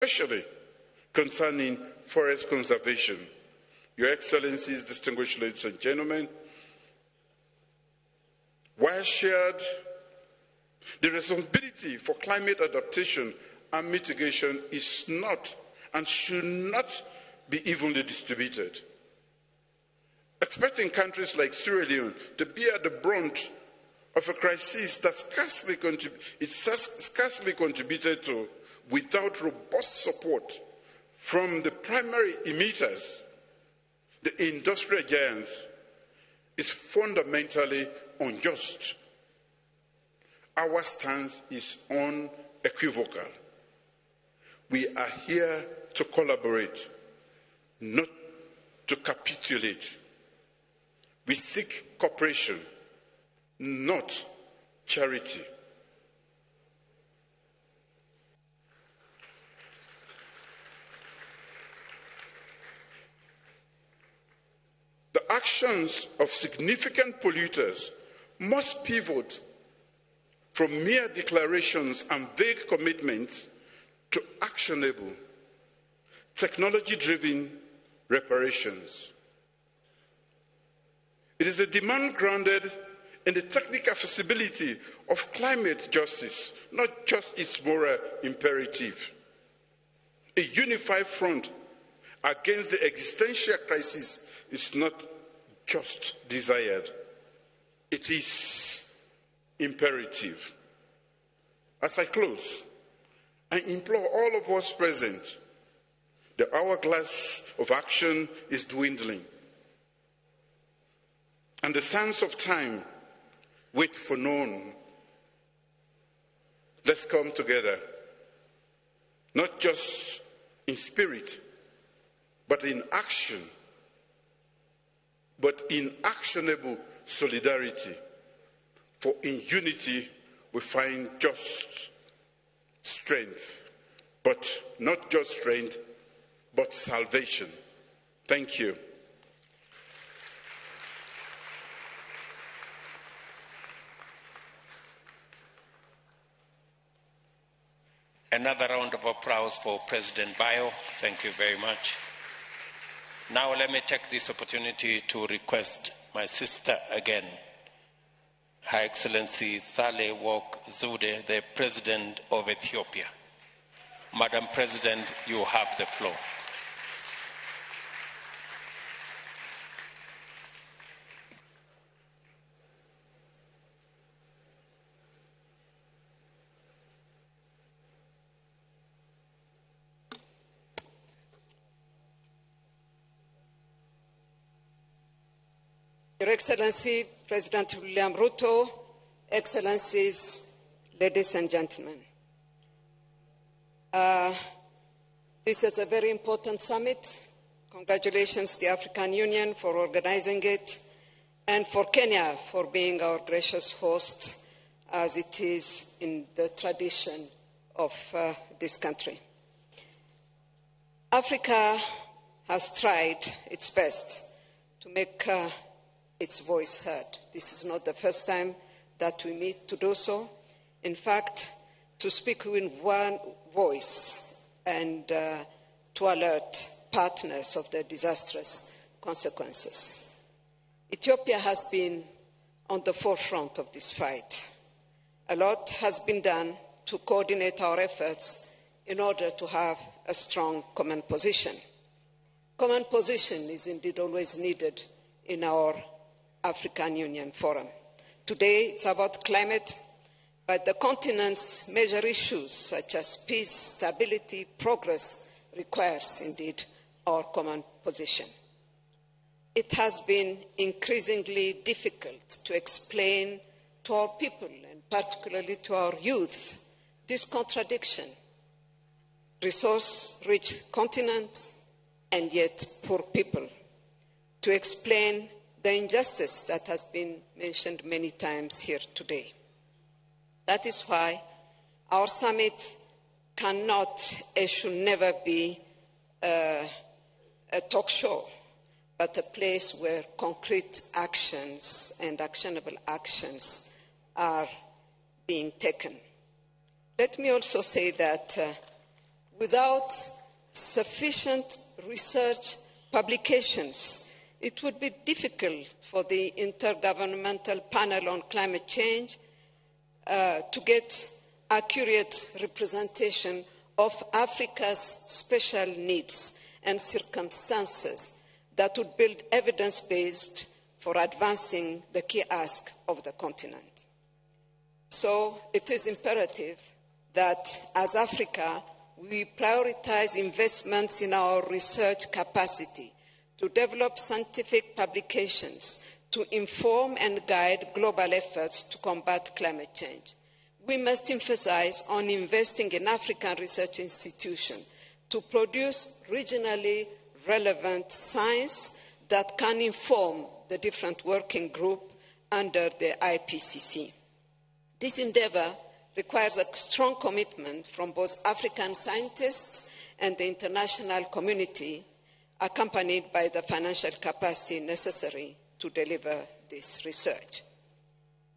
Especially concerning forest conservation. Your Excellencies, distinguished ladies and gentlemen, while shared, the responsibility for climate adaptation and mitigation is not and should not be evenly distributed. Expecting countries like Sierra Leone to bear the brunt of a crisis that scarcely contributed to without robust support from the primary emitters, the industrial giants, is fundamentally unjust. Our stance is unequivocal. We are here to collaborate, not to capitulate. We seek cooperation, not charity. The actions of significant polluters must pivot from mere declarations and vague commitments to actionable, technology-driven reparations. It is a demand grounded in the technical feasibility of climate justice, not just its moral imperative. A unified front against the existential crisis is not just desired, it is imperative. As I close, I implore all of us present, the hourglass of action is dwindling, and the sands of time wait for none. Let's come together, not just in spirit, but in action, but in actionable solidarity. For in unity we find just strength, but not just strength, but salvation. Thank you. Another round of applause for President Bio. Thank you very much. Now let me take this opportunity to request my sister again, Her Excellency Sahle-Work Zewde, the President of Ethiopia. Madam President, you have the floor. Your Excellency, President William Ruto, Excellencies, ladies and gentlemen. This is a very important summit. Congratulations to the African Union for organizing it, and for Kenya for being our gracious host, as it is in the tradition of this country. Africa has tried its best to make its voice heard. This is not the first time that we meet to do so. In fact, to speak with one voice and to alert partners of the disastrous consequences. Ethiopia has been on the forefront of this fight. A lot has been done to coordinate our efforts in order to have a strong common position. Common position is indeed always needed in our African Union Forum. Today it's about climate, but the continent's major issues such as peace, stability, progress requires indeed our common position. It has been increasingly difficult to explain to our people, and particularly to our youth, this contradiction. Resource-rich continent and yet poor people. To explain the injustice that has been mentioned many times here today. That is why our summit cannot and should never be a talk show, but a place where concrete actions and actionable actions are being taken. Let me also say that Without sufficient research publications, it would be difficult for the Intergovernmental Panel on Climate Change to get accurate representation of Africa's special needs and circumstances that would build evidence-based for advancing the key ask of the continent. So it is imperative that as Africa, we prioritize investments in our research capacity to develop scientific publications to inform and guide global efforts to combat climate change. We must emphasize on investing in African research institutions to produce regionally relevant science that can inform the different working group under the IPCC. This endeavor requires a strong commitment from both African scientists and the international community, accompanied by the financial capacity necessary to deliver this research.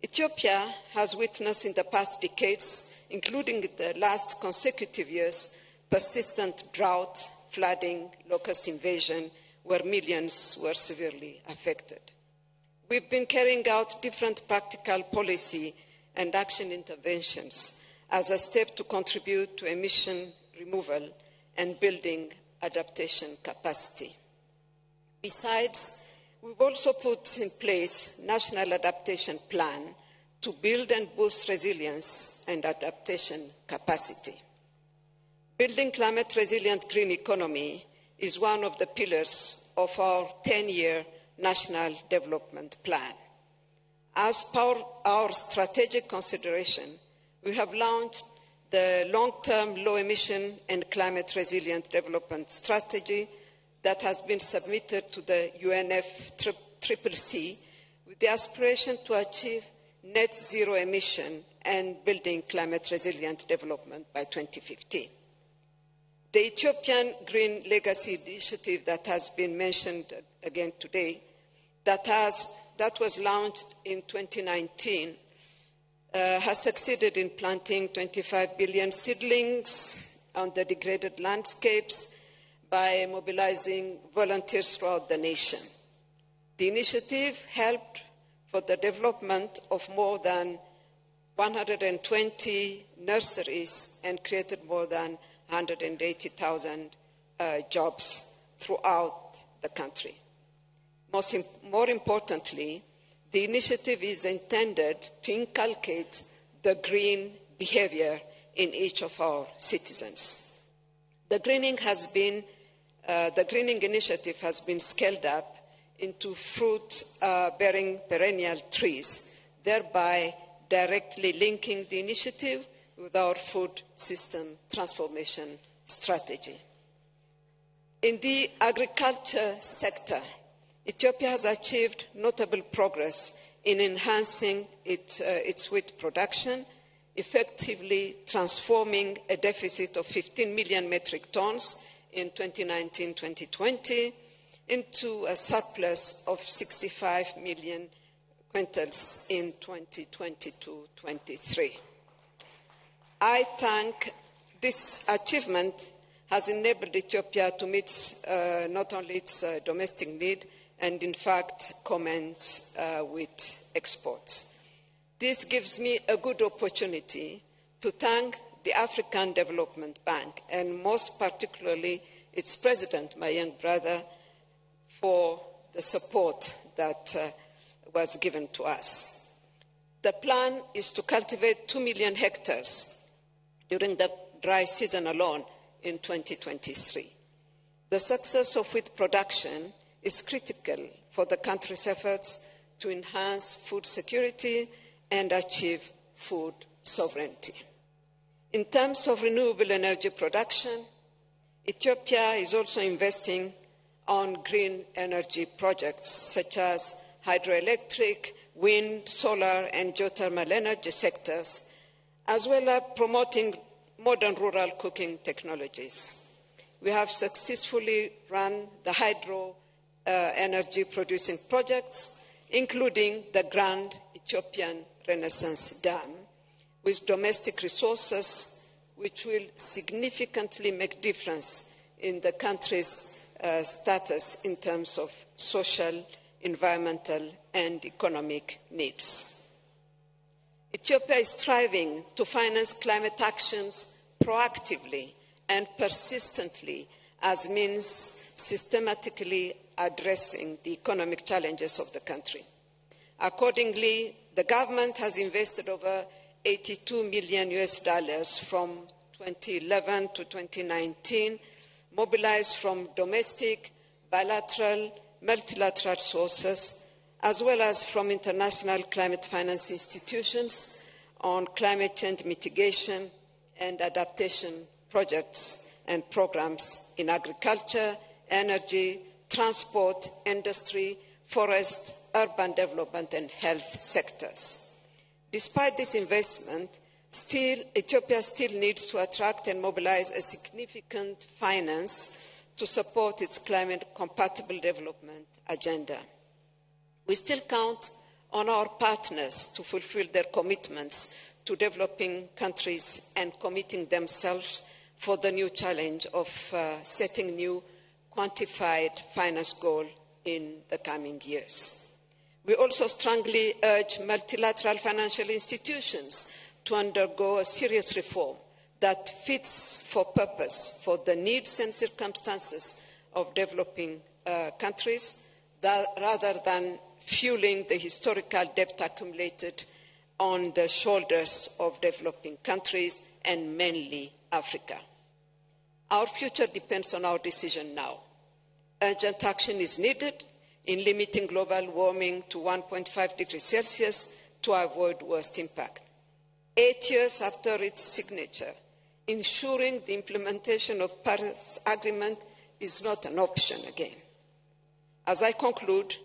Ethiopia has witnessed in the past decades, including the last consecutive years, persistent drought, flooding, locust invasion, where millions were severely affected. We've been carrying out different practical policy and action interventions as a step to contribute to emission removal and building adaptation capacity. Besides, we've also put in place National Adaptation Plan to build and boost resilience and adaptation capacity. Building climate resilient green economy is one of the pillars of our 10-year National Development Plan. As per our strategic consideration, we have launched the long-term low-emission and climate-resilient development strategy that has been submitted to the UNFCCC with the aspiration to achieve net zero emission and building climate-resilient development by 2050. The Ethiopian Green Legacy Initiative that has been mentioned again today, that was launched in 2019, has succeeded in planting 25 billion seedlings on the degraded landscapes by mobilizing volunteers throughout the nation. The initiative helped for the development of more than 120 nurseries and created more than 180,000 jobs throughout the country. More importantly, the initiative is intended to inculcate the green behavior in each of our citizens. The greening initiative has been scaled up into fruit-bearing perennial trees, thereby directly linking the initiative with our food system transformation strategy. In the agriculture sector, Ethiopia has achieved notable progress in enhancing its wheat production, effectively transforming a deficit of 15 million metric tons in 2019-2020 into a surplus of 65 million quintals in 2022-23. I thank this achievement has enabled Ethiopia to meet not only its domestic need and in fact commence with exports. This gives me a good opportunity to thank the African Development Bank and most particularly its president, my young brother, for the support that was given to us. The plan is to cultivate 2 million hectares during the dry season alone in 2023. The success of wheat production is critical for the country's efforts to enhance food security and achieve food sovereignty. In terms of renewable energy production, Ethiopia is also investing on green energy projects such as hydroelectric, wind, solar, and geothermal energy sectors, as well as promoting modern rural cooking technologies. We have successfully run the hydro energy producing projects, including the Grand Ethiopian Renaissance Dam, with domestic resources which will significantly make difference in the country's status in terms of social, environmental, and economic needs. Ethiopia is striving to finance climate actions proactively and persistently as means systematically addressing the economic challenges of the country. Accordingly, the government has invested over $82 million from 2011 to 2019, mobilized from domestic, bilateral, multilateral sources, as well as from international climate finance institutions on climate change mitigation and adaptation projects and programs in agriculture, energy, transport, industry, forest, urban development, and health sectors. Despite this investment, Ethiopia still needs to attract and mobilize a significant finance to support its climate-compatible development agenda. We still count on our partners to fulfill their commitments to developing countries and committing themselves for the new challenge of setting new quantified finance goal in the coming years. We also strongly urge multilateral financial institutions to undergo a serious reform that fits for purpose for the needs and circumstances of developing countries, rather than fueling the historical debt accumulated on the shoulders of developing countries and mainly Africa. Our future depends on our decision now. Urgent action is needed in limiting global warming to 1.5 degrees Celsius to avoid worst impact. 8 years after its signature, ensuring the implementation of Paris Agreement is not an option again. As I conclude,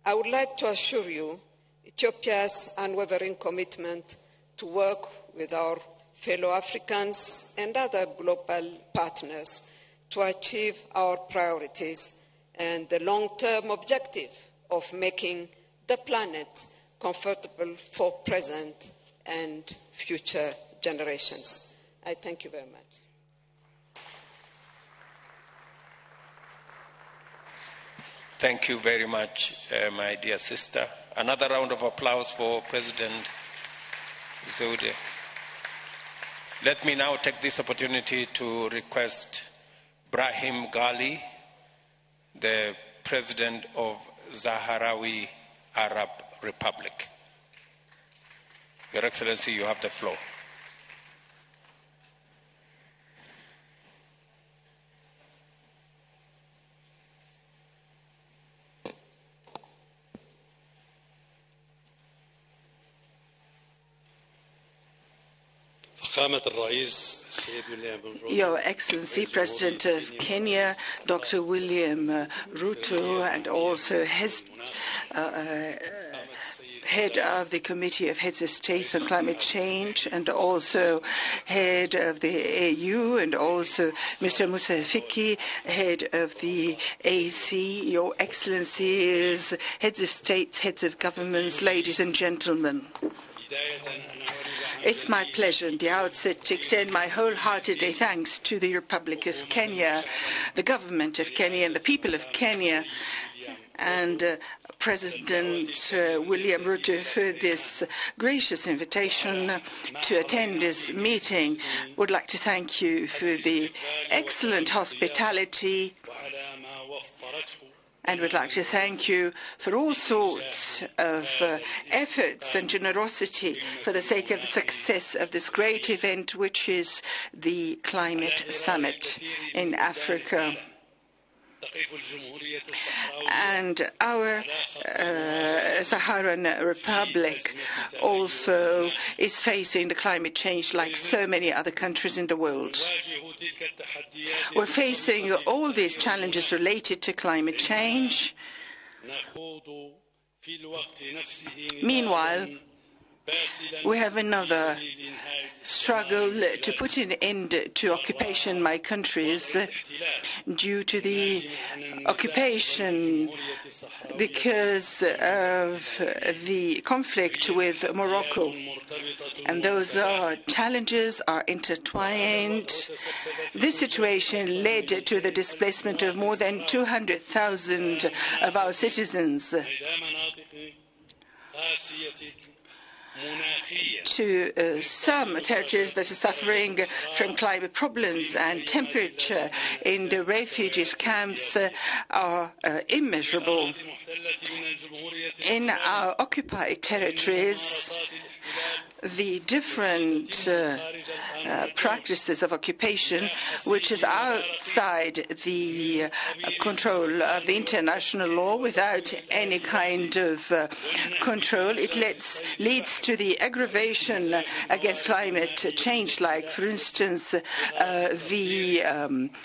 I would like to assure you Ethiopia's unwavering commitment to work with our fellow Africans and other global partners to achieve our priorities and the long-term objective of making the planet comfortable for present and future generations. I thank you very much. Thank you very much, my dear sister. Another round of applause for President Zewde. Let me now take this opportunity to request Brahim Ghali, the President of Sahrawi Arab Republic. Your Excellency, you have the floor. Your Excellency, President of Kenya, Dr. William Ruto, and also head of the Committee of Heads of States on Climate Change, and also head of the AU, and also Mr. Moussa Faki, head of the AC, Your Excellencies, heads of states, heads of governments, ladies and gentlemen. It's my pleasure at the outset to extend my wholehearted thanks to the Republic of Kenya, the government of Kenya, and the people of Kenya, and President William Ruto for this gracious invitation to attend this meeting. Would like to thank you for the excellent hospitality, and would like to thank you for all sorts of efforts and generosity for the sake of the success of this great event, which is the Climate Summit in Africa. And our Saharan Republic also is facing the climate change like so many other countries in the world. We're facing all these challenges related to climate change. Meanwhile, We have another struggle to put an end to occupation in my countries due to the occupation because of the conflict with Morocco. And those challenges are intertwined. This situation led to the displacement of more than 200,000 of our citizens to some territories that are suffering from climate problems, and temperature in the refugees camps are immeasurable. In our occupied territories, the different practices of occupation, which is outside the control of the international law, without any kind of control, it leads to the aggravation against climate change, like, for instance, the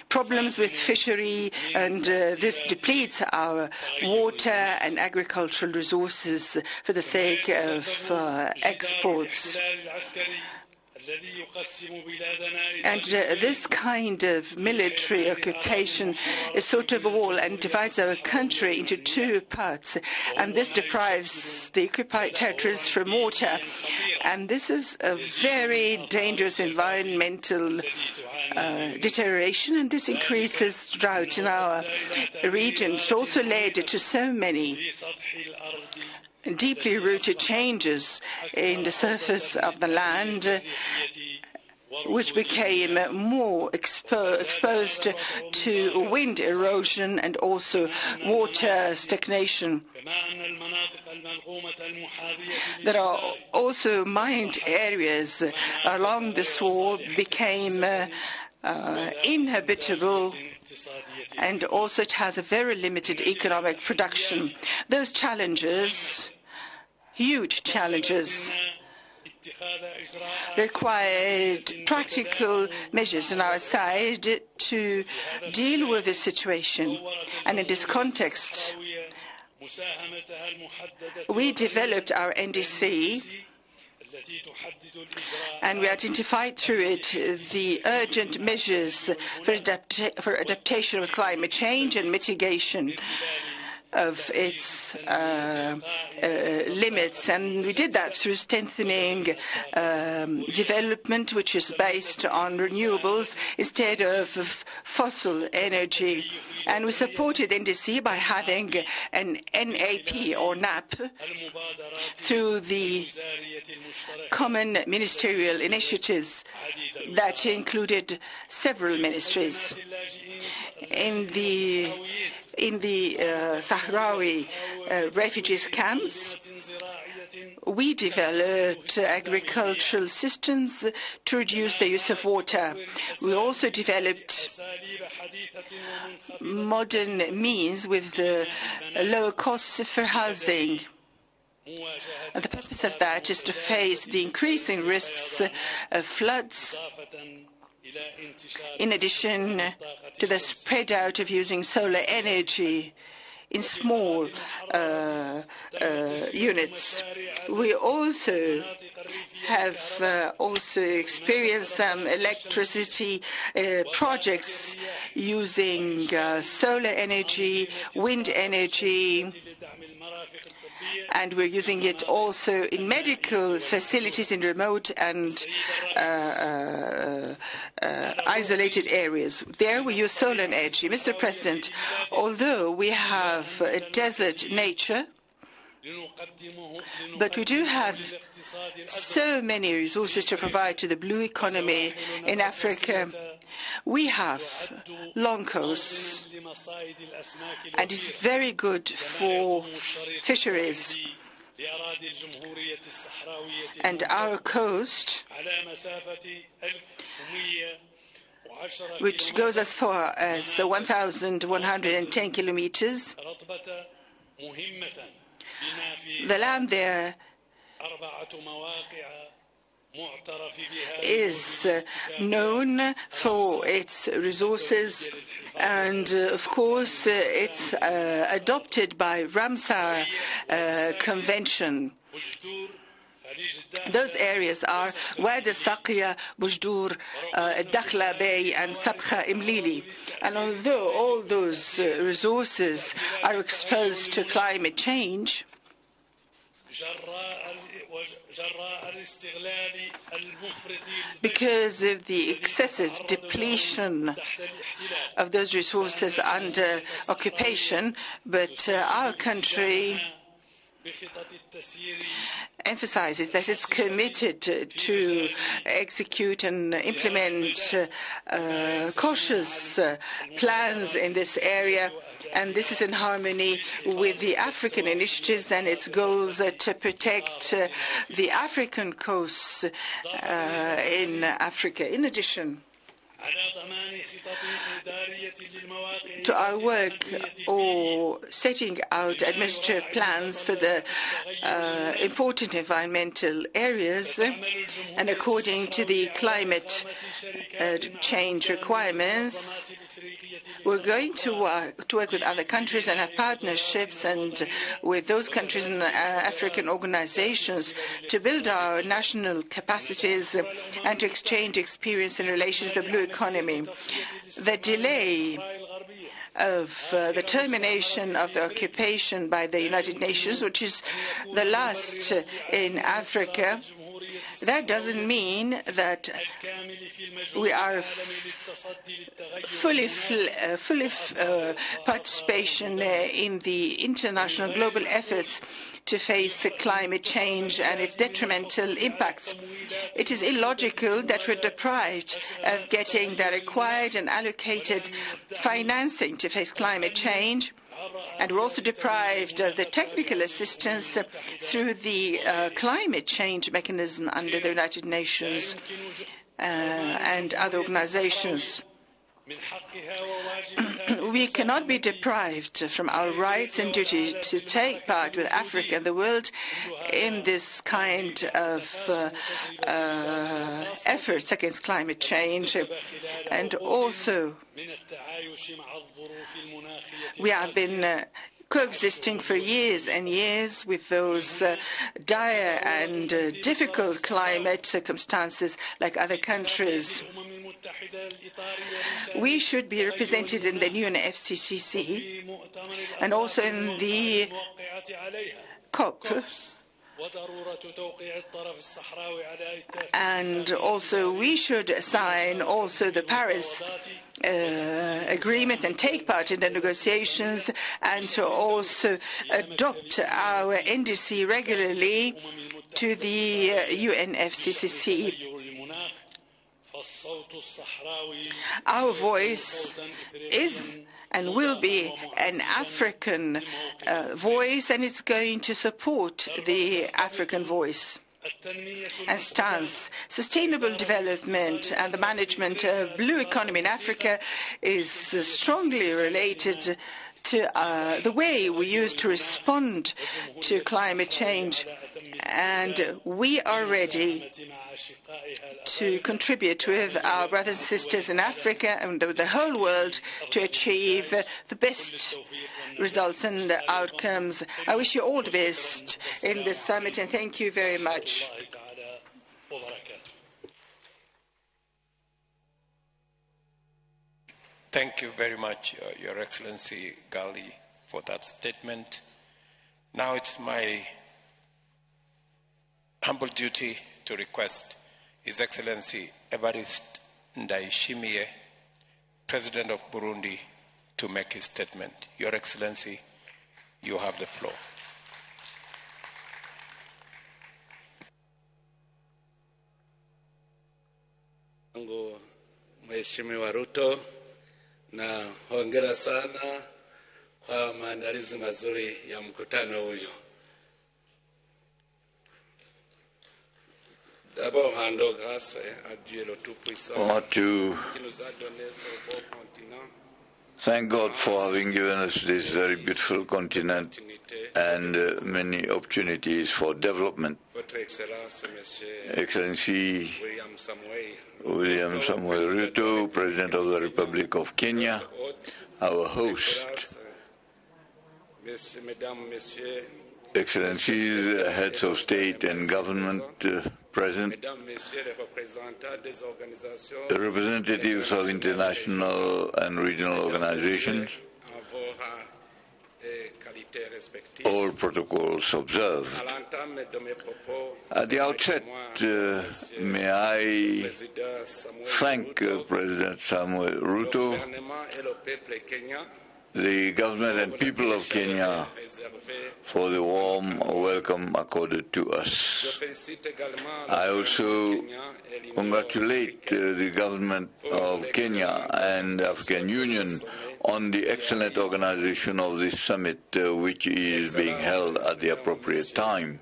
problems with fishery, and this depletes our water and agricultural resources for the sake of exports. And this kind of military occupation is sort of a wall and divides our country into two parts. And this deprives the occupied territories from water. And this is a very dangerous environmental deterioration, and this increases drought in our region. It also led to so many deeply rooted changes in the surface of the land, which became more exposed to wind erosion and also water stagnation. There are also mined areas along this wall became inhabitable, and also it has a very limited economic production. Those challenges, huge challenges, required practical measures on our side to deal with this situation. And in this context, we developed our NDC, and we identified through it the urgent measures for adaptation with climate change and mitigation of its limits. And we did that through strengthening development, which is based on renewables instead of fossil energy. And we supported NDC by having an NAP or NAP through the common ministerial initiatives that included several ministries. In the Sahrawi refugees camps, we developed agricultural systems to reduce the use of water. We also developed modern means with lower costs for housing. And the purpose of that is to face the increasing risks of floods, in addition to the spread out of using solar energy in small units. We also have also experienced some electricity projects using solar energy, wind energy, and we're using it also in medical facilities in remote and isolated areas. There we use solar energy. Mr. President, although we have a desert nature, but we do have so many resources to provide to the blue economy in Africa. We have long coasts, and it's very good for fisheries. And our coast, which goes as far as 1,110 kilometers, the land there is known for its resources, and of course it's adopted by Ramsar Convention. Those areas are Wadi Saqiya, Boujdour, Dakhla Bay, and Sabkha Imlili. And although all those resources are exposed to climate change, because of the excessive depletion of those resources under occupation, but our country emphasizes that it's committed to execute and implement cautious plans in this area, and this is in harmony with the African initiatives and its goals to protect the African coasts in Africa. In addition to our work or setting out administrative plans for the important environmental areas, and according to the climate change requirements, we're going to work with other countries and have partnerships and with those countries and African organizations to build our national capacities and to exchange experience in relation to the blue economy. The delay of the termination of the occupation by the United Nations, which is the last in Africa, that doesn't mean that we are fully participation in the international global efforts to face climate change and its detrimental impacts. It is illogical that we're deprived of getting the required and allocated financing to face climate change, and we're also deprived of the technical assistance through the climate change mechanism under the United Nations and other organizations. We cannot be deprived from our rights and duty to take part with Africa and the world in this kind of efforts against climate change. And also, we have been coexisting for years and years with those dire and difficult climate circumstances like other countries. We should be represented in the UNFCCC and also in the COP. And also we should sign also the Paris Agreement and take part in the negotiations, and to also adopt our NDC regularly to the UNFCCC. Our voice is and will be an African voice, and it's going to support the African voice and stance. Sustainable development and the management of blue economy in Africa is strongly related to the way we use to respond to climate change, and we are ready to contribute with our brothers and sisters in Africa and the whole world to achieve the best results and outcomes. I wish you all the best in this summit, and thank you very much. Thank you very much, Your Excellency Ghali, for that statement. Now it's my humble duty to request His Excellency Evariste Ndayishimiye, President of Burundi, to make his statement. Your Excellency, you have the floor. Mheshimiwa Ruto, na hongera sana kwa maandalizi mazuri ya mkutano huyu. D'abord, rendons grâce à Dieu le Tout-Puissant qui nous a donné ce beau continent. Thank God for having given us this very beautiful continent and many opportunities for development. Excellency William Samoei Ruto, President of the Republic of Kenya, our host, Mesdames, Messieurs, Excellencies, heads of state and government present, representatives of international and regional organizations, all protocols observed. At the outset, may I thank President Samoei Ruto, the government and people of Kenya for the warm welcome accorded to us. I also congratulate the government of Kenya and African Union on the excellent organization of this summit, which is being held at the appropriate time.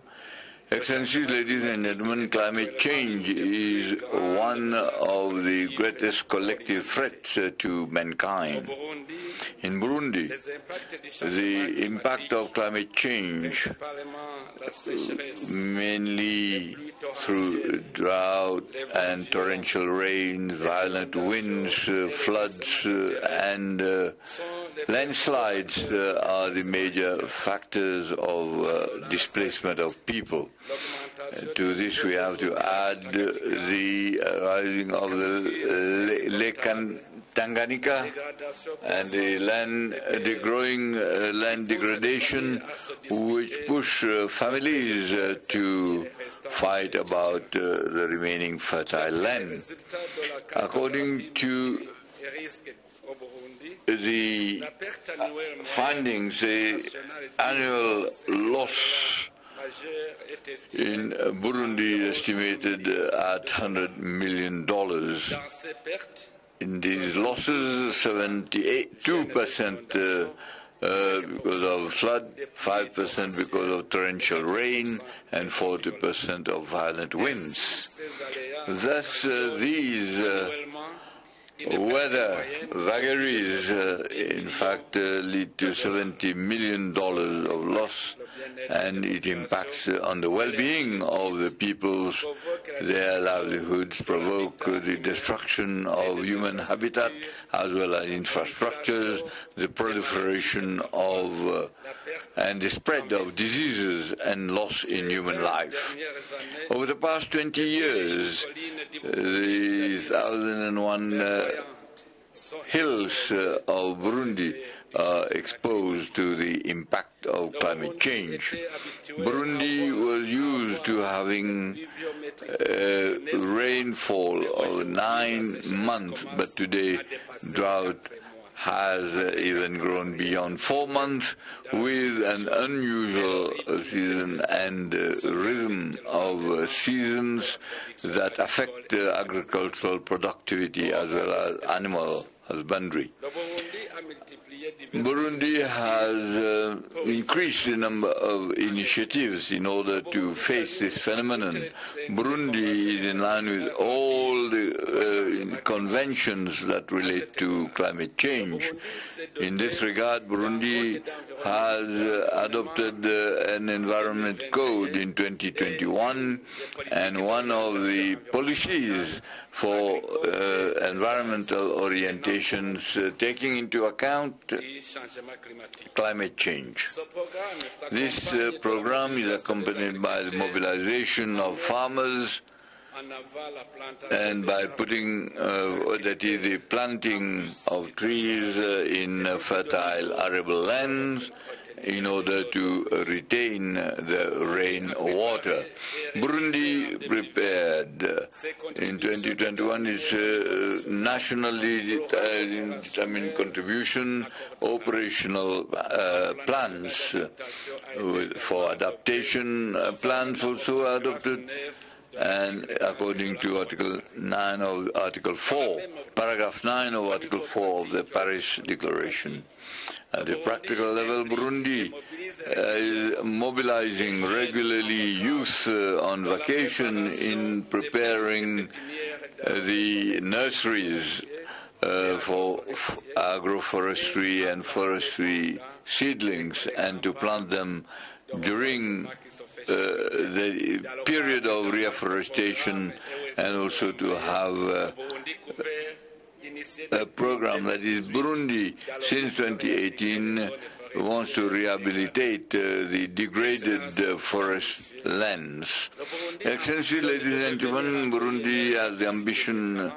Excellencies, ladies and gentlemen, climate change is one of the greatest collective threats to mankind. In Burundi, the impact of climate change, mainly through drought and torrential rains, violent winds, floods, and landslides are the major factors of displacement of people. To this we have to add the rising of the Lake Tanganyika and the growing land degradation, which push families to fight about the remaining fertile land. According to the findings, the annual loss in Burundi is estimated at $100 million. In these losses, 72% because of flood, 5% because of torrential rain, and 40% of violent winds. Thus, these weather vagaries, in fact, lead to $70 million of loss, and it impacts on the well-being of the peoples, their livelihoods, provoke the destruction of human habitat as well as infrastructures, the proliferation of and the spread of diseases and loss in human life. Over the past 20 years, the 1,001 hills of Burundi are exposed to the impact of climate change. Burundi was used to having rainfall of 9 months, but today drought has even grown beyond 4 months, with an unusual season and rhythm of seasons that affect agricultural productivity as well as animal husbandry. Burundi has increased the number of initiatives in order to face this phenomenon. Burundi is in line with all the conventions that relate to climate change. In this regard, Burundi has adopted an environment code in 2021, and one of the policies for environmental orientations taking into account climate change. This program is accompanied by the mobilization of farmers and by putting, that is, the planting of trees in fertile arable lands in order to retain the rainwater. Burundi prepared in 2021 its nationally determined contribution operational plans for adaptation plans also adopted, and according to Article 9 of Article 4, paragraph 9 of Article 4 of the Paris Declaration. At the practical level, Burundi is mobilizing regularly youth on vacation in preparing the nurseries for agroforestry and forestry seedlings, and to plant them during the period of reforestation, and also to have a program that is Burundi since 2018 wants to rehabilitate the degraded forest lands. Excellency, ladies and gentlemen, Burundi has the ambition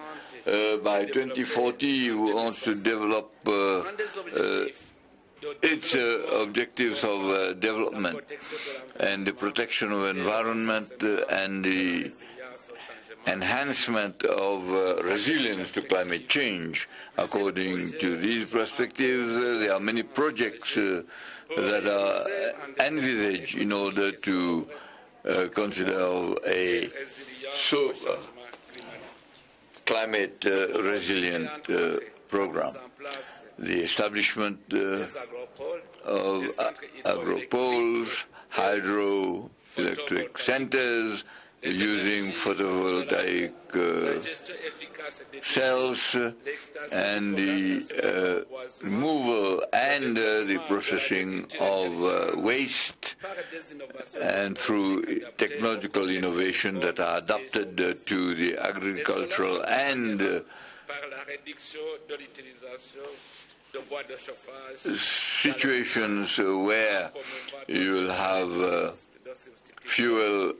by 2040 wants to develop its objectives of development and the protection of environment and the enhancement of resilience to climate change. According to these perspectives, there are many projects that are envisaged in order to consider a climate resilient program. The establishment of agropoles, hydroelectric centers, using photovoltaic cells, and the removal and the processing of waste, and through technological innovation that are adapted to the agricultural and situations where you will have fuel,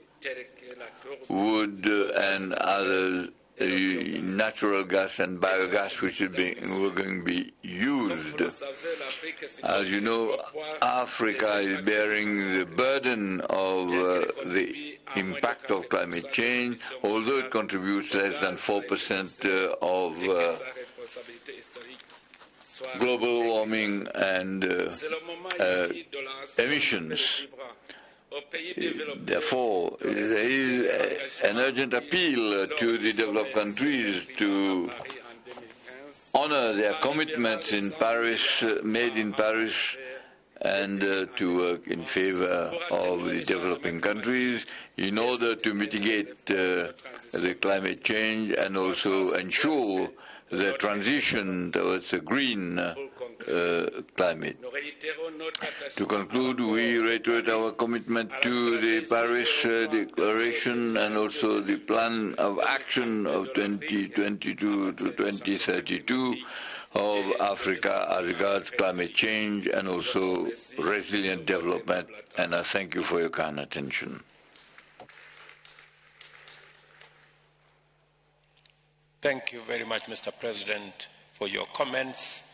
wood, and other natural gas and biogas, which is going to be used. As you know, Africa is bearing the burden of the impact of climate change, although it contributes less than 4% of global warming and emissions. Therefore, there is an urgent appeal to the developed countries to honor their commitments in Paris, made in Paris, and to work in favor of the developing countries in order to mitigate the climate change and also ensure the transition towards a green climate. To conclude, we reiterate our commitment to the Paris Declaration and also the Plan of Action of 2022 to 2032 of Africa as regards climate change and also resilient development. And I thank you for your kind attention. Thank you very much, Mr. President, for your comments.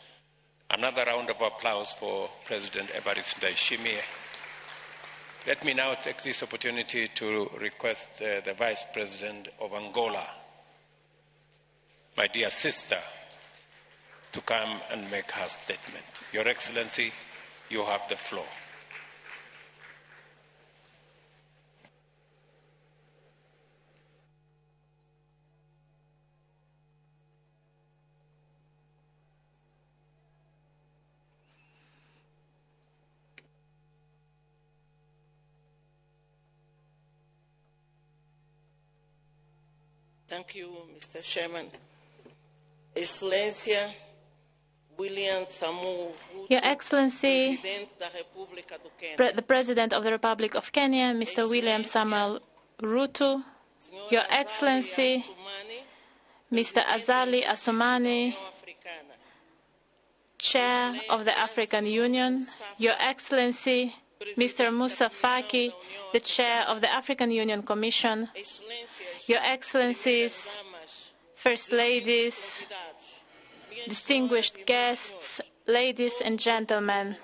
Another round of applause for President Evariste Ndayishimiye. Let me now take this opportunity to request the Vice President of Angola, my dear sister, to come and make her statement. Your Excellency, you have the floor. Thank you, Mr. Chairman. Excelência William Samoei Ruto, Your Excellency, the President of the Republic of Kenya, Mr. William Samoei Ruto, Your Excellency, Mr. Azali Assoumani, Chair of the African Union, Your Excellency, Mr. Moussa Faki, the Chair of the African Union Commission, Your Excellencies, First Ladies, distinguished guests, ladies and gentlemen,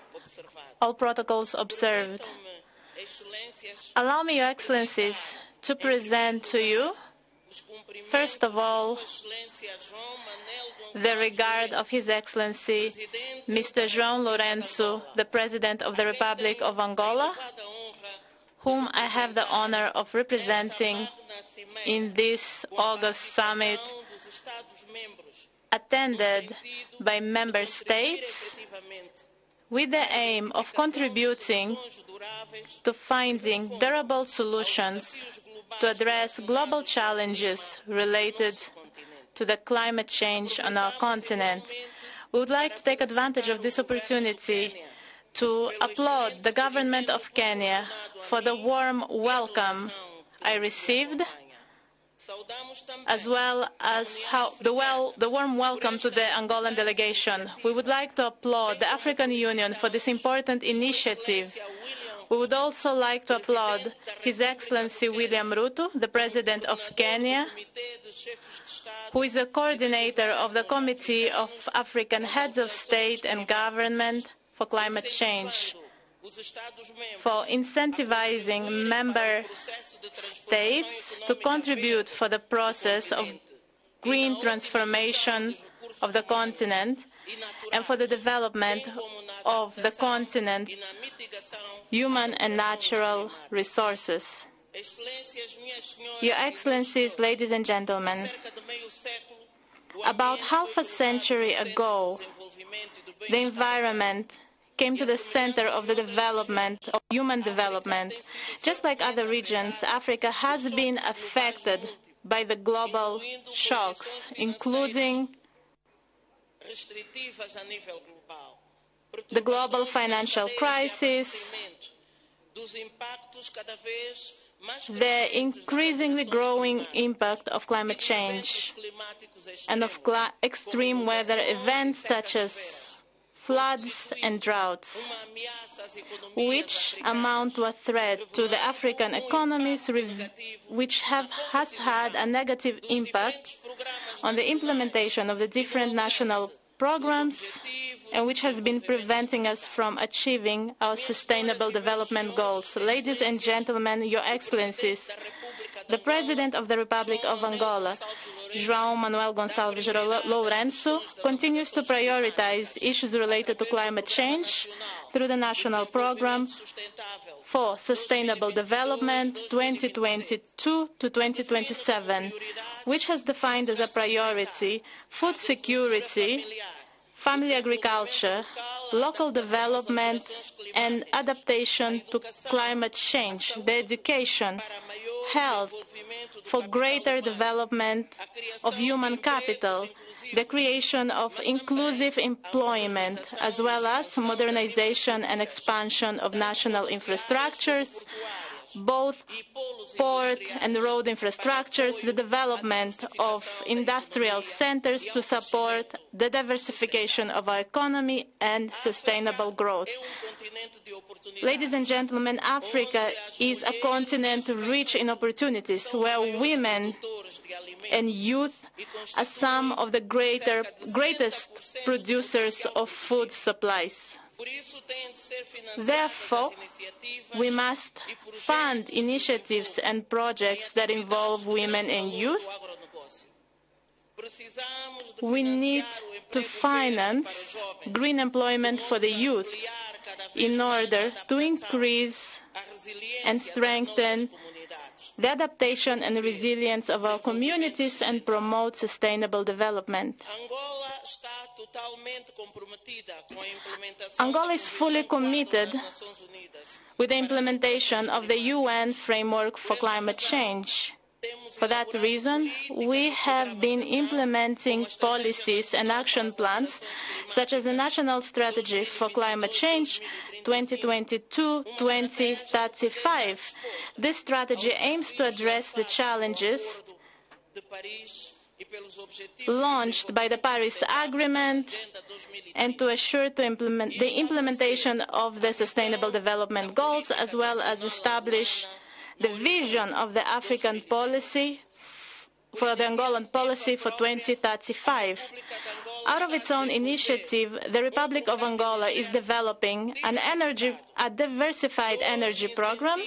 all protocols observed. Allow me, Your Excellencies, to present to you, first of all, the regard of His Excellency, Mr. João Lourenço, the President of the Republic of Angola, whom I have the honor of representing in this August summit, attended by member states with the aim of contributing to finding durable solutions to address global challenges related to the climate change on our continent. We would like to take advantage of this opportunity to applaud the government of Kenya for the warm welcome I received as well as the warm welcome to the Angolan delegation. We would like to applaud the African Union for this important initiative. We would also like to applaud His Excellency William Ruto, the President of Kenya, who is the coordinator of the Committee of African Heads of State and Government for Climate Change, for incentivizing member states to contribute for the process of green transformation of the continent and for the development of the continent's human and natural resources. Your Excellencies, ladies and gentlemen, about half a century ago, the environment came to the center of the development of human development. Just like other regions, Africa has been affected by the global shocks, including the global financial crisis, the increasingly growing impact of climate change, and of extreme weather events such as floods and droughts, which amount to a threat to the African economies, which has had a negative impact on the implementation of the different national programs and which has been preventing us from achieving our sustainable development goals. Ladies and gentlemen, Your Excellencies, the President of the Republic of Angola, João Manuel Gonçalves Lourenço, continues to prioritize issues related to climate change through the National Program for Sustainable Development 2022 to 2027, which has defined as a priority food security, family agriculture, local development and adaptation to climate change, the education, health, for greater development of human capital, the creation of inclusive employment, as well as modernization and expansion of national infrastructures, both port and road infrastructures, the development of industrial centers to support the diversification of our economy and sustainable growth. Ladies and gentlemen, Africa is a continent rich in opportunities, where women and youth are some of the greatest producers of food supplies. Therefore, we must fund initiatives and projects that involve women and youth. We need to finance green employment for the youth in order to increase and strengthen the adaptation and resilience of our communities and promote sustainable development. Angola is fully committed with the implementation of the UN Framework for Climate Change. For that reason, we have been implementing policies and action plans, such as the National Strategy for Climate Change 2022-2035. This strategy aims to address the challenges launched by the Paris Agreement and to assure to implement the implementation of the Sustainable Development Goals, as well as establish the vision of the African policy for the Angolan policy for 2035. Out of its own initiative, the Republic of Angola is developing a diversified energy program,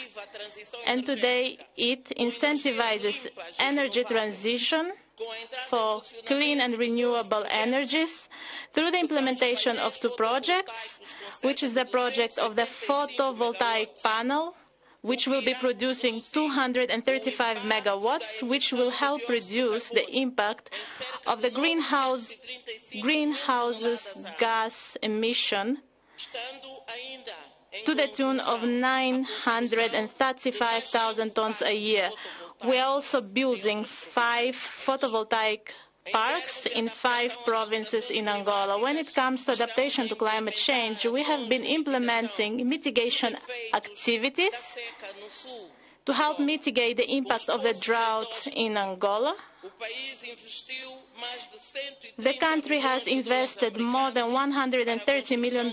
and today it incentivizes energy transition for clean and renewable energies through the implementation of two projects, which is the project of the photovoltaic panel, which will be producing 235 megawatts, which will help reduce the impact of the greenhouses gas emission to the tune of 935,000 tons a year. We are also building 5 photovoltaic parks in 5 provinces in Angola. When it comes to adaptation to climate change, we have been implementing mitigation activities To help mitigate the impact of the drought in Angola, the country has invested more than $130 million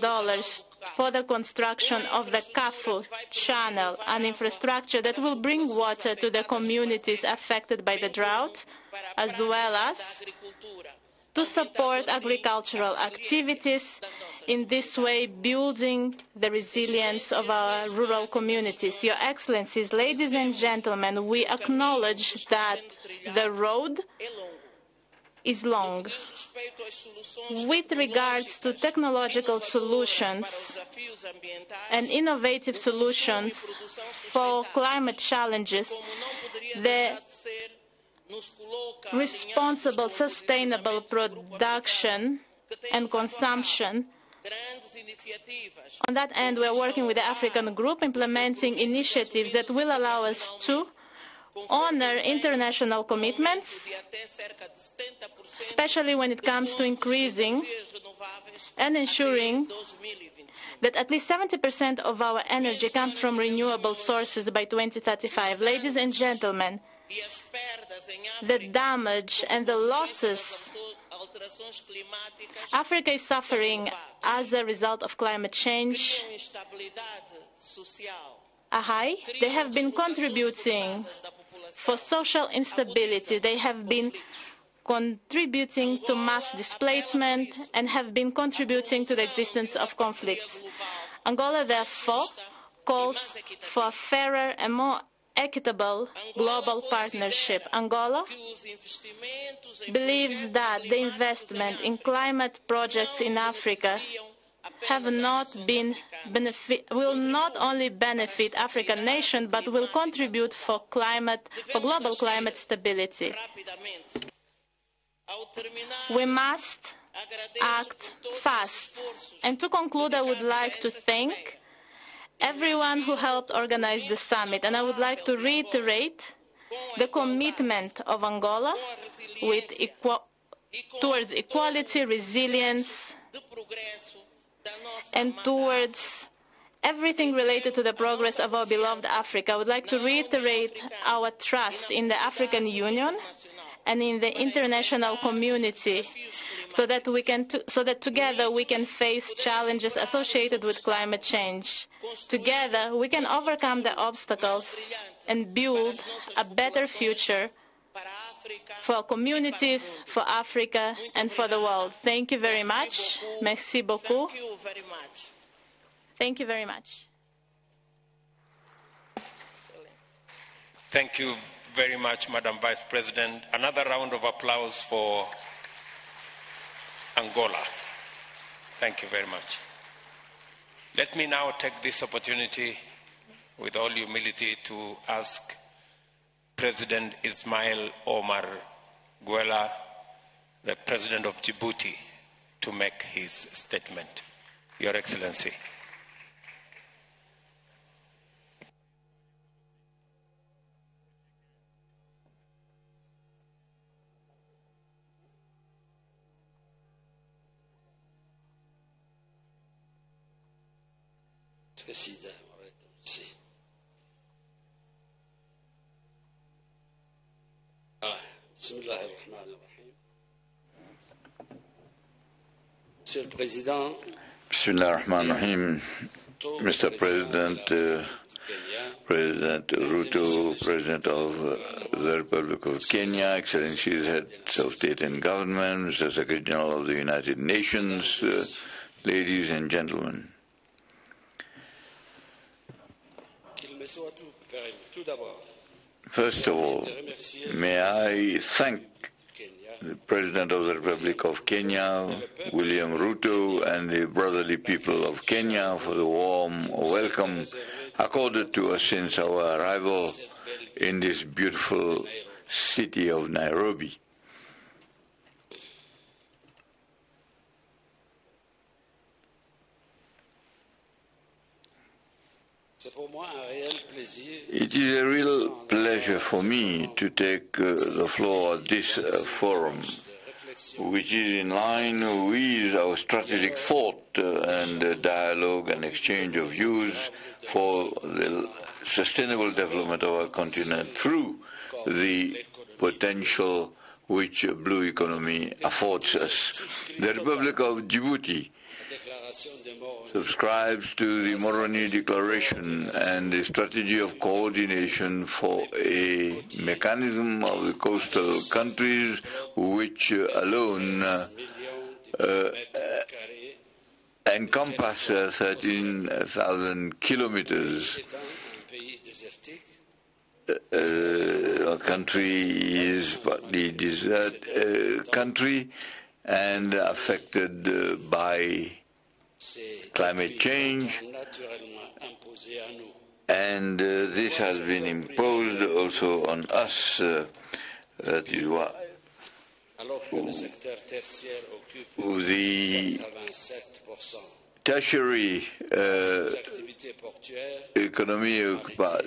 for the construction of the Cafu Channel, an infrastructure that will bring water to the communities affected by the drought, as well as to support agricultural activities, in this way building the resilience of our rural communities. Your Excellencies, ladies and gentlemen, we acknowledge that the road is long. With regards to technological solutions and innovative solutions for climate challenges, the responsible, sustainable production and consumption. On that end, we are working with the African Group, implementing initiatives that will allow us to honor international commitments, especially when it comes to increasing and ensuring that at least 70% of our energy comes from renewable sources by 2035. Ladies and gentlemen, the damage and the losses Africa is suffering as a result of climate change are high. They have been contributing for social instability. They have been contributing to mass displacement and have been contributing to the existence of conflicts. Angola, therefore, calls for a fairer and more equitable global partnership. Angola believes that the investment in climate projects in Africa have not been will not only benefit African nations, but will contribute for global climate stability. We must act fast. And to conclude, I would like to thank everyone who helped organize the summit. And I would like to reiterate the commitment of Angola with towards equality, resilience, and towards everything related to the progress of our beloved Africa. I would like to reiterate our trust in the African Union and in the international community, so that we can so that together we can face challenges associated with climate change. Together we can overcome the obstacles and build a better future for our communities, for Africa, and for the world. Thank you very much. Merci beaucoup. Thank you very much. Thank you very much, Madam Vice President. Another round of applause for Angola. Thank you very much. Let me now take this opportunity, with all humility, to ask President Ismail Omar Guelleh, the President of Djibouti, to make his statement. Your Excellency. Monsieur le Président, Bismillah ar-Rahman ar-Rahim. Mr. President, President Ruto, President of the Republic of Kenya, Excellencies, Heads of State and Government, Mr. Secretary General of the United Nations, ladies and gentlemen. First of all, may I thank the President of the Republic of Kenya, William Ruto, and the brotherly people of Kenya for the warm welcome accorded to us since our arrival in this beautiful city of Nairobi. It is a real pleasure for me to take the floor at this forum which is in line with our strategic thought and dialogue and exchange of views for the sustainable development of our continent through the potential which blue economy affords us. The Republic of Djibouti subscribes to the Moroni Declaration and the strategy of coordination for a mechanism of the coastal countries which alone encompass 13,000 kilometers. Our country is partly desert country and affected by climate change, and this has been imposed also on us. That is why the tertiary economy occupies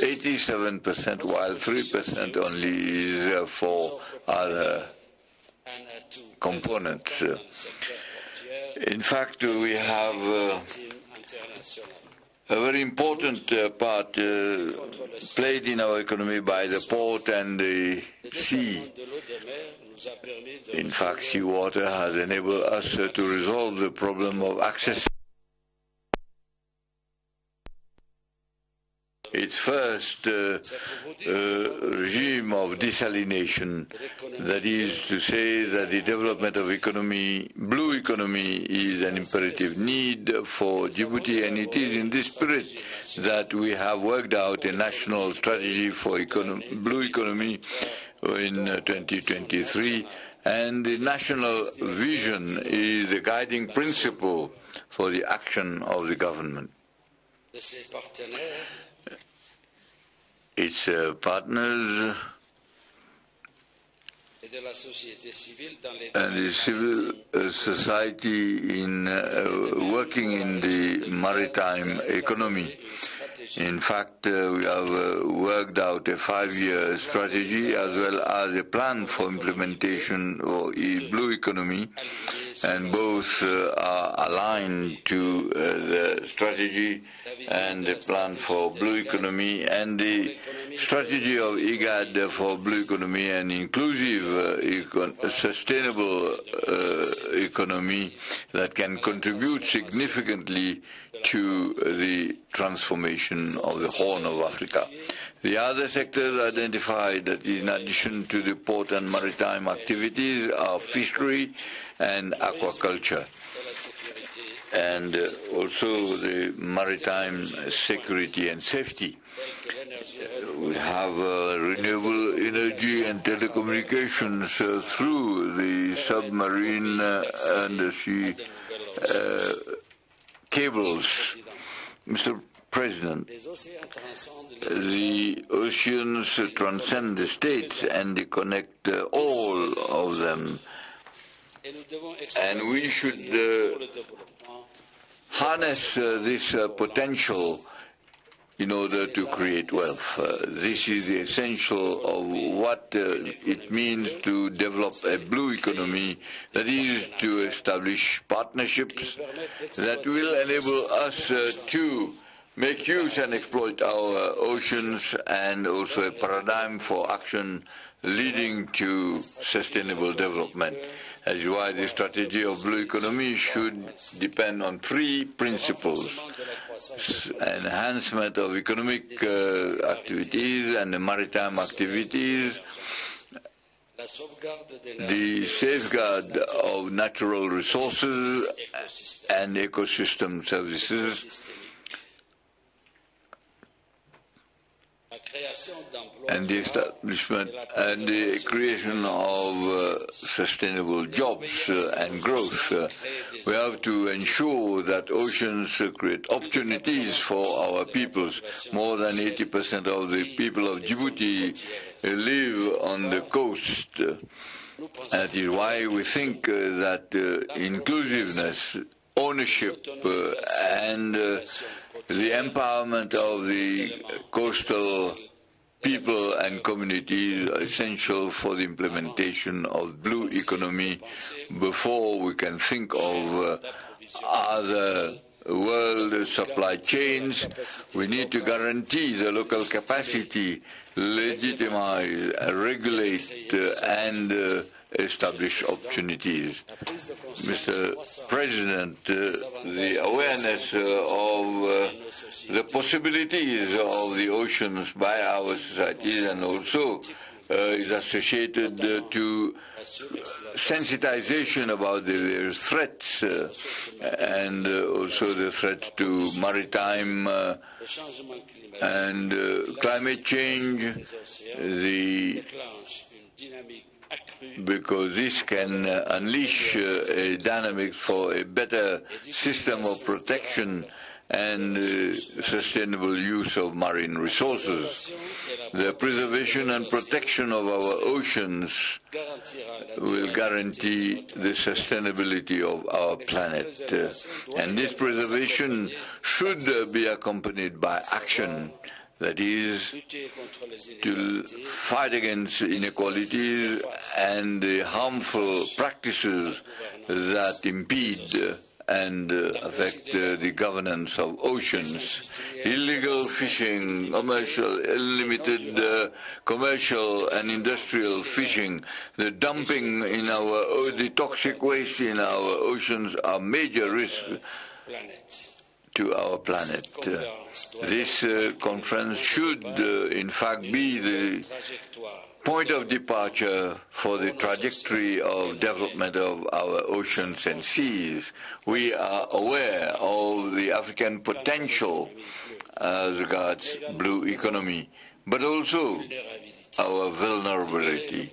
87%, while 3% only is for other components. In fact, we have a very important part played in our economy by the port and the sea. In fact, seawater has enabled us to resolve the problem of access. Its first regime of desalination, that is to say that the development of economy, blue economy, is an imperative need for Djibouti, and it is in this spirit that we have worked out a national strategy for blue economy in 2023, and the national vision is the guiding principle for the action of the government. Its partners and the civil society in working in the maritime economy. In fact, we have worked out a 5-year strategy as well as a plan for implementation of the blue economy, and both are aligned to the strategy and the plan for blue economy and the strategy of IGAD for blue economy and inclusive, sustainable economy that can contribute significantly to the transformation of the Horn of Africa. The other sectors identified, that in addition to the port and maritime activities, are fishery and aquaculture, and also the maritime security and safety. We have renewable energy and telecommunications through the submarine and the sea cables. Mr. President, the oceans transcend the states and they connect all of them. And we should harness this potential in order to create wealth. This is the essential of what it means to develop a blue economy, that is to establish partnerships that will enable us to make use and exploit our oceans, and also a paradigm for action leading to sustainable development. That is why the strategy of blue economy should depend on three principles: enhancement of economic activities and the maritime activities, the safeguard of natural resources and ecosystem services, and the establishment and the creation of sustainable jobs and growth. We have to ensure that oceans create opportunities for our peoples. More than 80% of the people of Djibouti live on the coast. That is why we think that inclusiveness, ownership, and the empowerment of the coastal people and communities are essential for the implementation of blue economy before we can think of other world supply chains. We need to guarantee the local capacity, legitimize, regulate, and establish opportunities. Mr. President, the awareness of the possibilities of the oceans by our societies and also is associated to sensitization about the various threats and also the threat to maritime and climate change, because this can unleash a dynamic for a better system of protection and sustainable use of marine resources. The preservation and protection of our oceans will guarantee the sustainability of our planet. And this preservation should be accompanied by action, that is, to fight against inequalities and the harmful practices that impede and affect the governance of oceans. Illegal fishing, commercial, unlimited commercial and industrial fishing, the dumping in our, the toxic waste in our oceans are major risks to our planet. This conference should, in fact, be the point of departure for the trajectory of development of our oceans and seas. We are aware of the African potential as regards blue economy, but also our vulnerability.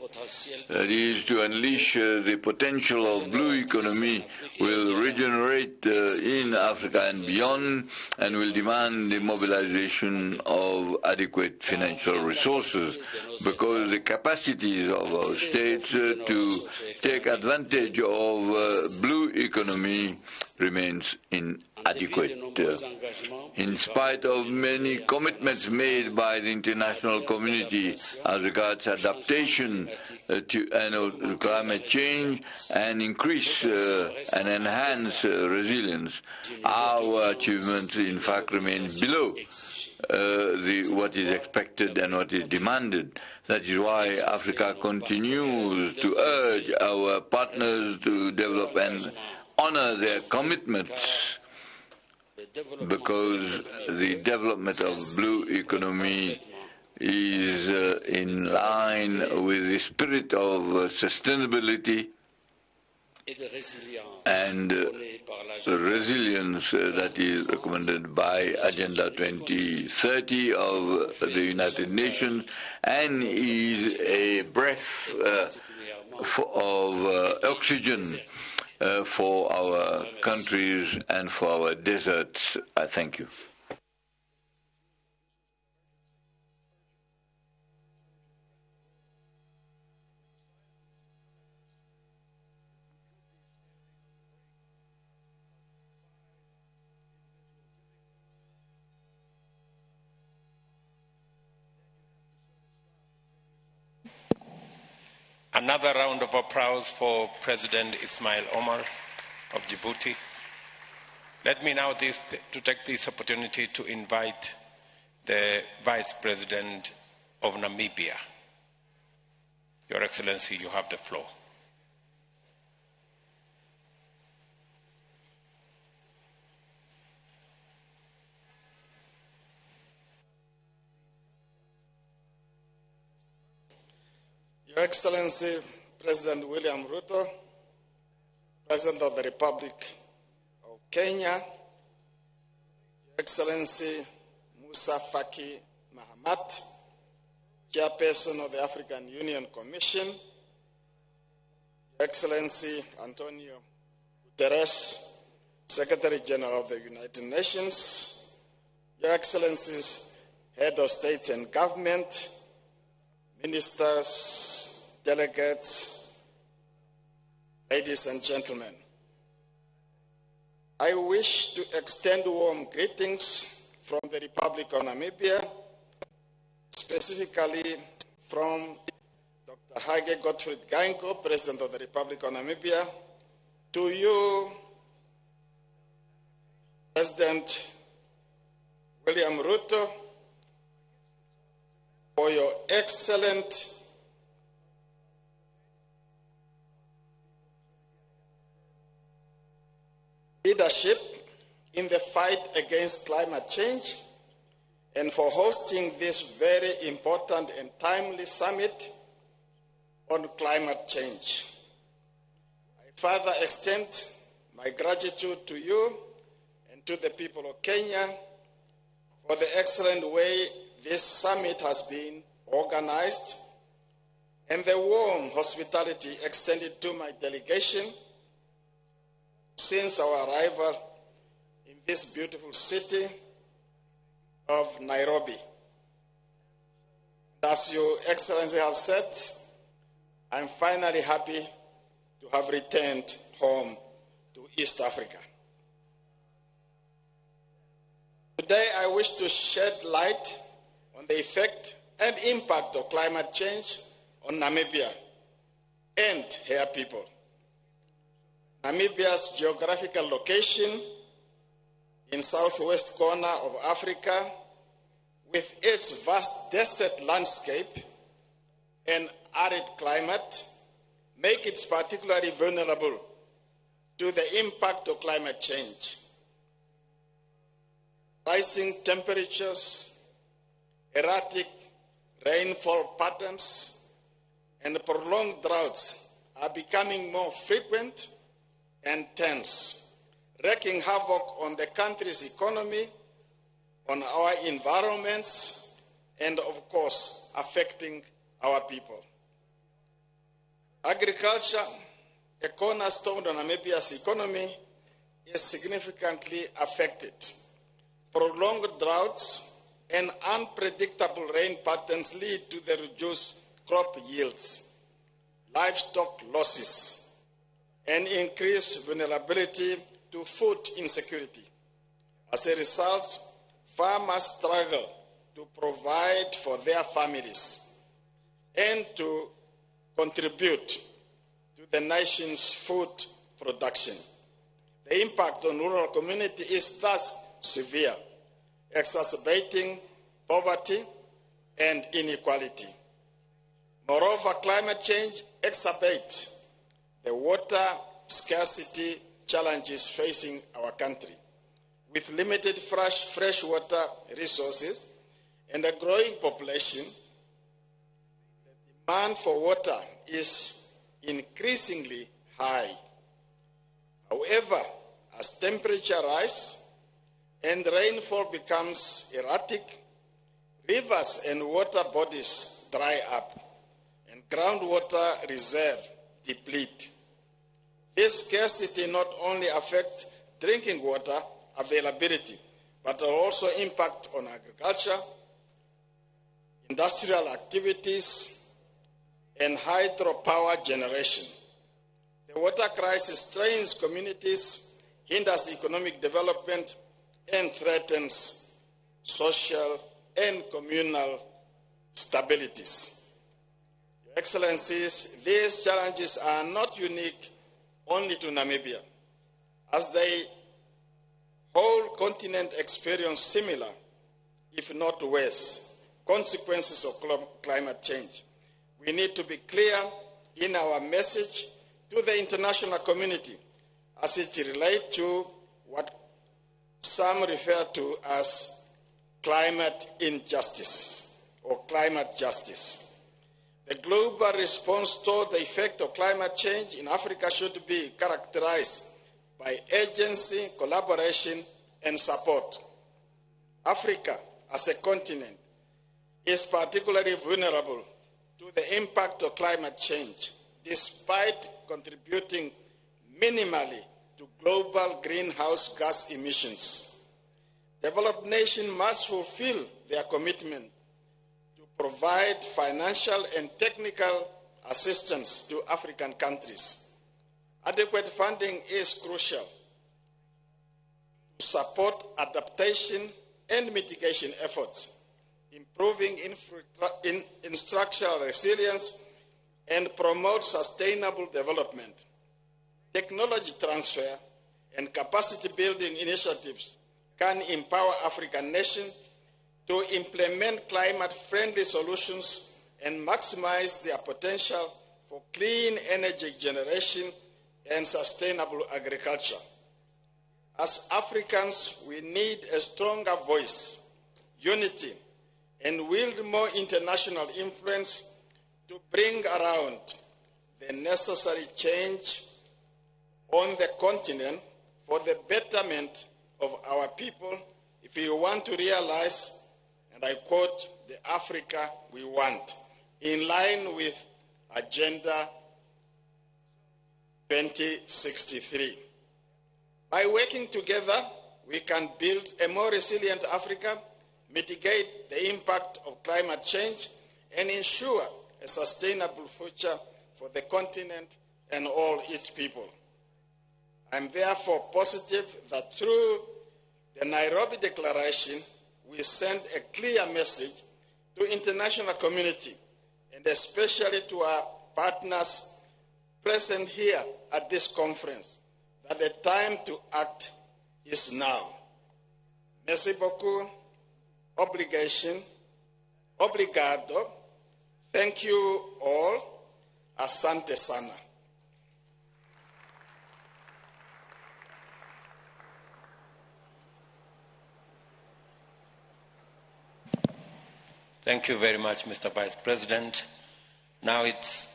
That is, to unleash the potential of blue economy will regenerate in Africa and beyond, and will demand the mobilization of adequate financial resources, because the capacities of our states to take advantage of blue economy remains inadequate. In spite of many commitments made by the international community as regards adaptation to climate change and increase and enhance resilience, our achievements in fact remain below what is expected and what is demanded. That is why Africa continues to urge our partners to develop and honor their commitments, because the development of blue economy is in line with the spirit of sustainability and resilience that is recommended by Agenda 2030 of the United Nations, and is a breath of oxygen for our countries and for our deserts. I thank you. Another round of applause for President Ismail Omar of Djibouti. Let me now to take this opportunity to invite the Vice President of Namibia. Your Excellency, you have the floor. Your Excellency, President William Ruto, President of the Republic of Kenya, Your Excellency Moussa Faki Mahamat, Chairperson of the African Union Commission, Your Excellency Antonio Guterres, Secretary General of the United Nations, Your Excellencies, Head of State and Government, Ministers, delegates, ladies and gentlemen. I wish to extend warm greetings from the Republic of Namibia, specifically from Dr. Hage Gottfried Geingob, President of the Republic of Namibia, to you, President William Ruto, for your excellent leadership in the fight against climate change and for hosting this very important and timely summit on climate change. I further extend my gratitude to you and to the people of Kenya for the excellent way this summit has been organized and the warm hospitality extended to my delegation since our arrival in this beautiful city of Nairobi. As Your Excellency have said, I'm finally happy to have returned home to East Africa. Today, I wish to shed light on the effect and impact of climate change on Namibia and her people. Namibia's geographical location in southwest corner of Africa, with its vast desert landscape and arid climate, make it particularly vulnerable to the impact of climate change. Rising temperatures, erratic rainfall patterns, and prolonged droughts are becoming more frequent and tense, wreaking havoc on the country's economy, on our environments, and of course, affecting our people. Agriculture, a cornerstone of Namibia's economy, is significantly affected. Prolonged droughts and unpredictable rain patterns lead to the reduced crop yields, livestock losses, and increased vulnerability to food insecurity. As a result, farmers struggle to provide for their families and to contribute to the nation's food production. The impact on rural community is thus severe, exacerbating poverty and inequality. Moreover, climate change exacerbates the water scarcity challenges facing our country. With limited fresh water resources and a growing population, the demand for water is increasingly high. However, as temperature rise and rainfall becomes erratic, rivers and water bodies dry up and groundwater reserves deplete. This scarcity not only affects drinking water availability, but also impact on agriculture, industrial activities, and hydropower generation. The water crisis strains communities, hinders economic development, and threatens social and communal stabilities. Your Excellencies, these challenges are not unique only to Namibia, as the whole continent experiences similar, if not worse, consequences of climate change. We need to be clear in our message to the international community as it relates to what some refer to as climate injustices or climate justice. The global response to the effect of climate change in Africa should be characterized by agency, collaboration, and support. Africa, as a continent, is particularly vulnerable to the impact of climate change, despite contributing minimally to global greenhouse gas emissions. Developed nations must fulfill their commitment to provide financial and technical assistance to African countries. Adequate funding is crucial to support adaptation and mitigation efforts, improving infrastructural resilience, and promote sustainable development. Technology transfer and capacity building initiatives can empower African nations to implement climate-friendly solutions and maximize their potential for clean energy generation and sustainable agriculture. As Africans, we need a stronger voice, unity, and wield more international influence to bring around the necessary change on the continent for the betterment of our people if we want to realize, and I quote, the Africa we want, in line with Agenda 2063. By working together, we can build a more resilient Africa, mitigate the impact of climate change, and ensure a sustainable future for the continent and all its people. I am therefore positive that through the Nairobi Declaration, we send a clear message to international community, and especially to our partners present here at this conference, that the time to act is now. Merci beaucoup, obligation, obrigado. Thank you all. Asante sana. Thank you very much, Mr. Vice President. Now it's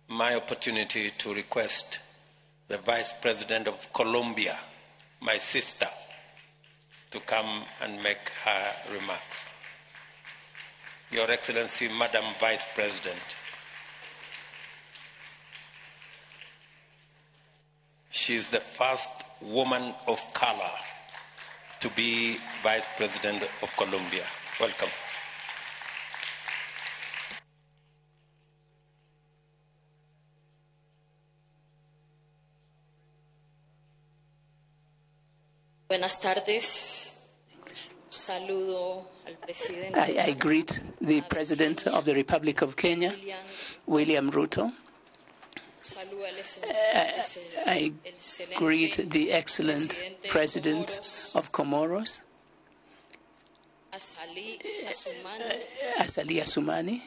my opportunity to request the Vice President of Colombia, my sister, to come and make her remarks. Your Excellency, Madam Vice President. She is the first woman of color to be Vice President of Colombia. Welcome. Buenas tardes. Saludo al presidente. I greet the President of the Republic of Kenya, William Ruto. I greet the excellent President of Comoros, Azali Assoumani,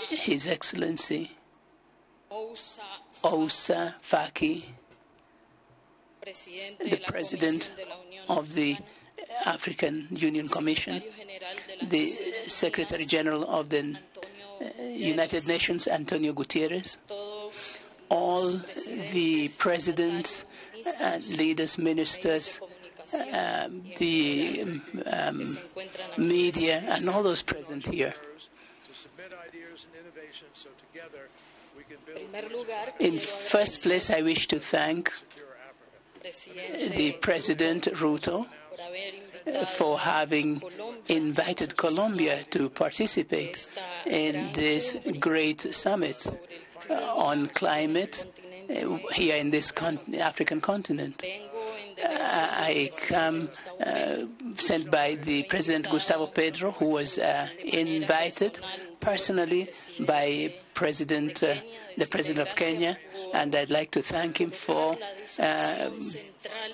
His Excellency Moussa Faki, the President of the African Union Commission, the Secretary General of the United Nations, Antonio Guterres, all the presidents and leaders, ministers, the media, and all those present here. In first place, I wish to thank the President Ruto for having invited Colombia to participate in this great summit on climate here in this African continent. I come sent by the President Gustavo Petro, who was invited personally by the President of Kenya, and I'd like to thank him for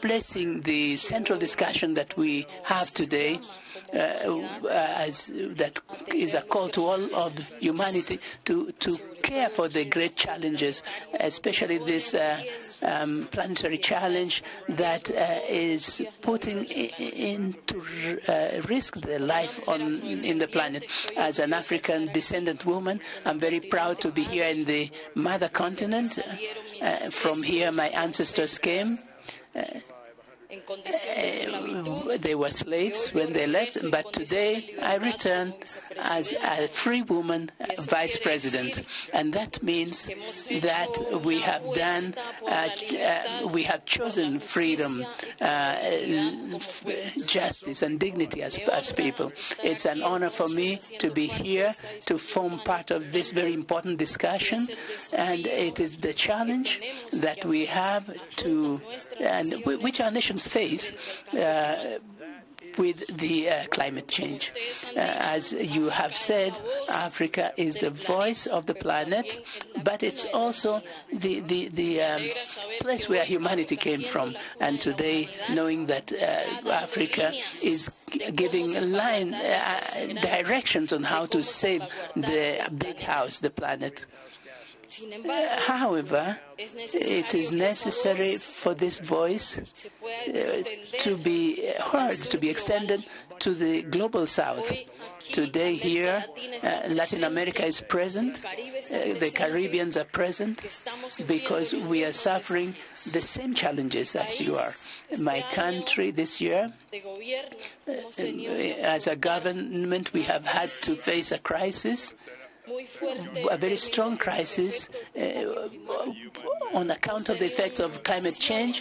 blessing the central discussion that we have today, as that is a call to all of humanity to care for the great challenges, especially this planetary challenge that is putting into risk the life in the planet. As an African descendant woman, I'm very proud to be here in the mother continent. From here, my ancestors came. They were slaves when they left, but today I return as a free woman, vice president. And that means that we have done, we have chosen freedom, justice, and dignity as people. It's an honor for me to be here to form part of this very important discussion, and it is the challenge that we have to, and which our nations face with the climate change. As you have said, Africa is the voice of the planet, but it's also the place where humanity came from. And today, knowing that Africa is giving directions on how to save the big house, the planet. However, it is necessary for this voice to be heard, to be extended to the global south. Today here, Latin America is present, the Caribbeans are present, because we are suffering the same challenges as you are. My country this year, as a government, we have had to face a crisis, a very strong crisis on account of the effects of climate change,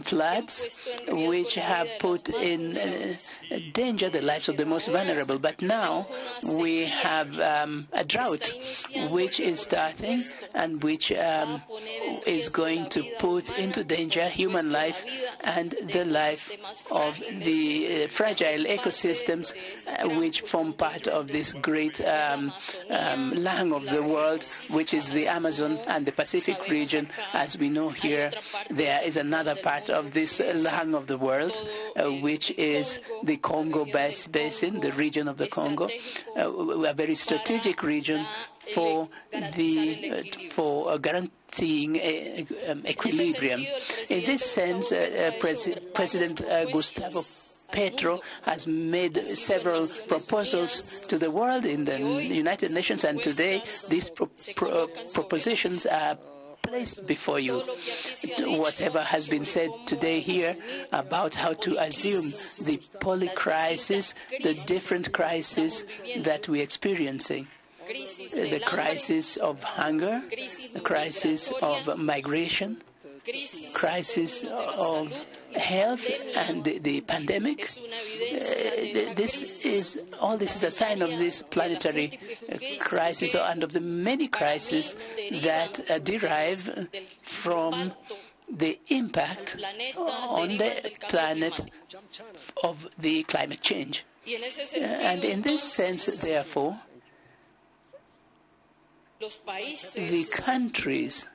floods, which have put in danger the lives of the most vulnerable. But now we have a drought which is starting and which is going to put into danger human life and the life of the fragile ecosystems which form part of this great lung of the world, which is the Amazon and the Pacific region. As we know here, there is another part of this lung of the world, which is the Congo Basin, the region of the Congo, a very strategic region for guaranteeing equilibrium. In this sense, President Gustavo Petro has made several proposals to the world in the United Nations, and today these propositions are placed before you. Whatever has been said today here about how to assume the polycrisis, the different crises that we're experiencing, the crisis of hunger, the crisis of migration, crisis of health, and the pandemic. This is a sign of this planetary crisis and of the many crises that derive from the impact on the planet of the climate change. And in this sense, therefore, the countries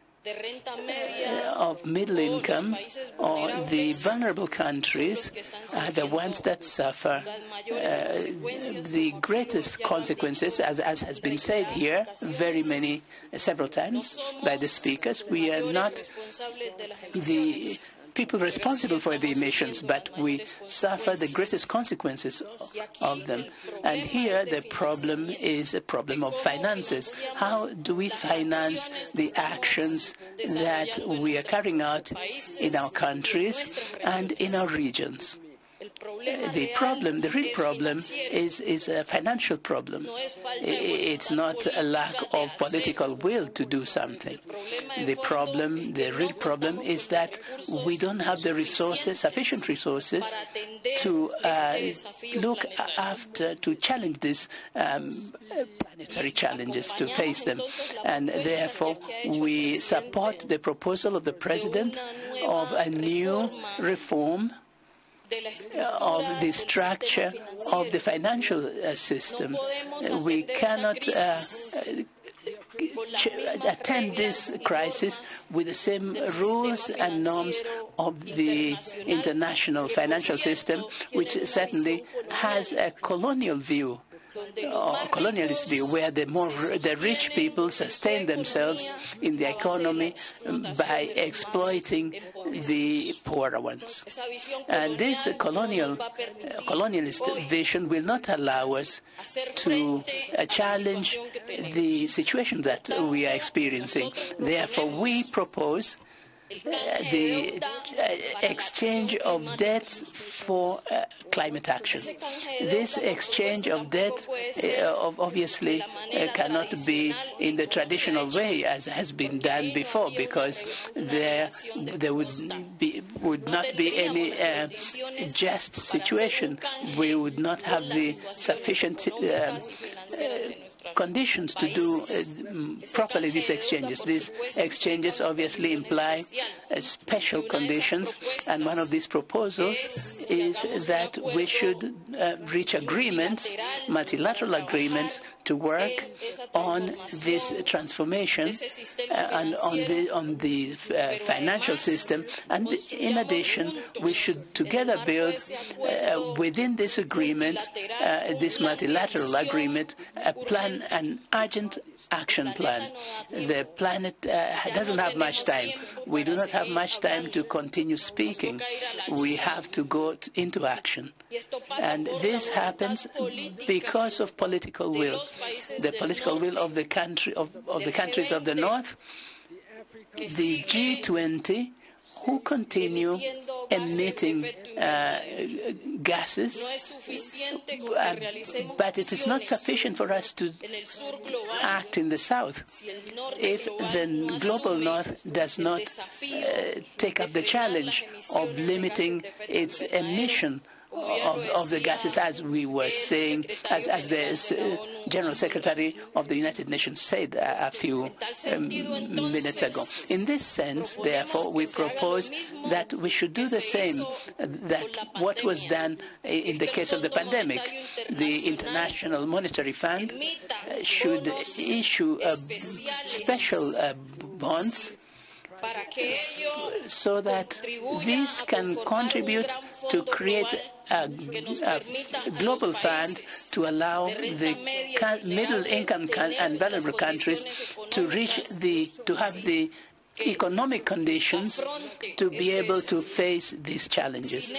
of middle income or the vulnerable countries are the ones that suffer the greatest consequences, as has been said here several times by the speakers. We are not the people responsible for the emissions, but we suffer the greatest consequences of them. And here the problem is a problem of finances. How do we finance the actions that we are carrying out in our countries and in our regions? The problem, the real problem, is a financial problem. It's not a lack of political will to do something. The problem, the real problem, is that we don't have the resources, sufficient resources, to look after, to challenge these planetary challenges, to face them. And therefore, we support the proposal of the President of a new reform of the structure of the financial system. We cannot attend this crisis with the same rules and norms of the international financial system, which certainly has a colonial view, or colonialist view, where the rich people sustain themselves in the economy by exploiting the poorer ones. And this colonialist vision will not allow us to challenge the situation that we are experiencing. Therefore, we propose the exchange of debt for climate action. This exchange of debt obviously cannot be in the traditional way as has been done before, because there would not be any just situation. We would not have the sufficient conditions to do properly these exchanges. These exchanges obviously imply special conditions, and one of these proposals is that we should reach agreements, multilateral agreements, to work on this transformation and on the financial system. And in addition, we should together build within this agreement, this multilateral agreement, a plan, an urgent action plan. The planet doesn't have much time. We do not have much time to continue speaking. We have to go into action. And this happens because of political will. The political will of the country of the countries of the North, the G20, who continue emitting gases, but it is not sufficient for us to act in the South if the global North does not take up the challenge of limiting its emission of the gases, as we were saying, as the General Secretary of the United Nations said a few minutes ago. In this sense, therefore, we propose that we should do the same that what was done in the case of the pandemic. The International Monetary Fund should issue special bonds so that this can contribute to create a global fund to allow the middle income and vulnerable countries to reach to have the economic conditions to be able to face these challenges.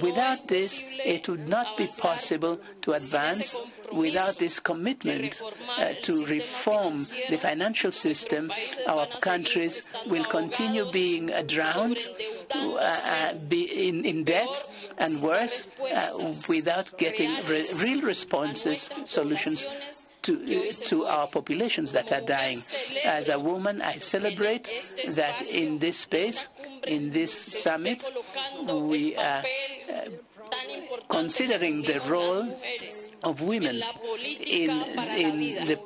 Without this, it would not be possible to advance. Without this commitment to reform the financial system, our countries will continue being drowned, be in debt, and worse, without getting real responses, solutions to our populations that are dying. As a woman, I celebrate that in this space, in this summit, we are considering the role of women in the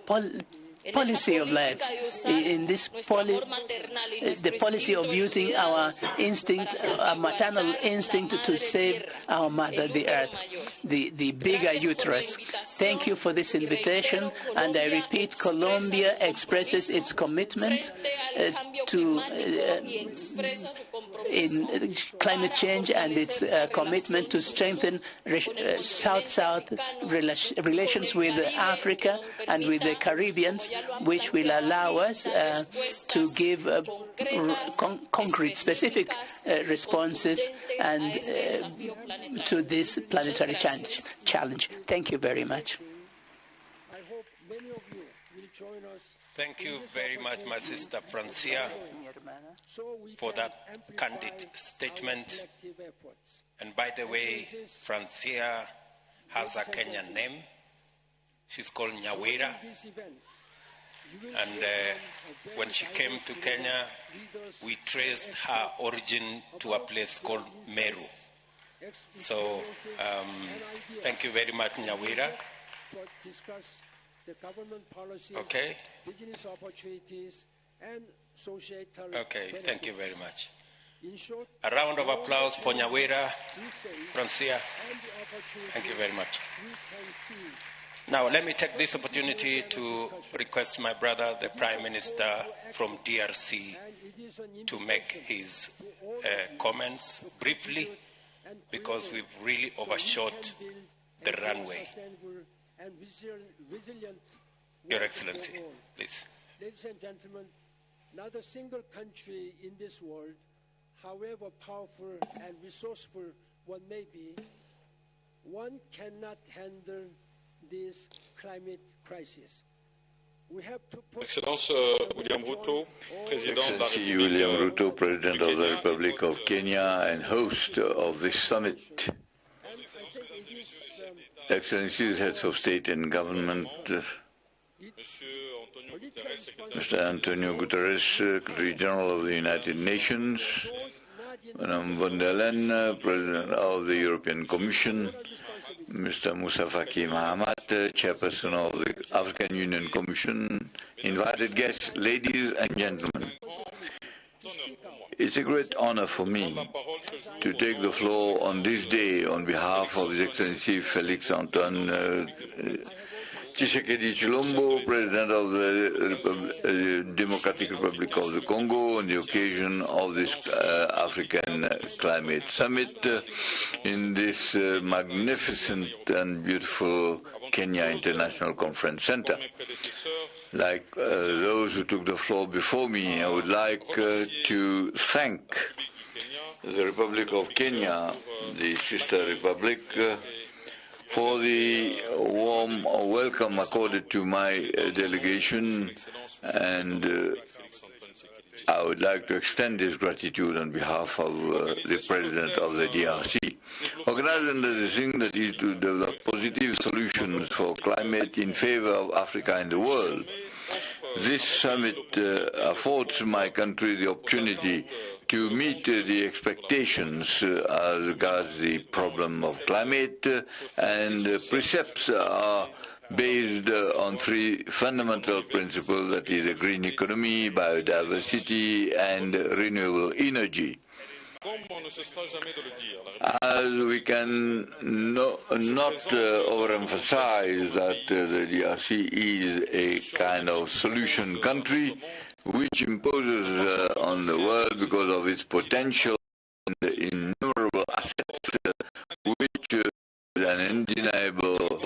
policy of life, in this the policy of using our instinct, our maternal instinct, to save our mother, the earth, the bigger uterus. Thank you for this invitation, and I repeat, Colombia expresses its commitment to in climate change and its commitment to strengthen South-South relations with Africa and with the Caribbean, which will allow us to give concrete, specific responses and to this planetary challenge. Thank you very much. I hope many of you will join us. Thank you very much, my sister Francia, for that candid statement. And by the way, Francia has a Kenyan name. She's called Nyawira. And when she came to Kenya, we traced her origin to a place called Meru. So thank you very much, Nyawira. Okay. Okay, thank you very much. A round of applause for Nyawira, Francia. Thank you very much. Now, let me take this opportunity to request my brother, the Prime Minister from DRC, to make his comments briefly, because we've really overshot the runway. Your Excellency, please. Ladies and gentlemen, not a single country in this world, however powerful and resourceful one may be, one cannot handle this climate crisis. We have to put Excellence William Ruto, President Excellency William Ruto, President of the Republic of Kenya and host of this summit. Excellencies, Heads of State and Government, Mr. Antonio Guterres, Secretary General of the United Nations, Madam von der Leyen, President of the European Commission, Mr. Moussa Faki Mahamat, Chairperson of the African Union Commission, invited guests, ladies and gentlemen. It's a great honor for me to take the floor on this day on behalf of His Excellency Félix Antoine Tshisekedi Tshilombo, President of the Democratic Republic of the Congo, on the occasion of this African Climate Summit in this magnificent and beautiful Kenya International Conference Center. Like those who took the floor before me, I would like to thank the Republic of Kenya, the sister republic, for the warm welcome accorded to my delegation, and I would like to extend this gratitude on behalf of the President of the DRC. Organized under the theme that is to develop positive solutions for climate in favor of Africa and the world, this summit affords my country the opportunity to meet the expectations as regards the problem of climate, and precepts are based on three fundamental principles, that is a green economy, biodiversity, and renewable energy. As we can not overemphasize that the DRC is a kind of solution country which imposes on the world because of its potential and innumerable assets, which is an undeniable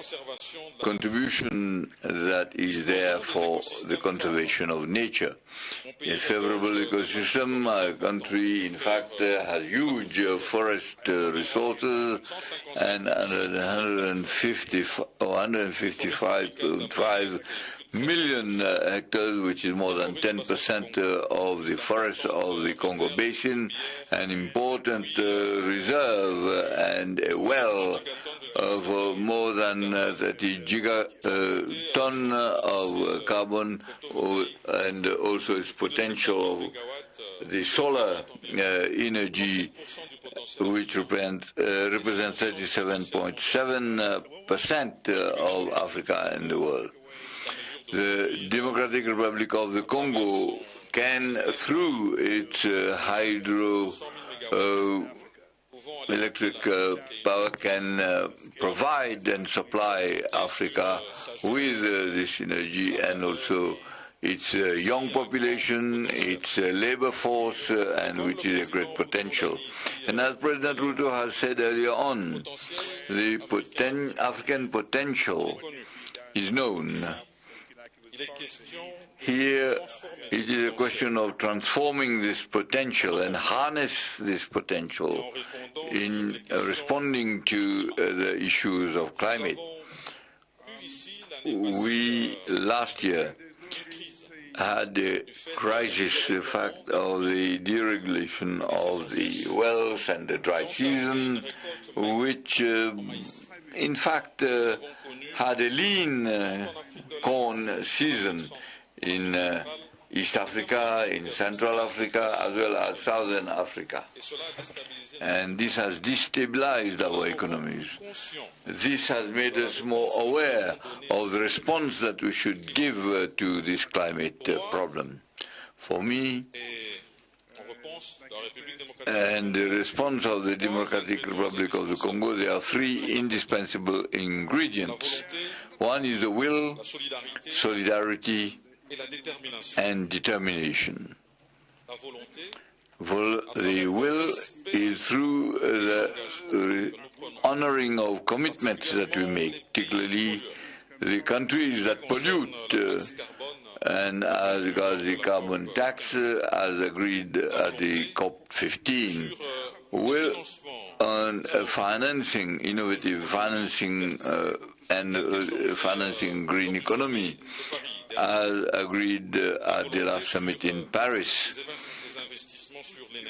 contribution that is there for the conservation of nature. A favorable ecosystem, our country, in fact, has huge forest resources and 155.5 million hectares, which is more than 10% of the forests of the Congo Basin, an important reserve and a well of more than 30 gigaton of carbon, and also its potential of the solar energy, which represents 37.7% of Africa and the world. The Democratic Republic of the Congo can, through its hydro electric power, can provide and supply Africa with this energy, and also its young population, its labor force, and which is a great potential. And as President Ruto has said earlier on, the African potential is known. Here, it is a question of transforming this potential and harness this potential in responding to the issues of climate. We, last year, had a crisis, the fact of the deregulation of the wells and the dry season, which, in fact, had a lean corn season in East Africa, in Central Africa, as well as Southern Africa. And this has destabilized our economies. This has made us more aware of the response that we should give to this climate problem. For me, and the response of the Democratic Republic of the Congo, there are three indispensable ingredients. One is the will, solidarity, and determination. The will is through the honoring of commitments that we make, particularly the countries that pollute, and as regards the carbon tax, as agreed at the COP15, will on financing, innovative financing, and financing green economy, as agreed at the last summit in Paris.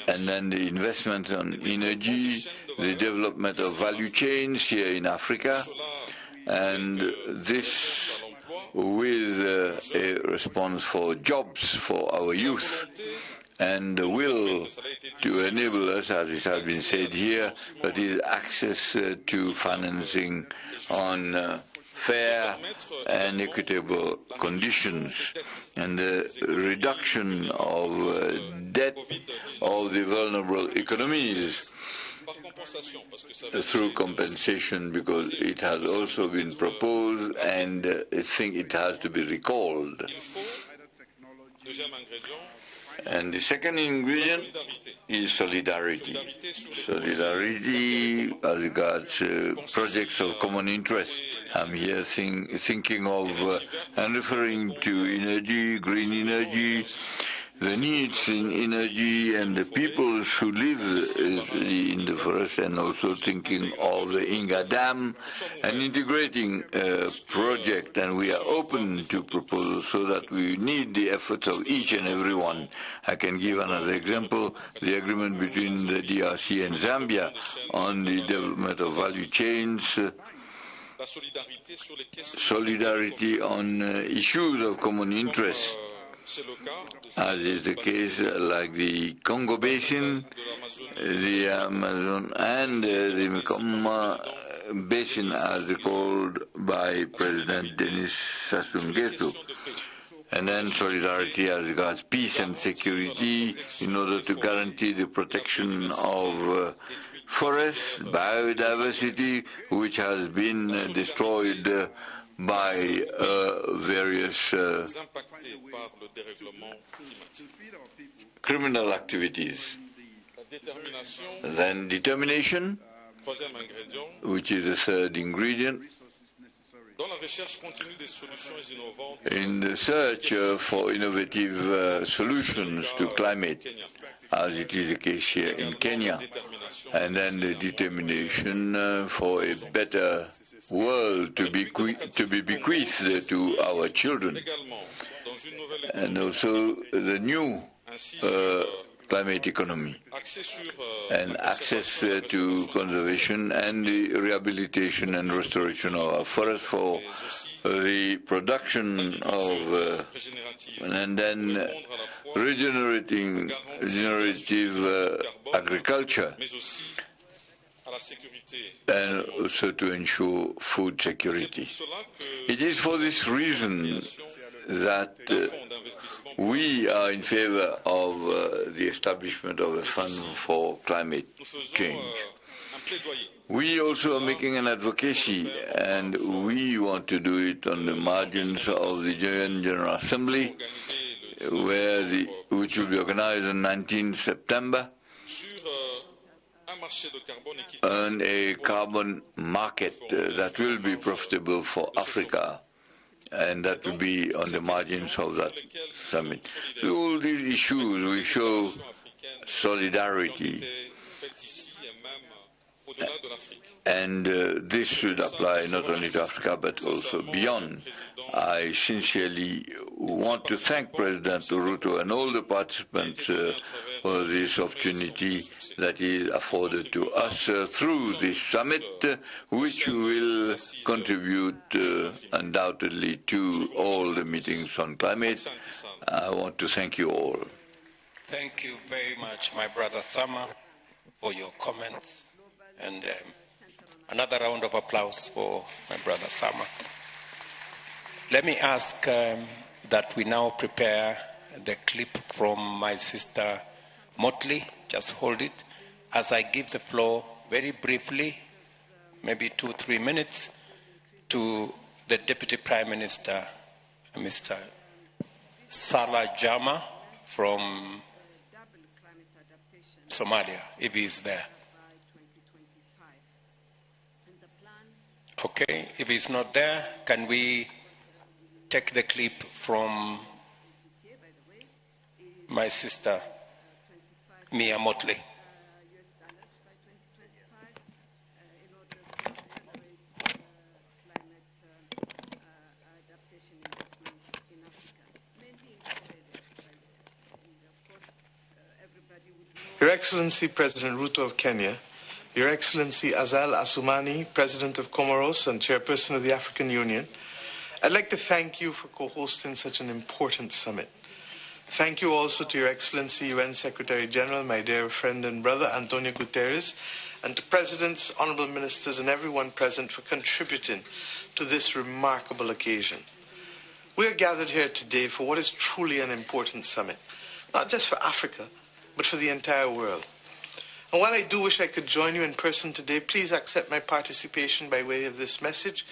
And then the investment on energy, the development of value chains here in Africa, and this with a response for jobs for our youth. and the will to enable us, as it has been said here, that is access to financing on fair and equitable conditions, and the reduction of debt of the vulnerable economies through compensation, because it has also been proposed and I think it has to be recalled. And the second ingredient is solidarity. Solidarity as regards projects of common interest. I'm here thinking of and referring to energy, green energy, the needs in energy and the peoples who live in the forest, and also thinking of the Inga Dam and integrating project. And we are open to proposals so that we need the efforts of each and every one. I can give another example, the agreement between the DRC and Zambia on the development of value chains, solidarity on issues of common interest, as is the case like the Congo Basin, the Amazon, and the Mekong Basin, as recalled by President Denis Sassou Nguesso. And then solidarity as regards peace and security in order to guarantee the protection of forests, biodiversity, which has been destroyed by various criminal activities. Then determination, which is the third ingredient, in the search for innovative solutions to climate, as it is the case here in Kenya, and then the determination for a better world to be bequeathed to our children, and also the new climate economy, and access to conservation and the rehabilitation and restoration of our forests for the production of and then regenerative agriculture, and also to ensure food security. It is for this reason that we are in favor of the establishment of a fund for climate change. We also are making an advocacy, and we want to do it on the margins of the UN General Assembly, which will be organized on 19 September, on a carbon market that will be profitable for Africa, and that will be on the margins of that summit. So all these issues, we show solidarity, and this should apply not only to Africa but also beyond. I sincerely want to thank President Ruto and all the participants for this opportunity that is afforded to us through this summit, which will contribute undoubtedly to all the meetings on climate. I want to thank you all. Thank you very much, my brother Sama, for your comments. And another round of applause for my brother Sama. Let me ask that we now prepare the clip from my sister Mottley. Just hold it as I give the floor very briefly, maybe 2-3 minutes, to the Deputy Prime Minister, Mr. Salah Jama from Somalia, if he is there. Okay, if he's not there, can we take the clip from my sister, Mia Mottley? Your Excellency President Ruto of Kenya, Your Excellency Azali Assoumani, President of Comoros and Chairperson of the African Union, I'd like to thank you for co-hosting such an important summit. Thank you also to Your Excellency, UN Secretary General, my dear friend and brother, Antonio Guterres, and to presidents, honorable ministers, and everyone present for contributing to this remarkable occasion. We are gathered here today for what is truly an important summit, not just for Africa, but for the entire world. And while I do wish I could join you in person today, please accept my participation by way of this message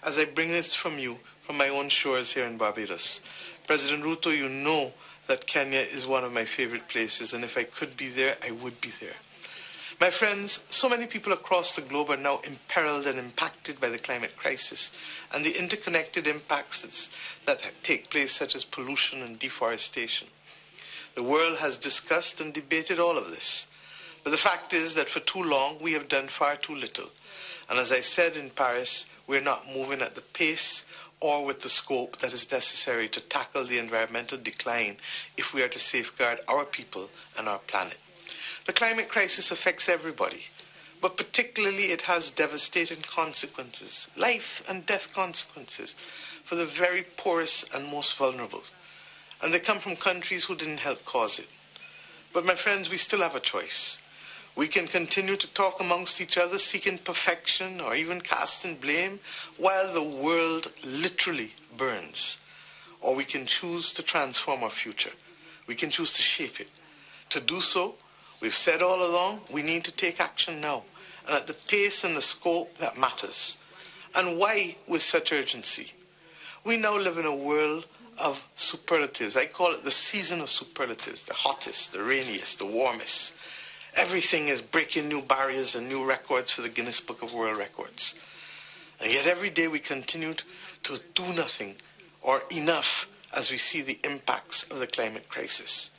as I bring this from you from my own shores here in Barbados. President Ruto, you know that Kenya is one of my favorite places, and if I could be there, I would be there. My friends, so many people across the globe are now imperiled and impacted by the climate crisis and the interconnected impacts that take place, such as pollution and deforestation. The world has discussed and debated all of this. But the fact is that for too long, we have done far too little. And as I said in Paris, we're not moving at the pace or with the scope that is necessary to tackle the environmental decline if we are to safeguard our people and our planet. The climate crisis affects everybody, but particularly it has devastating consequences, life and death consequences, for the very poorest and most vulnerable. And they come from countries who didn't help cause it. But my friends, we still have a choice. We can continue to talk amongst each other, seeking perfection or even casting blame, while the world literally burns. Or we can choose to transform our future. We can choose to shape it. To do so, we've said all along, we need to take action now, and at the pace and the scope that matters. And why with such urgency? We now live in a world of superlatives. I call it the season of superlatives, the hottest, the rainiest, the warmest. Everything is breaking new barriers and new records for the Guinness Book of World Records. And yet every day we continue to do nothing or enough as we see the impacts of the climate crisis.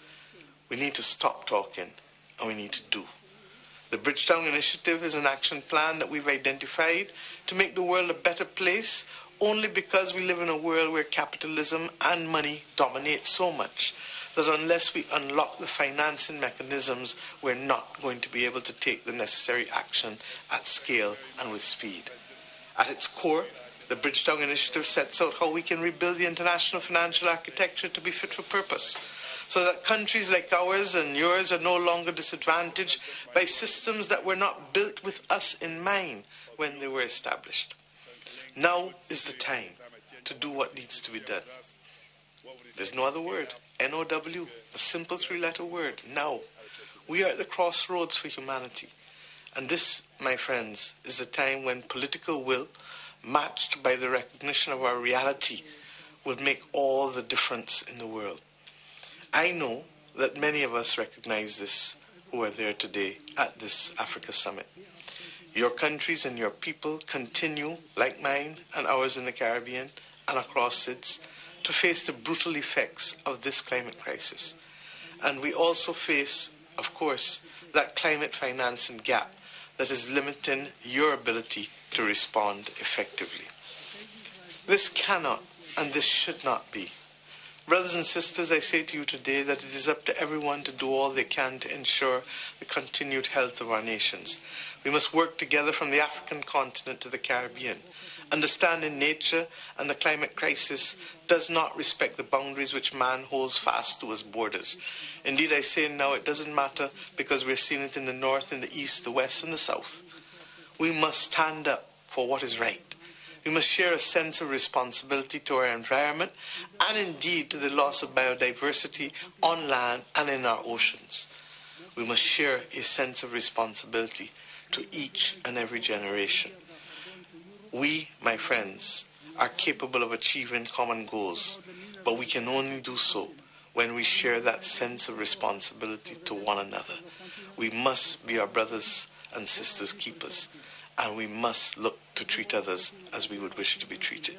We need to stop talking and we need to do. The Bridgetown Initiative is an action plan that we've identified to make the world a better place, only because we live in a world where capitalism and money dominate so much that unless we unlock the financing mechanisms, we're not going to be able to take the necessary action at scale and with speed. At its core, the Bridgetown Initiative sets out how we can rebuild the international financial architecture to be fit for purpose, so that countries like ours and yours are no longer disadvantaged by systems that were not built with us in mind when they were established. Now is the time to do what needs to be done. There's no other word. N-O-W, a simple three-letter word, now. We are at the crossroads for humanity. And this, my friends, is a time when political will, matched by the recognition of our reality, will make all the difference in the world. I know that many of us recognize this who are there today at this Africa Summit. Your countries and your people continue, like mine and ours in the Caribbean and across SIDS, to face the brutal effects of this climate crisis. And we also face, of course, that climate financing gap that is limiting your ability to respond effectively. This cannot and this should not be. Brothers and sisters, I say to you today that it is up to everyone to do all they can to ensure the continued health of our nations. We must work together from the African continent to the Caribbean. Understanding nature and the climate crisis does not respect the boundaries which man holds fast to as borders. Indeed, I say now it doesn't matter because we're seeing it in the north, in the east, the west, and the south. We must stand up for what is right. We must share a sense of responsibility to our environment and indeed to the loss of biodiversity on land and in our oceans. We must share a sense of responsibility to each and every generation. We, my friends, are capable of achieving common goals, but we can only do so when we share that sense of responsibility to one another. We must be our brothers and sisters' keepers, and we must look to treat others as we would wish to be treated.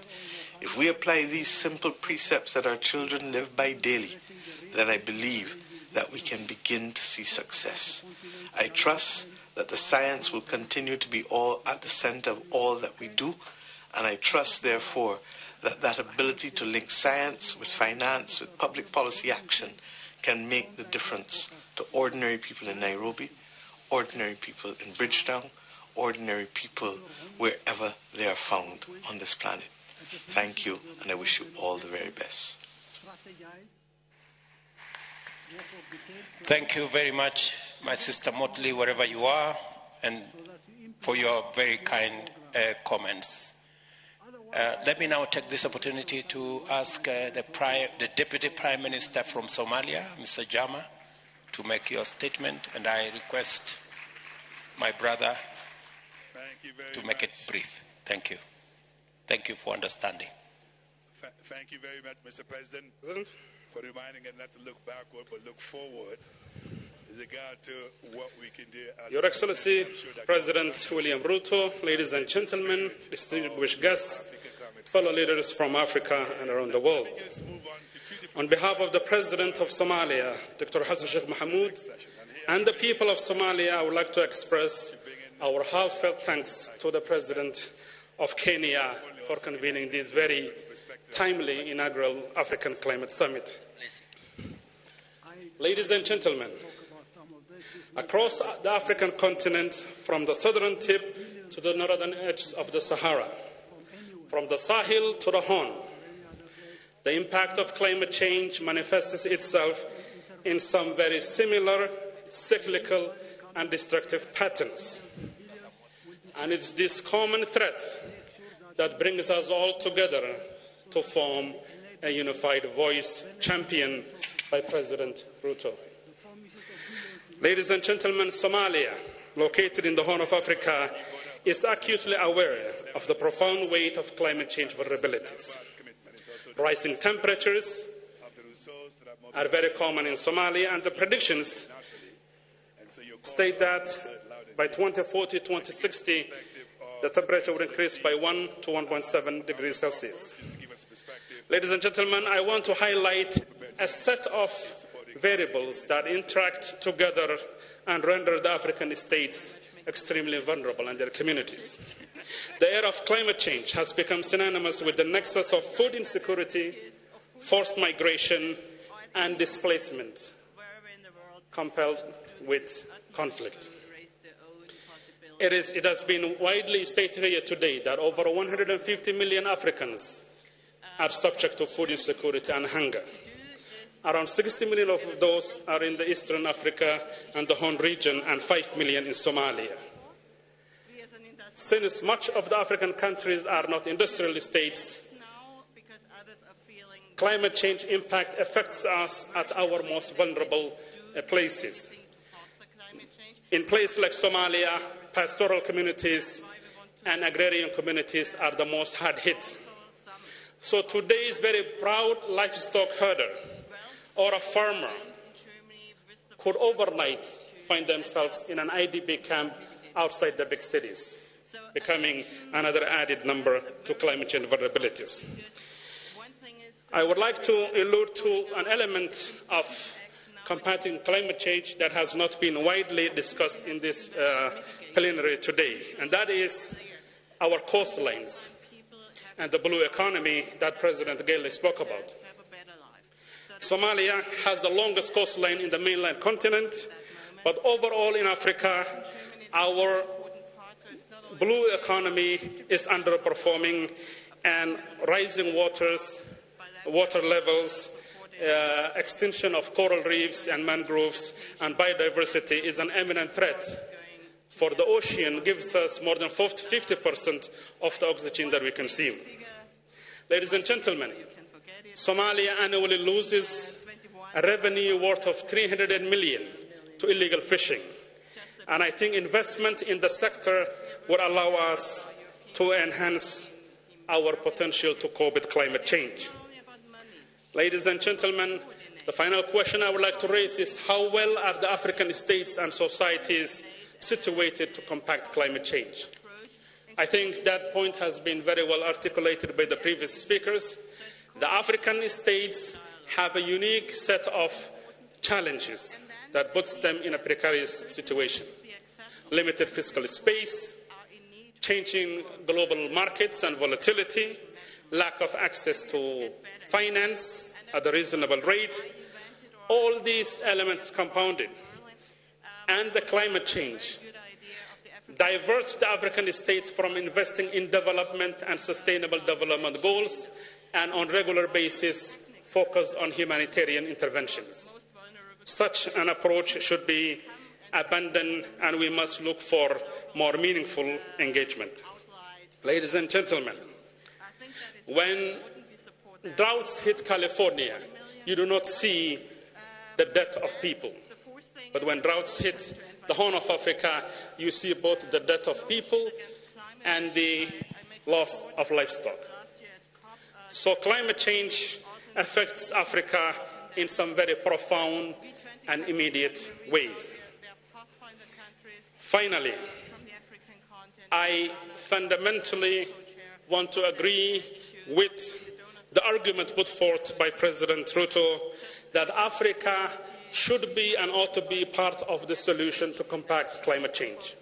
If we apply these simple precepts that our children live by daily, then I believe that we can begin to see success. I trust that the science will continue to be all at the center of all that we do, and I trust, therefore, that that ability to link science with finance, with public policy action, can make the difference to ordinary people in Nairobi, ordinary people in Bridgetown, ordinary people wherever they are found on this planet. Thank you, and I wish you all the very best. Thank you very much, my sister Mottley, wherever you are, and for your very kind comments. Let me now take this opportunity to ask the Deputy Prime Minister from Somalia, Mr. Jama, to make your statement, and I request my brother to make it brief. Thank you. Thank you for understanding. Thank you very much, Mr. President, for reminding us not to look backward, but look forward with regard to what we can do. As Your Excellency, President William Ruto, ladies and gentlemen, distinguished guests, fellow leaders from Africa and around the world. On behalf of the President of Somalia, Dr. Hassan Sheikh Mohamud, and the people of Somalia, I would like to express our heartfelt thanks to the President of Kenya for convening this very timely inaugural African Climate Summit. Ladies and gentlemen, across the African continent, from the southern tip to the northern edge of the Sahara, from the Sahel to the Horn, the impact of climate change manifests itself in some very similar cyclical and destructive patterns. And it's this common threat that brings us all together to form a unified voice championed by President Ruto. Ladies and gentlemen, Somalia, located in the Horn of Africa, is acutely aware of the profound weight of climate change vulnerabilities. Rising temperatures are very common in Somalia, and the predictions state that by 2040, 2060, the temperature will increase by 1 to 1.7 degrees Celsius. Ladies and gentlemen, I want to highlight a set of variables that interact together and render the African states extremely vulnerable and their communities. The era of climate change has become synonymous with the nexus of food insecurity, forced migration, and displacement, compelled with conflict. It has been widely stated here today that over 150 million Africans are subject to food insecurity and hunger. Around 60 million of those are in the Eastern Africa and the Horn region, and 5 million in Somalia. Since much of the African countries are not industrial states, climate change impact affects us at our most vulnerable places. In places like Somalia, pastoral communities and agrarian communities are the most hard hit. So today's very proud livestock herder or a farmer could overnight find themselves in an IDP camp outside the big cities, becoming another added number to climate change vulnerabilities. I would like to allude to an element of combating climate change that has not been widely discussed in this plenary today, and that is our coastlines and the blue economy that President Guelleh spoke about. Somalia has the longest coastline in the mainland continent, but overall in Africa, our blue economy is underperforming, and rising water levels, extinction of coral reefs and mangroves, and biodiversity is an imminent threat. For the ocean gives us more than 50% of the oxygen that we consume. Ladies and gentlemen, Somalia annually loses a revenue worth of 300 million to illegal fishing. And I think investment in the sector would allow us to enhance our potential to cope with climate change. Ladies and gentlemen, the final question I would like to raise is how well are the African states and societies situated to combat climate change? I think that point has been very well articulated by the previous speakers. The African states have a unique set of challenges that puts them in a precarious situation. Limited fiscal space, changing global markets and volatility, lack of access to finance at a reasonable rate, all these elements compounded, and the climate change diverts the African states from investing in development and sustainable development goals, and on regular basis focus on humanitarian interventions. Such an approach should be abandoned, and we must look for more meaningful engagement. Ladies and gentlemen, when droughts hit California, you do not see the death of people. But when droughts hit the Horn of Africa, you see both the death of people and the loss of livestock. So climate change affects Africa in some very profound and immediate ways. Finally, I fundamentally want to agree with the argument put forth by President Ruto that Africa should be and ought to be part of the solution to combat climate change.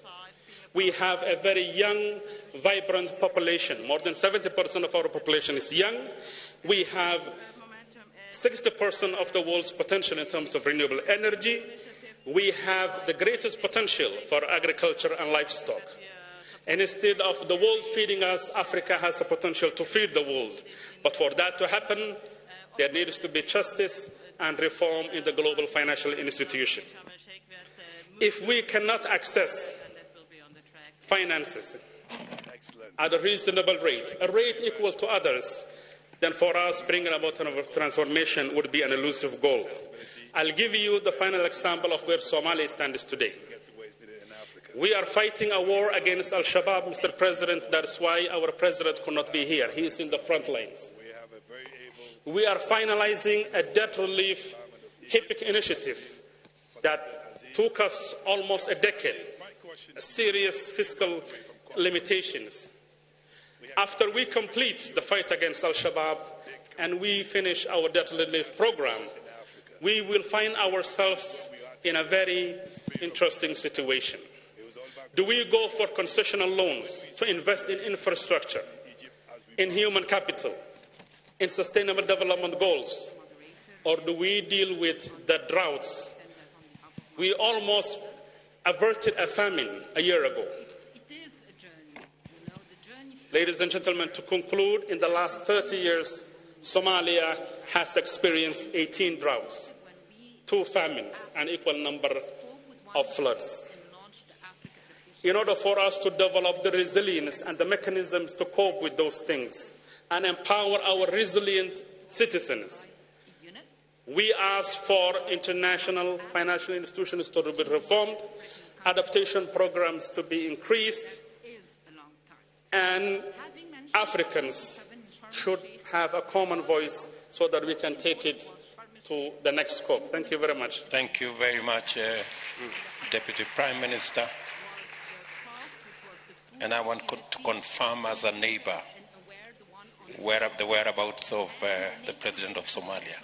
We have a very young, vibrant population. More than 70% of our population is young. We have 60% of the world's potential in terms of renewable energy. We have the greatest potential for agriculture and livestock. And instead of the world feeding us, Africa has the potential to feed the world. But for that to happen, there needs to be justice and reform in the global financial institution. If we cannot access finances at a reasonable rate, a rate equal to others, then for us, bringing about a transformation would be an elusive goal. I'll give you the final example of where Somalia stands today. We are fighting a war against Al-Shabaab, Mr. President. That's why our president could not be here. He is in the front lines. We are finalizing a debt relief HIPC initiative that took us almost a decade, serious fiscal limitations. After we complete the fight against Al-Shabaab and we finish our debt relief program, we will find ourselves in a very interesting situation. Do we go for concessional loans to invest in infrastructure, in human capital, in sustainable development goals, or do we deal with the droughts? We almost averted a famine a year ago. Ladies and gentlemen, to conclude, in the last 30 years, Somalia has experienced 18 droughts, 2 famines, and equal number of floods. In order for us to develop the resilience and the mechanisms to cope with those things and empower our resilient citizens, we ask for international financial institutions to be reformed, adaptation programs to be increased, and Africans should have a common voice so that we can take it to the next COP. Thank you very much. Thank you very much, Deputy Prime Minister. And I want to confirm as a neighbor the whereabouts of the President of Somalia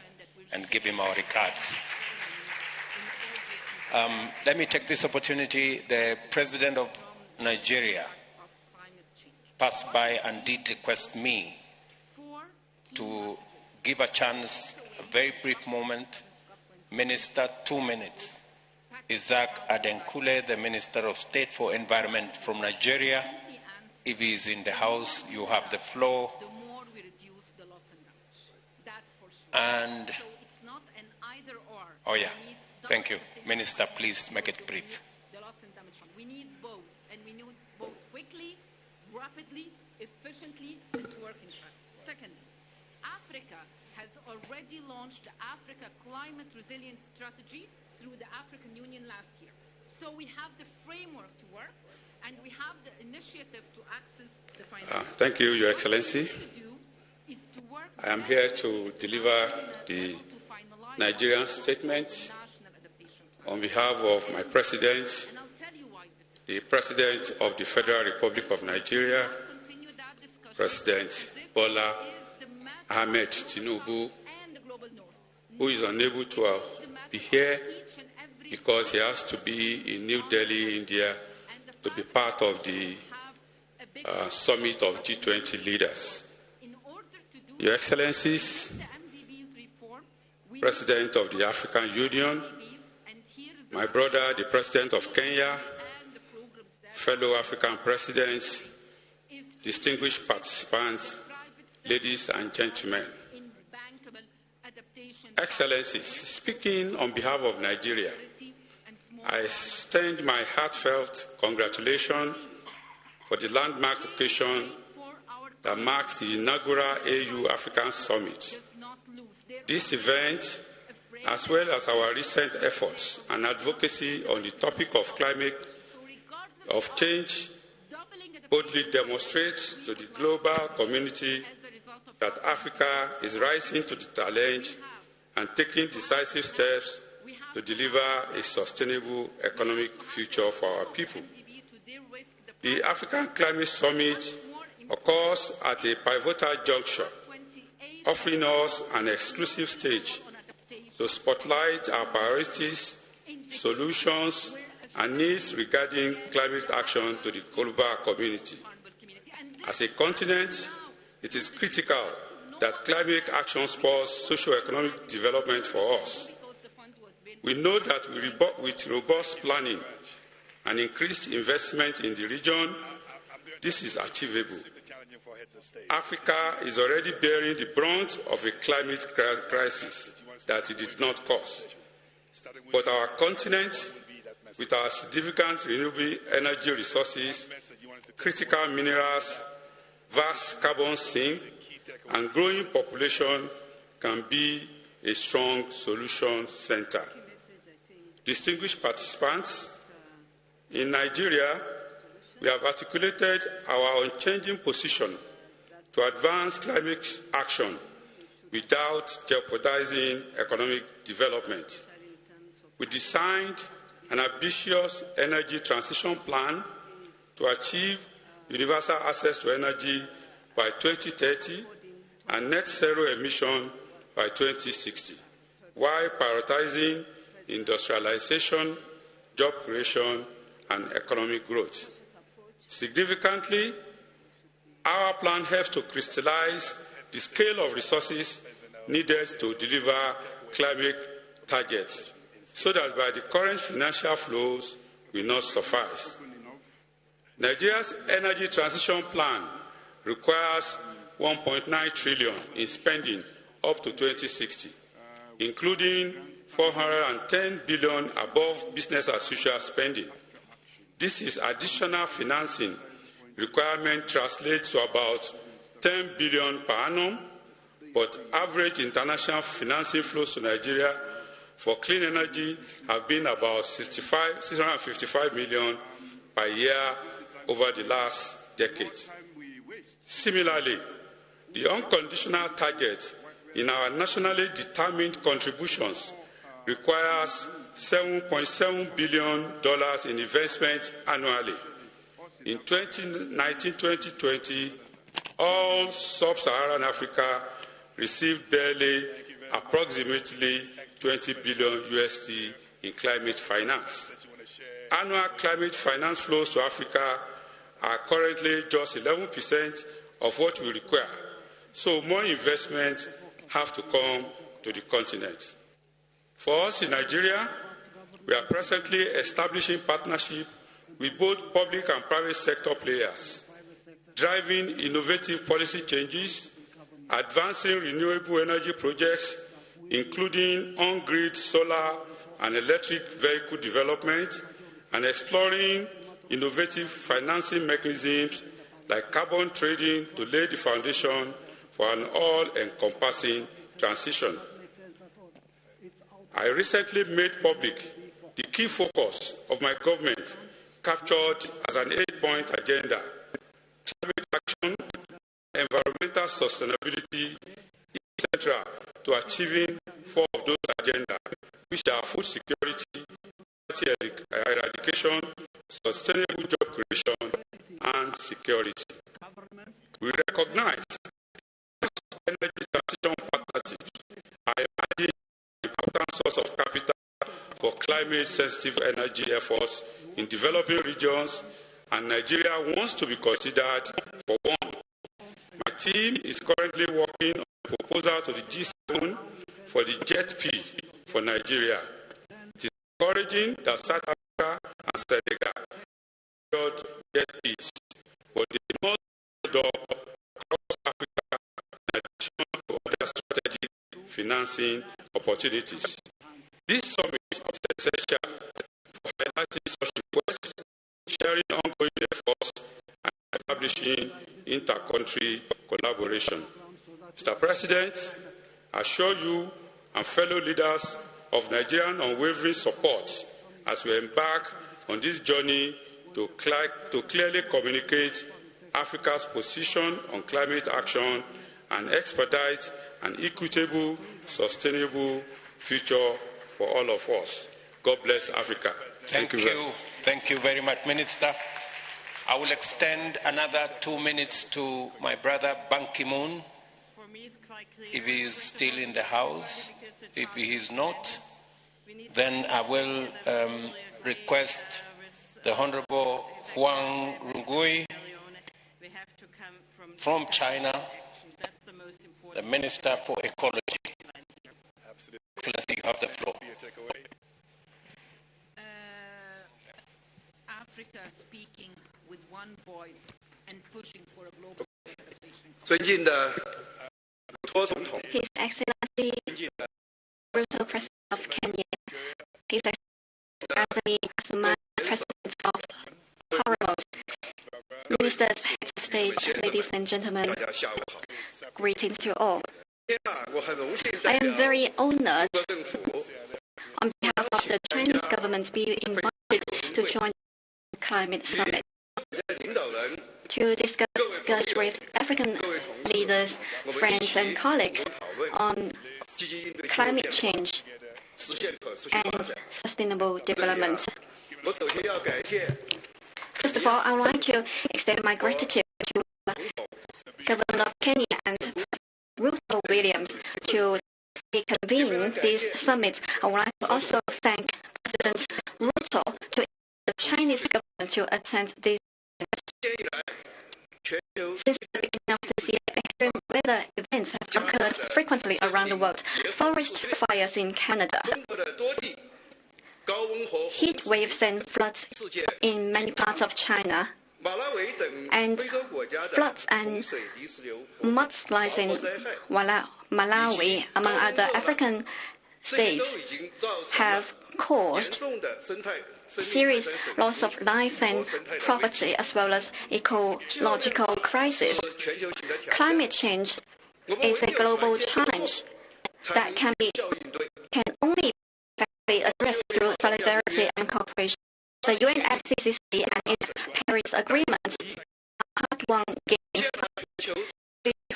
and give him our regards. Let me take this opportunity. The President of Nigeria passed by and did request me to give a chance, a very brief moment. Minister, 2 minutes. Isaac Adekunle, the Minister of State for Environment from Nigeria. If he is in the house, you have the floor. And, oh yeah, thank you. Minister, please make it brief. We need both, and we need both quickly, rapidly, efficiently, and to work in track. Secondly, Africa has already launched the Africa Climate Resilience Strategy through the African Union last year. So we have the framework to work, and we have the initiative to access the finance. Thank you, Your Excellency. I am here to deliver the Nigerian statement on behalf of my president, the President of the Federal Republic of Nigeria, President Bola Ahmed Tinubu, who is unable to be here because he has to be in New Delhi, India, to be part of the summit of G20 leaders. Your Excellencies, President of the African Union, my brother, the President of Kenya, fellow African presidents, distinguished participants, ladies and gentlemen. Excellencies, speaking on behalf of Nigeria, I extend my heartfelt congratulations for the landmark occasion that marks the inaugural AU African Summit. This event, as well as our recent efforts and advocacy on the topic of climate of change, boldly demonstrates to the global community that Africa is rising to the challenge and taking decisive steps to deliver a sustainable economic future for our people. The African Climate Summit occurs at a pivotal juncture, offering us an exclusive stage to spotlight our priorities, solutions, and needs regarding climate action to the global community. As a continent, it is critical that climate action spurs socio-economic development for us. We know that with robust planning and increased investment in the region, this is achievable. Africa is already bearing the brunt of a climate crisis that it did not cause. But our continent, with our significant renewable energy resources, critical minerals, vast carbon sink, and growing population, can be a strong solution center. Distinguished participants, in Nigeria, we have articulated our unchanging position to advance climate action without jeopardizing economic development. We designed an ambitious energy transition plan to achieve universal access to energy by 2030 and net zero emission by 2060, while prioritizing industrialization, job creation, and economic growth. Significantly, our plan helps to crystallize the scale of resources needed to deliver climate targets, so that by the current financial flows will not suffice. Nigeria's energy transition plan requires $1.9 trillion in spending up to 2060, including $410 billion above business as usual spending. This is additional financing requirement translates to about $10 billion per annum, but average international financing flows to Nigeria for clean energy have been about $655 million per year over the last decade. Similarly, the unconditional target in our nationally determined contributions requires $7.7 billion in investment annually. In 2019-2020, all sub-Saharan Africa received barely approximately $20 billion USD in climate finance. Annual climate finance flows to Africa are currently just 11% of what we require, so more investment have to come to the continent. For us in Nigeria, we are presently establishing partnership with both public and private sector players, driving innovative policy changes, advancing renewable energy projects, including on-grid solar and electric vehicle development, and exploring innovative financing mechanisms like carbon trading to lay the foundation for an all-encompassing transition. I recently made public the key focus of my government, captured as an 8-point agenda: climate action, environmental sustainability is central to achieving 4 of those agendas, which are food security, poverty eradication, sustainable job creation, and security. We recognize energy transition partnerships are emerging an important source of capital for climate-sensitive energy efforts in developing regions, and Nigeria wants to be considered for one. My team is currently working on a proposal to the G7 for the JETP for Nigeria. It is encouraging that South Africa and Senegal secured JETPs, but they must build up across Africa in addition to other strategic financing opportunities. This summit is essential for highlighting such requests, sharing ongoing efforts, and establishing inter-country collaboration. Mr. President, I assure you and fellow leaders of Nigerian unwavering support as we embark on this journey to clearly communicate Africa's position on climate action and expedite an equitable, sustainable future for all of us. God bless Africa. Thank you. Thank you very much, Minister. I will extend another 2 minutes to my brother Ban Ki-moon, if he is still in the house. If he is not, then I will request the Honorable Huang Rongguo from China, the Minister for Ecology. Excellency, you have the floor. Africa speaking with one voice and pushing for a global adaptation. His Excellency Ruto, President of Kenya, His Excellency Assoumani, President of Comoros, Ministers, Heads of State, ladies and gentlemen, greetings to all. I am very honored on behalf of the Chinese government to be invited to join the Climate Summit to discuss with African leaders, friends, and colleagues on climate change and sustainable development. First of all, I would like to extend my gratitude to the Government of Kenya and Ruto Williams to convene this summit. I would like to also thank President Ruto to the Chinese government to attend this. Since the beginning of this year, extreme weather events have occurred frequently around the world. Forest fires in Canada, heat waves and floods in many parts of China, and floods and mudslides in Malawi, among other African states, have caused serious loss of life and property, as well as ecological crisis. Climate change is a global challenge that can only be addressed through solidarity and cooperation. The UNFCCC and its Paris Agreement are hard-won gains.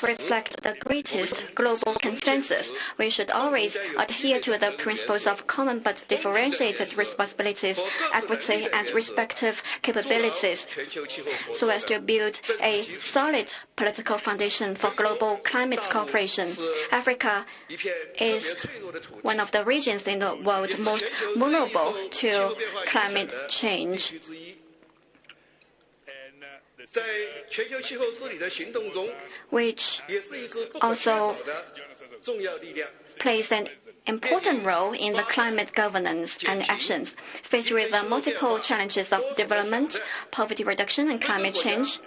Reflect the greatest global consensus. We should always adhere to the principles of common but differentiated responsibilities, equity, and respective capabilities, so as to build a solid political foundation for global climate cooperation. Africa is one of the regions in the world most vulnerable to climate change, which also plays an important role in the climate governance and actions. Faced with the multiple challenges of development, poverty reduction, and climate change,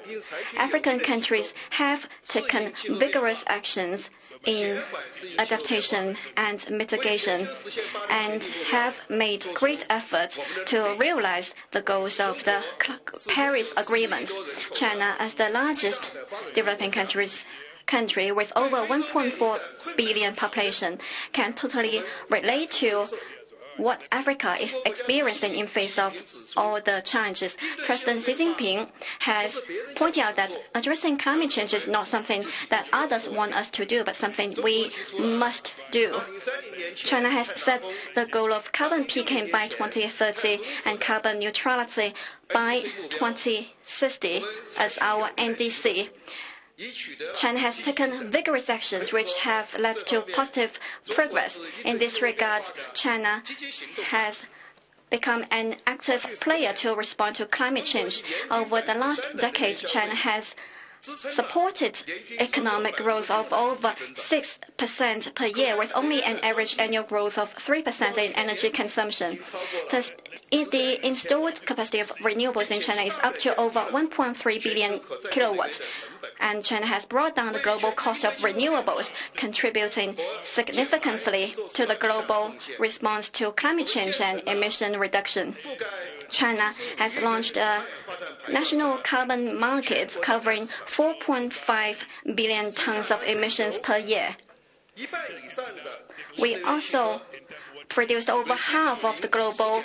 African countries have taken vigorous actions in adaptation and mitigation, and have made great efforts to realize the goals of the Paris Agreement. China, as the largest developing country with over 1.4 billion population, can totally relate to what Africa is experiencing in face of all the challenges. President Xi Jinping has pointed out that addressing climate change is not something that others want us to do, but something we must do. China has set the goal of carbon peaking by 2030 and carbon neutrality by 2060 as our NDC. China has taken vigorous actions which have led to positive progress. In this regard, China has become an active player to respond to climate change. Over the last decade, China has supported economic growth of over 6% per year, with only an average annual growth of 3% in energy consumption. The installed capacity of renewables in China is up to over 1.3 billion kilowatts, and China has brought down the global cost of renewables, contributing significantly to the global response to climate change and emission reduction. China has launched a national carbon market covering 4.5 billion tons of emissions per year. We also produced over half of the global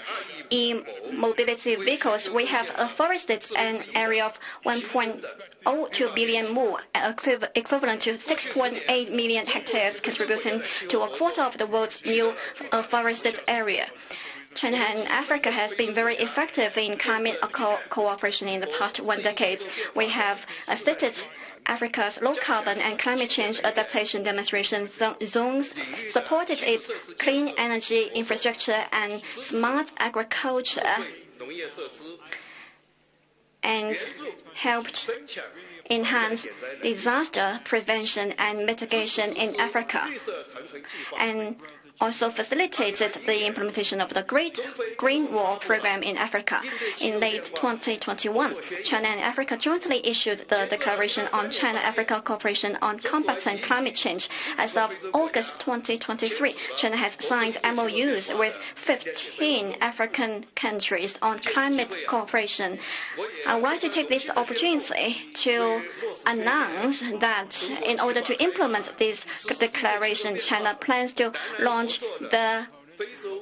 e-mobility vehicles. We have afforested an area of 1.02 billion mu, equivalent to 6.8 million hectares, contributing to a quarter of the world's new afforested area. China and Africa has been very effective in climate cooperation in the past 1 decade. We have assisted Africa's low-carbon and climate change adaptation demonstration zones, supported its clean energy infrastructure and smart agriculture, and helped enhance disaster prevention and mitigation in Africa, and also facilitated the implementation of the Great Green Wall program in Africa. In late 2021, China and Africa jointly issued the Declaration on China-Africa Cooperation on Combating Climate Change. As of August 2023, China has signed MOUs with 15 African countries on climate cooperation. I would like to take this opportunity to announce that in order to implement this declaration, China plans to launch the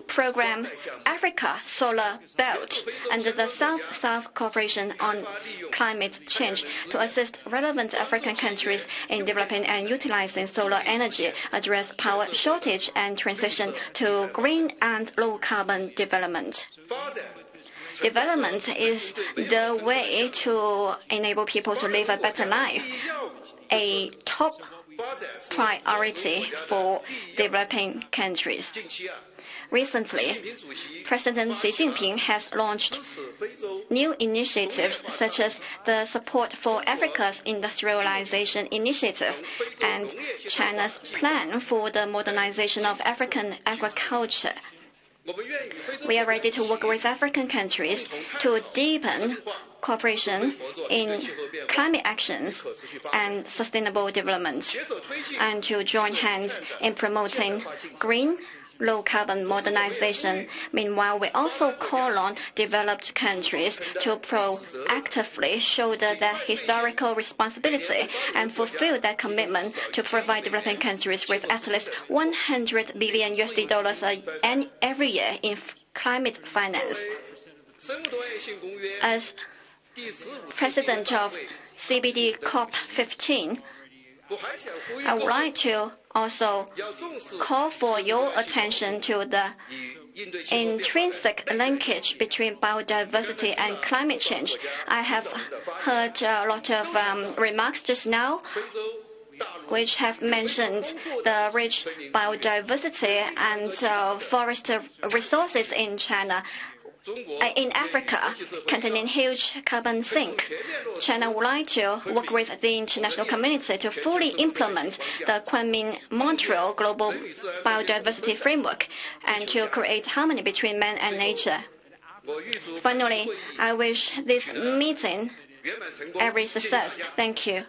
program Africa Solar Belt under the South-South Cooperation on Climate Change to assist relevant African countries in developing and utilizing solar energy, address power shortage, and transition to green and low-carbon development. Development is the way to enable people to live a better life, a top priority for developing countries. Recently, President Xi Jinping has launched new initiatives such as the Support for Africa's Industrialization Initiative and China's plan for the modernization of African agriculture. We are ready to work with African countries to deepen cooperation in climate actions and sustainable development, and to join hands in promoting green, low-carbon modernization. Meanwhile, we also call on developed countries to proactively shoulder their historical responsibility and fulfill their commitment to provide developing countries with at least $100 billion every year in climate finance. As President of CBD COP15, I would like to also call for your attention to the intrinsic linkage between biodiversity and climate change. I have heard a lot of remarks just now which have mentioned the rich biodiversity and forest resources in China. In Africa, containing huge carbon sink. China would like to work with the international community to fully implement the Kunming-Montreal Global Biodiversity Framework and to create harmony between man and nature. Finally, I wish this meeting every success. Thank you.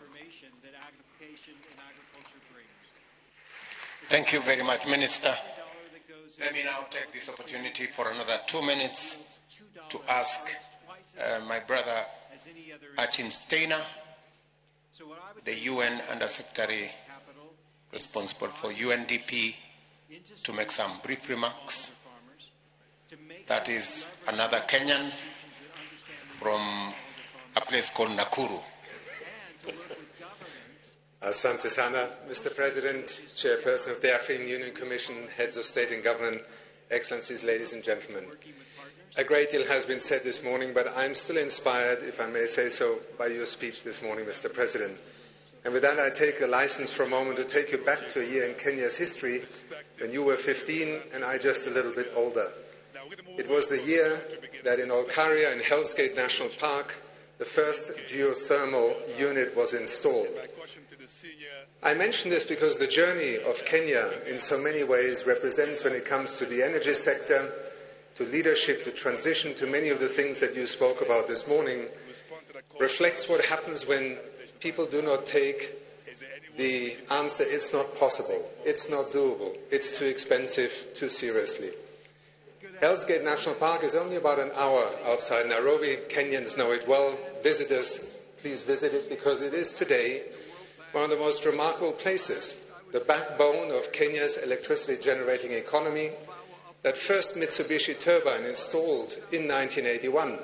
Thank you very much, Minister. Let me now take this opportunity for another 2 minutes to ask my brother Achim Steiner, the UN Undersecretary responsible for UNDP, to make some brief remarks. That is another Kenyan from a place called Nakuru. Asante sana, Mr. President, Chairperson of the African Union Commission, Heads of State and Government, Excellencies, ladies and gentlemen. A great deal has been said this morning, but I'm still inspired, if I may say so, by your speech this morning, Mr. President. And with that, I take a license for a moment to take you back to a year in Kenya's history when you were 15 and I just a little bit older. It was the year that in Olkaria in Hell's Gate National Park, the first geothermal unit was installed. I mention this because the journey of Kenya in so many ways represents, when it comes to the energy sector, to leadership, to transition, to many of the things that you spoke about this morning, reflects what happens when people do not take the answer, it's not possible, it's not doable, it's too expensive, too seriously. Hell's Gate National Park is only about an hour outside Nairobi. Kenyans know it well. Visitors, please visit it, because it is today one of the most remarkable places, the backbone of Kenya's electricity generating economy. That first Mitsubishi turbine installed in 1981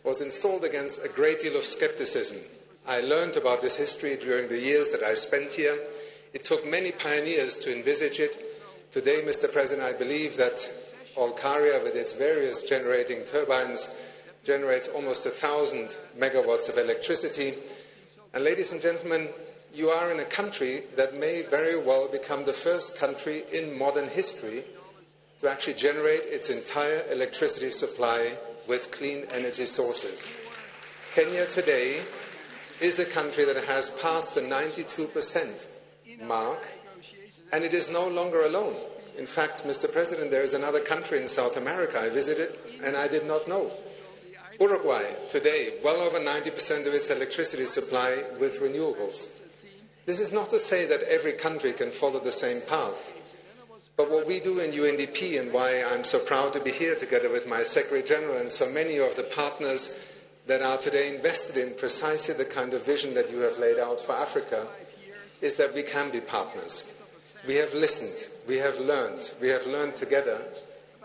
was installed against a great deal of skepticism. I learned about this history during the years that I spent here. It took many pioneers to envisage it. Today, Mr. President, I believe that Olkaria, with its various generating turbines, generates almost 1,000 megawatts of electricity. And ladies and gentlemen, you are in a country that may very well become the first country in modern history to actually generate its entire electricity supply with clean energy sources. Kenya today is a country that has passed the 92% mark, and it is no longer alone. In fact, Mr. President, there is another country in South America I visited and I did not know. Uruguay, today, well over 90% of its electricity supply with renewables. This is not to say that every country can follow the same path. But what we do in UNDP, and why I'm so proud to be here together with my Secretary General and so many of the partners that are today invested in precisely the kind of vision that you have laid out for Africa, is that we can be partners. We have listened, we have learned together.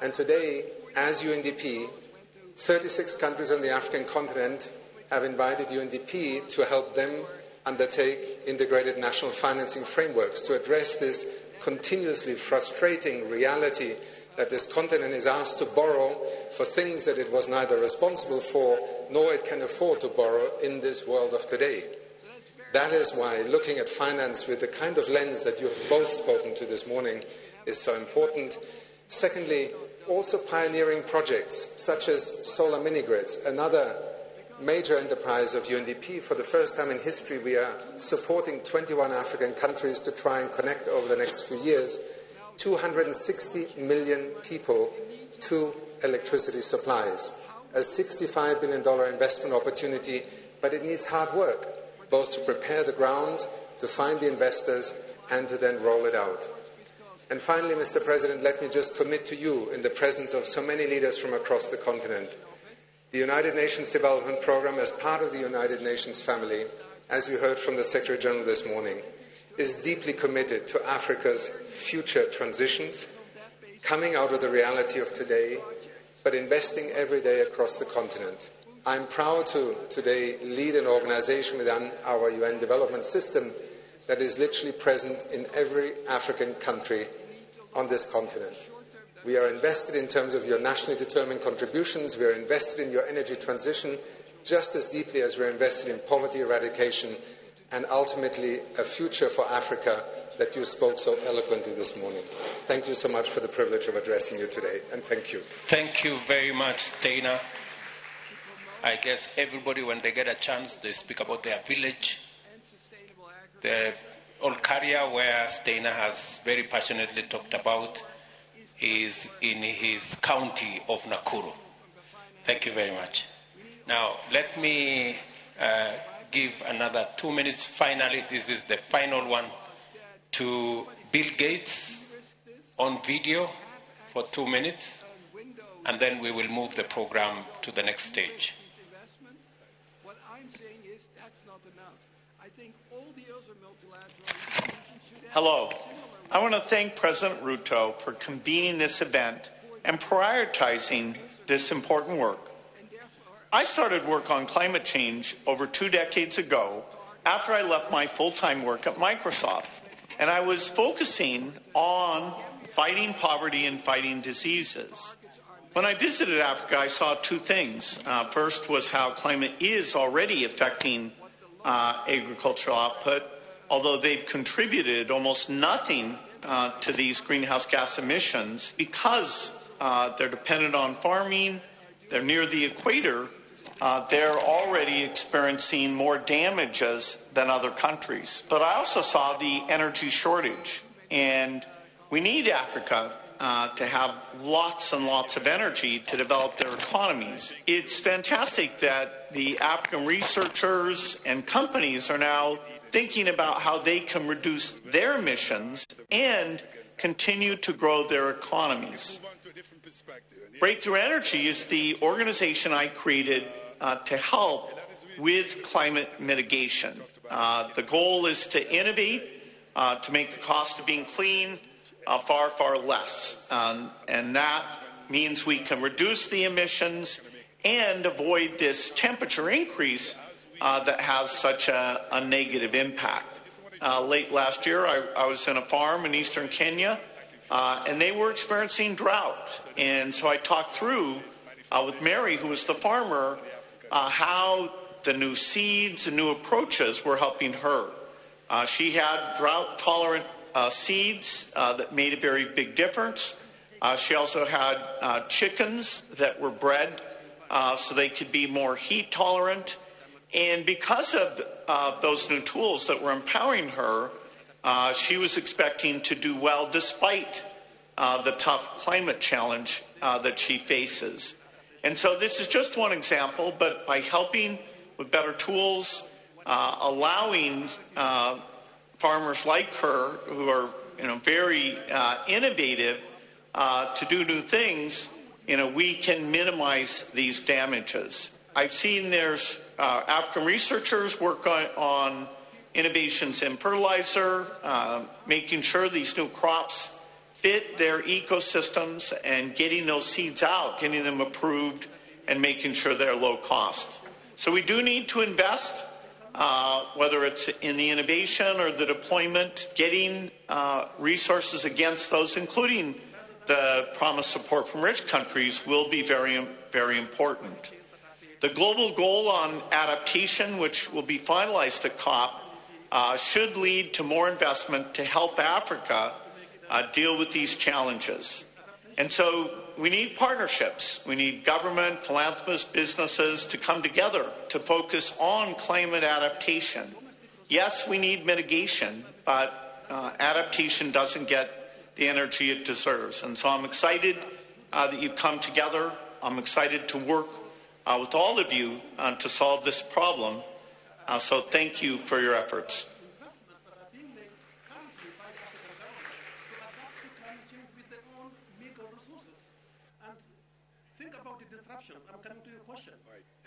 And today, as UNDP, 36 countries on the African continent have invited UNDP to help them undertake integrated national financing frameworks to address this continuously frustrating reality that this continent is asked to borrow for things that it was neither responsible for nor it can afford to borrow in this world of today. That is why looking at finance with the kind of lens that you have both spoken to this morning is so important. Secondly, also pioneering projects such as solar minigrids, another major enterprise of UNDP. For the first time in history, we are supporting 21 African countries to try and connect over the next few years 260 million people to electricity supplies. A $65 billion investment opportunity, but it needs hard work, both to prepare the ground, to find the investors, and to then roll it out. And finally, Mr. President, let me just commit to you in the presence of so many leaders from across the continent. The United Nations Development Programme, as part of the United Nations family, as you heard from the Secretary General this morning, is deeply committed to Africa's future transitions, coming out of the reality of today, but investing every day across the continent. I'm proud to today lead an organization within our UN development system that is literally present in every African country on this continent. We are invested in terms of your nationally determined contributions. We are invested in your energy transition just as deeply as we are invested in poverty eradication and ultimately a future for Africa that you spoke so eloquently this morning. Thank you so much for the privilege of addressing you today, and thank you. Thank you very much, Steinar. I guess everybody, when they get a chance, they speak about their village, the Olkaria, where Steinar has very passionately talked about, is in his county of Nakuru. Thank you very much. Now, let me give another 2 minutes. Finally, this is the final one, to Bill Gates on video for 2 minutes, and then we will move the program to the next stage. Hello. I want to thank President Ruto for convening this event and prioritizing this important work. I started work on climate change over 2 decades ago after I left my full-time work at Microsoft, and I was focusing on fighting poverty and fighting diseases. When I visited Africa, I saw 2 things. First was how climate is already affecting agricultural output, although they've contributed almost nothing to these greenhouse gas emissions because they're dependent on farming, they're near the equator, They're already experiencing more damages than other countries. But I also saw the energy shortage, and we need Africa to have lots and lots of energy to develop their economies. It's fantastic that the African researchers and companies are now thinking about how they can reduce their emissions and continue to grow their economies. Breakthrough Energy is the organization I created to help with climate mitigation. The goal is to innovate, to make the cost of being clean far, far less. And that means we can reduce the emissions and avoid this temperature increase that has such a negative impact. Late last year, I was in a farm in eastern Kenya, and they were experiencing drought. And so I talked through with Mary, who was the farmer, how the new seeds and new approaches were helping her. She had drought-tolerant seeds that made a very big difference. She also had chickens that were bred so they could be more heat tolerant. And because of those new tools that were empowering her, she was expecting to do well despite the tough climate challenge that she faces. And so this is just one example, but by helping with better tools, allowing farmers like her, who are very innovative, to do new things, we can minimize these damages. I've seen there's African researchers work on innovations in fertilizer, making sure these new crops fit their ecosystems and getting those seeds out, getting them approved, and making sure they're low cost. So we do need to invest, whether it's in the innovation or the deployment, getting resources against those, including the promised support from rich countries, will be very, very important. The global goal on adaptation, which will be finalized at COP, should lead to more investment to help Africa deal with these challenges. And so we need partnerships. We need government, philanthropists, businesses to come together to focus on climate adaptation. Yes, we need mitigation, but adaptation doesn't get the energy it deserves. And so I'm excited that you've come together. I'm excited to work with all of you to solve this problem. So thank you for your efforts.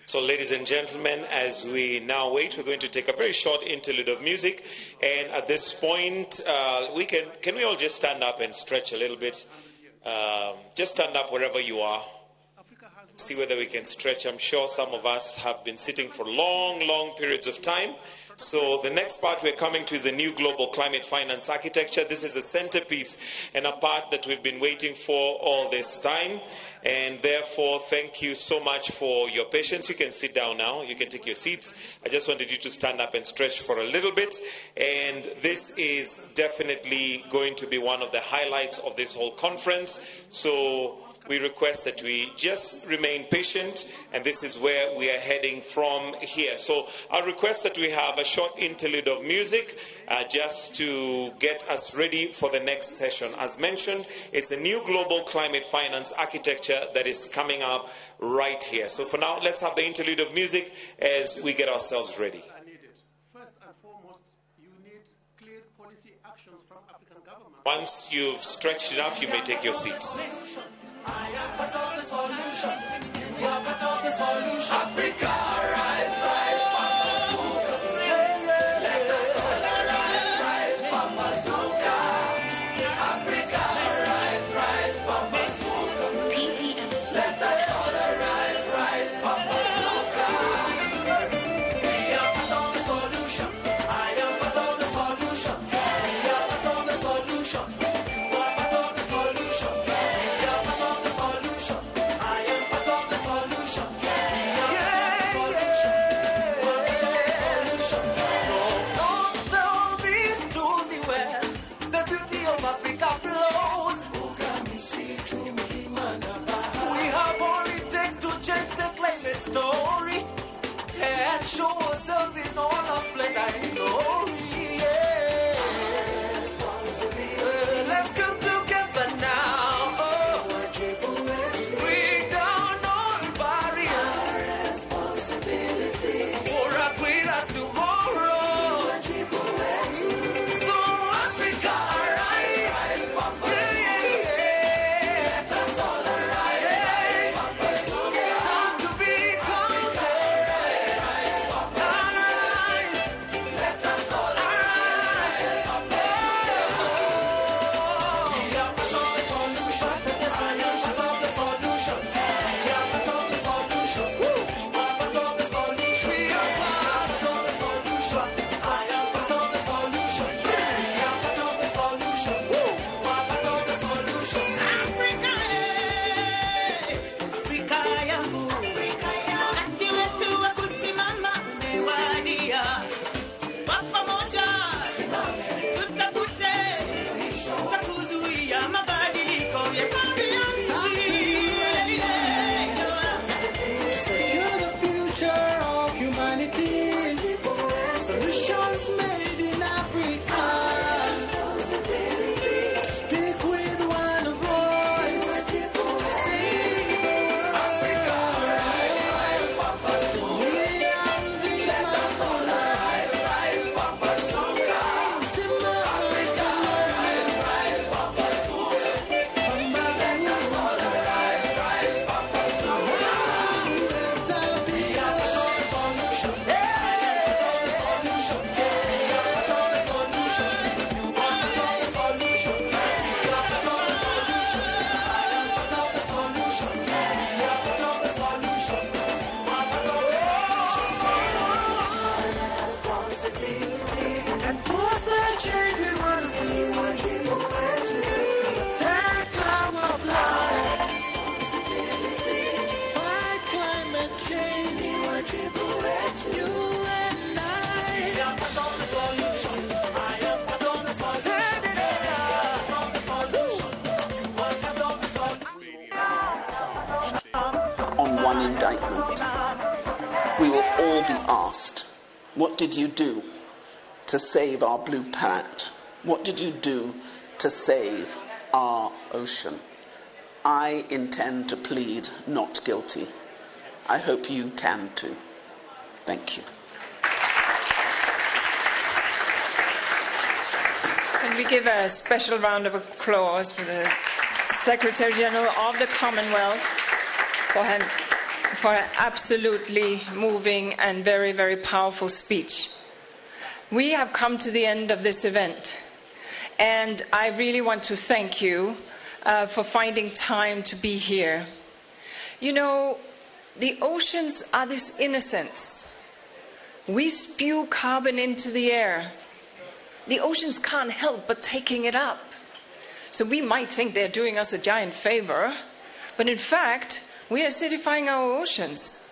So, ladies and gentlemen, as we now wait, we're going to take a very short interlude of music. And at this point, can we all just stand up and stretch a little bit? Just stand up wherever you are. See whether we can stretch. I'm sure some of us have been sitting for long, long periods of time. So the next part we're coming to is the new global climate finance architecture. This is a centerpiece and a part that we've been waiting for all this time. And therefore, thank you so much for your patience. You can sit down now. You can take your seats. I just wanted you to stand up and stretch for a little bit. And this is definitely going to be one of the highlights of this whole conference. So we request that we just remain patient, and this is where we are heading from here. So I'll request that we have a short interlude of music just to get us ready for the next session. As mentioned, it's a new global climate finance architecture that is coming up right here. So for now, let's have the interlude of music as we get ourselves ready. Once you've stretched enough, you may take your seats. I am part of the solution. You are part of the solution. Africa, rise, rise, Papa Zuka. Let us all arise, rise, Papa Zuka. Africa, rise, rise, Papa Zuka. Let us all arise, rise, Papa Zuka. We are part of the solution. I am part of the solution. We are part of the solution. You are part of the solution. Show ourselves in all our splendor and glory. Yeah. Let's come together now. Oh. Bring down all barriers. For a greater tomorrow. So Africa, arise. Yeah, yeah, yeah. Let us all arise. Time to be counted. Arise. Let us all arise. We are part of the solution. Part of the solution. We are part of the solution. We are part of the solution. We are part of the solution. I am part of the solution. We are part of the solution. We are part of the solution. Africa, Afrika yangu, wakati wetu wa kusimama umewadia. Kwa pamoja tutafute za kuzuia mabadiliko ya tabia nchi. Secure the future of humanity. Solutions made in Africa. To speak with one voice. To save the world. Africa, rise, Let us all arise, rise, Pambazuka. Africa, rise, Pambazuka. Let us all arise, rise, Pambazuka. We are part of the solution. We are part of the solution. We are part of the solution. You are part of the solution. We are part of the solution. I am part of the solution. We are part of the solution. You are part of the solution. And force the change we want to see. Protect our planet. Fight climate change. You and I. We are part of the solution. I am part of the solution. We are part of the solution. You are part of the solution. On one indictment. We will all be asked, what did you do to save our blue planet? What did you do to save our ocean? I intend to plead not guilty. I hope you can too. Thank you. Can we give a special round of applause for the Secretary General of the Commonwealth for her absolutely moving and very, very powerful speech. We have come to the end of this event, and I really want to thank you for finding time to be here. You know, the oceans are this innocence. We spew carbon into the air. The oceans can't help but taking it up. So we might think they're doing us a giant favor, but in fact, we are acidifying our oceans.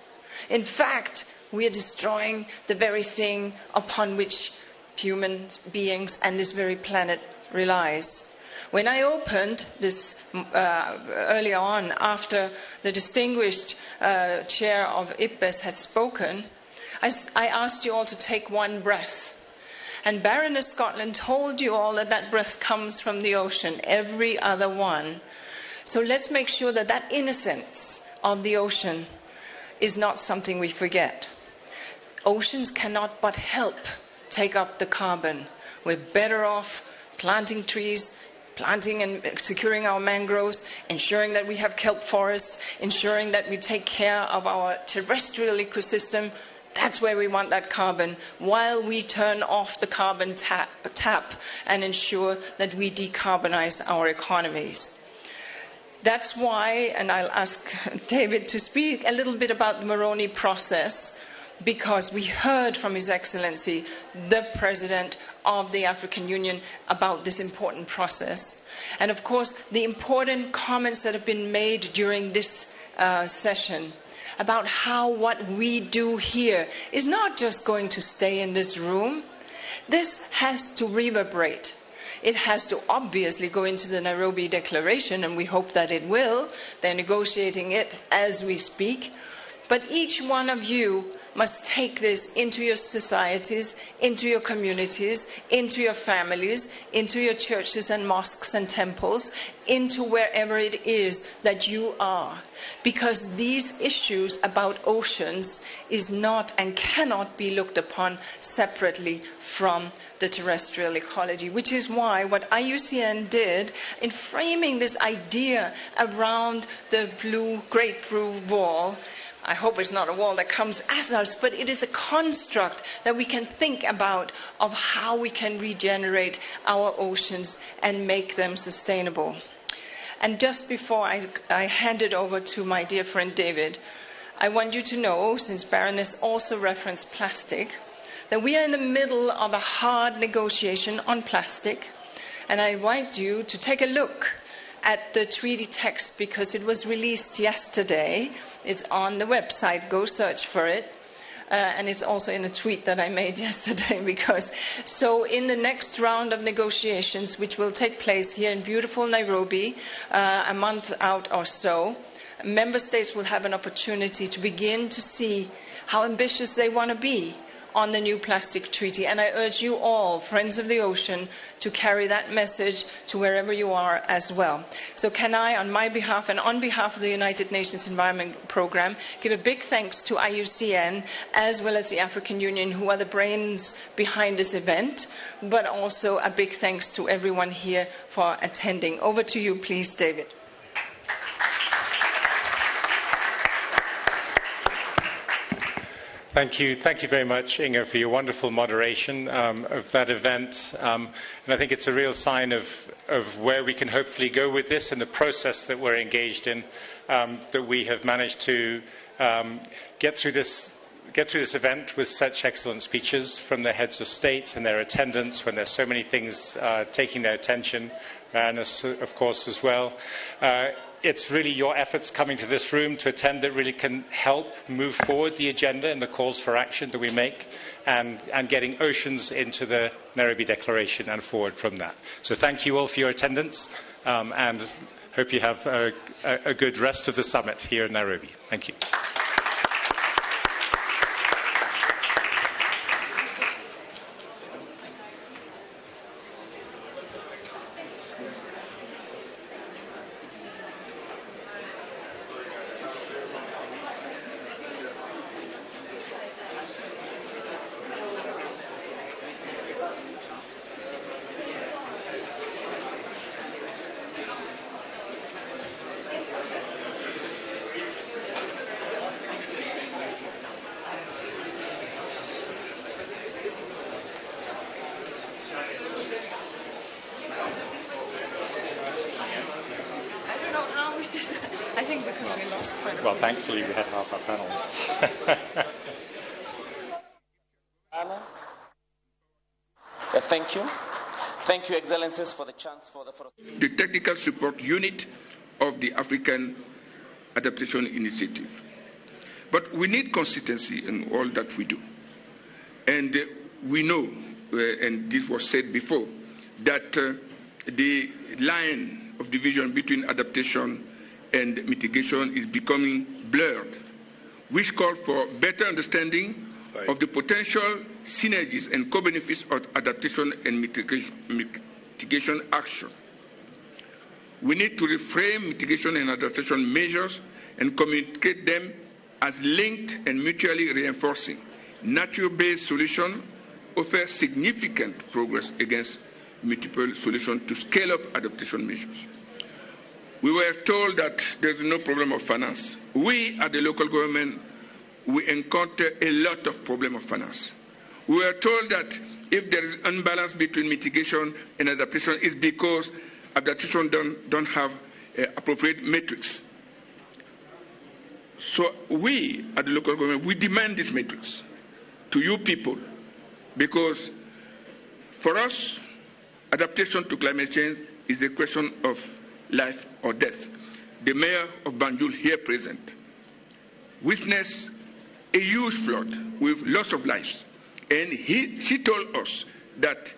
In fact, we are destroying the very thing upon which human beings and this very planet relies. When I opened this earlier on, after the distinguished chair of IPBES had spoken, I asked you all to take one breath. And Baroness Scotland told you all that that breath comes from the ocean, every other one. So let's make sure that that innocence of the ocean is not something we forget. Oceans cannot but help take up the carbon. We're better off planting trees, planting and securing our mangroves, ensuring that we have kelp forests, ensuring that we take care of our terrestrial ecosystem. That's where we want that carbon, while we turn off the carbon tap and ensure that we decarbonize our economies. That's why, and I'll ask David to speak a little bit about the Moroni process, because we heard from His Excellency, the President of the African Union, about this important process. And of course, the important comments that have been made during this session about how what we do here is not just going to stay in this room. This has to reverberate. It has to obviously go into the Nairobi Declaration, and we hope that it will. They're negotiating it as we speak. But each one of you must take this into your societies, into your communities, into your families, into your churches and mosques and temples, into wherever it is that you are. Because these issues about oceans is not and cannot be looked upon separately from the terrestrial ecology, which is why what IUCN did in framing this idea around the Great Blue Wall. I hope it's not a wall that comes at us, but it is a construct that we can think about of how we can regenerate our oceans and make them sustainable. And just before I hand it over to my dear friend David, I want you to know, since Baroness also referenced plastic, that we are in the middle of a hard negotiation on plastic, and I invite you to take a look at the treaty text because it was released yesterday. It's on the website. Go search for it. And it's also in a tweet that I made yesterday because... So in the next round of negotiations, which will take place here in beautiful Nairobi, a month out or so, member states will have an opportunity to begin to see how ambitious they want to be on the new plastic treaty. And I urge you all, friends of the ocean, to carry that message to wherever you are as well. So can I, on my behalf and on behalf of the United Nations Environment Programme, give a big thanks to IUCN as well as the African Union, who are the brains behind this event, but also a big thanks to everyone here for attending. Over to you, please, David. Thank you. Thank you very much, Inga, for your wonderful moderation of that event. And I think it's a real sign of where we can hopefully go with this and the process that we're engaged in, that we have managed to get through this event with such excellent speeches from the heads of state and their attendants when there's so many things taking their attention, and of course as well. It's really your efforts coming to this room to attend that really can help move forward the agenda and the calls for action that we make, and getting oceans into the Nairobi Declaration and forward from that. So thank you all for your attendance, and hope you have a good rest of the summit here in Nairobi. Thank you. Well, thankfully, we had half our panelists. Thank you. Thank you, Excellencies, for the chance for the... The Technical Support Unit of the African Adaptation Initiative. But we need consistency in all that we do. And we know, and this was said before, that the line of division between adaptation and mitigation is becoming blurred, which calls for better understanding of the potential synergies and co-benefits of adaptation and mitigation action. We need to reframe mitigation and adaptation measures and communicate them as linked and mutually reinforcing. Nature-based solutions offer significant progress against multiple solutions to scale up adaptation measures. We were told that there's no problem of finance. We at the local government, we encounter a lot of problem of finance. We were told that if there is imbalance between mitigation and adaptation, it's because adaptation don't have appropriate metrics. So we at the local government, we demand this matrix to you people, because for us, adaptation to climate change is a question of life or death. The mayor of Banjul here present witnessed a huge flood with loss of lives. And she told us that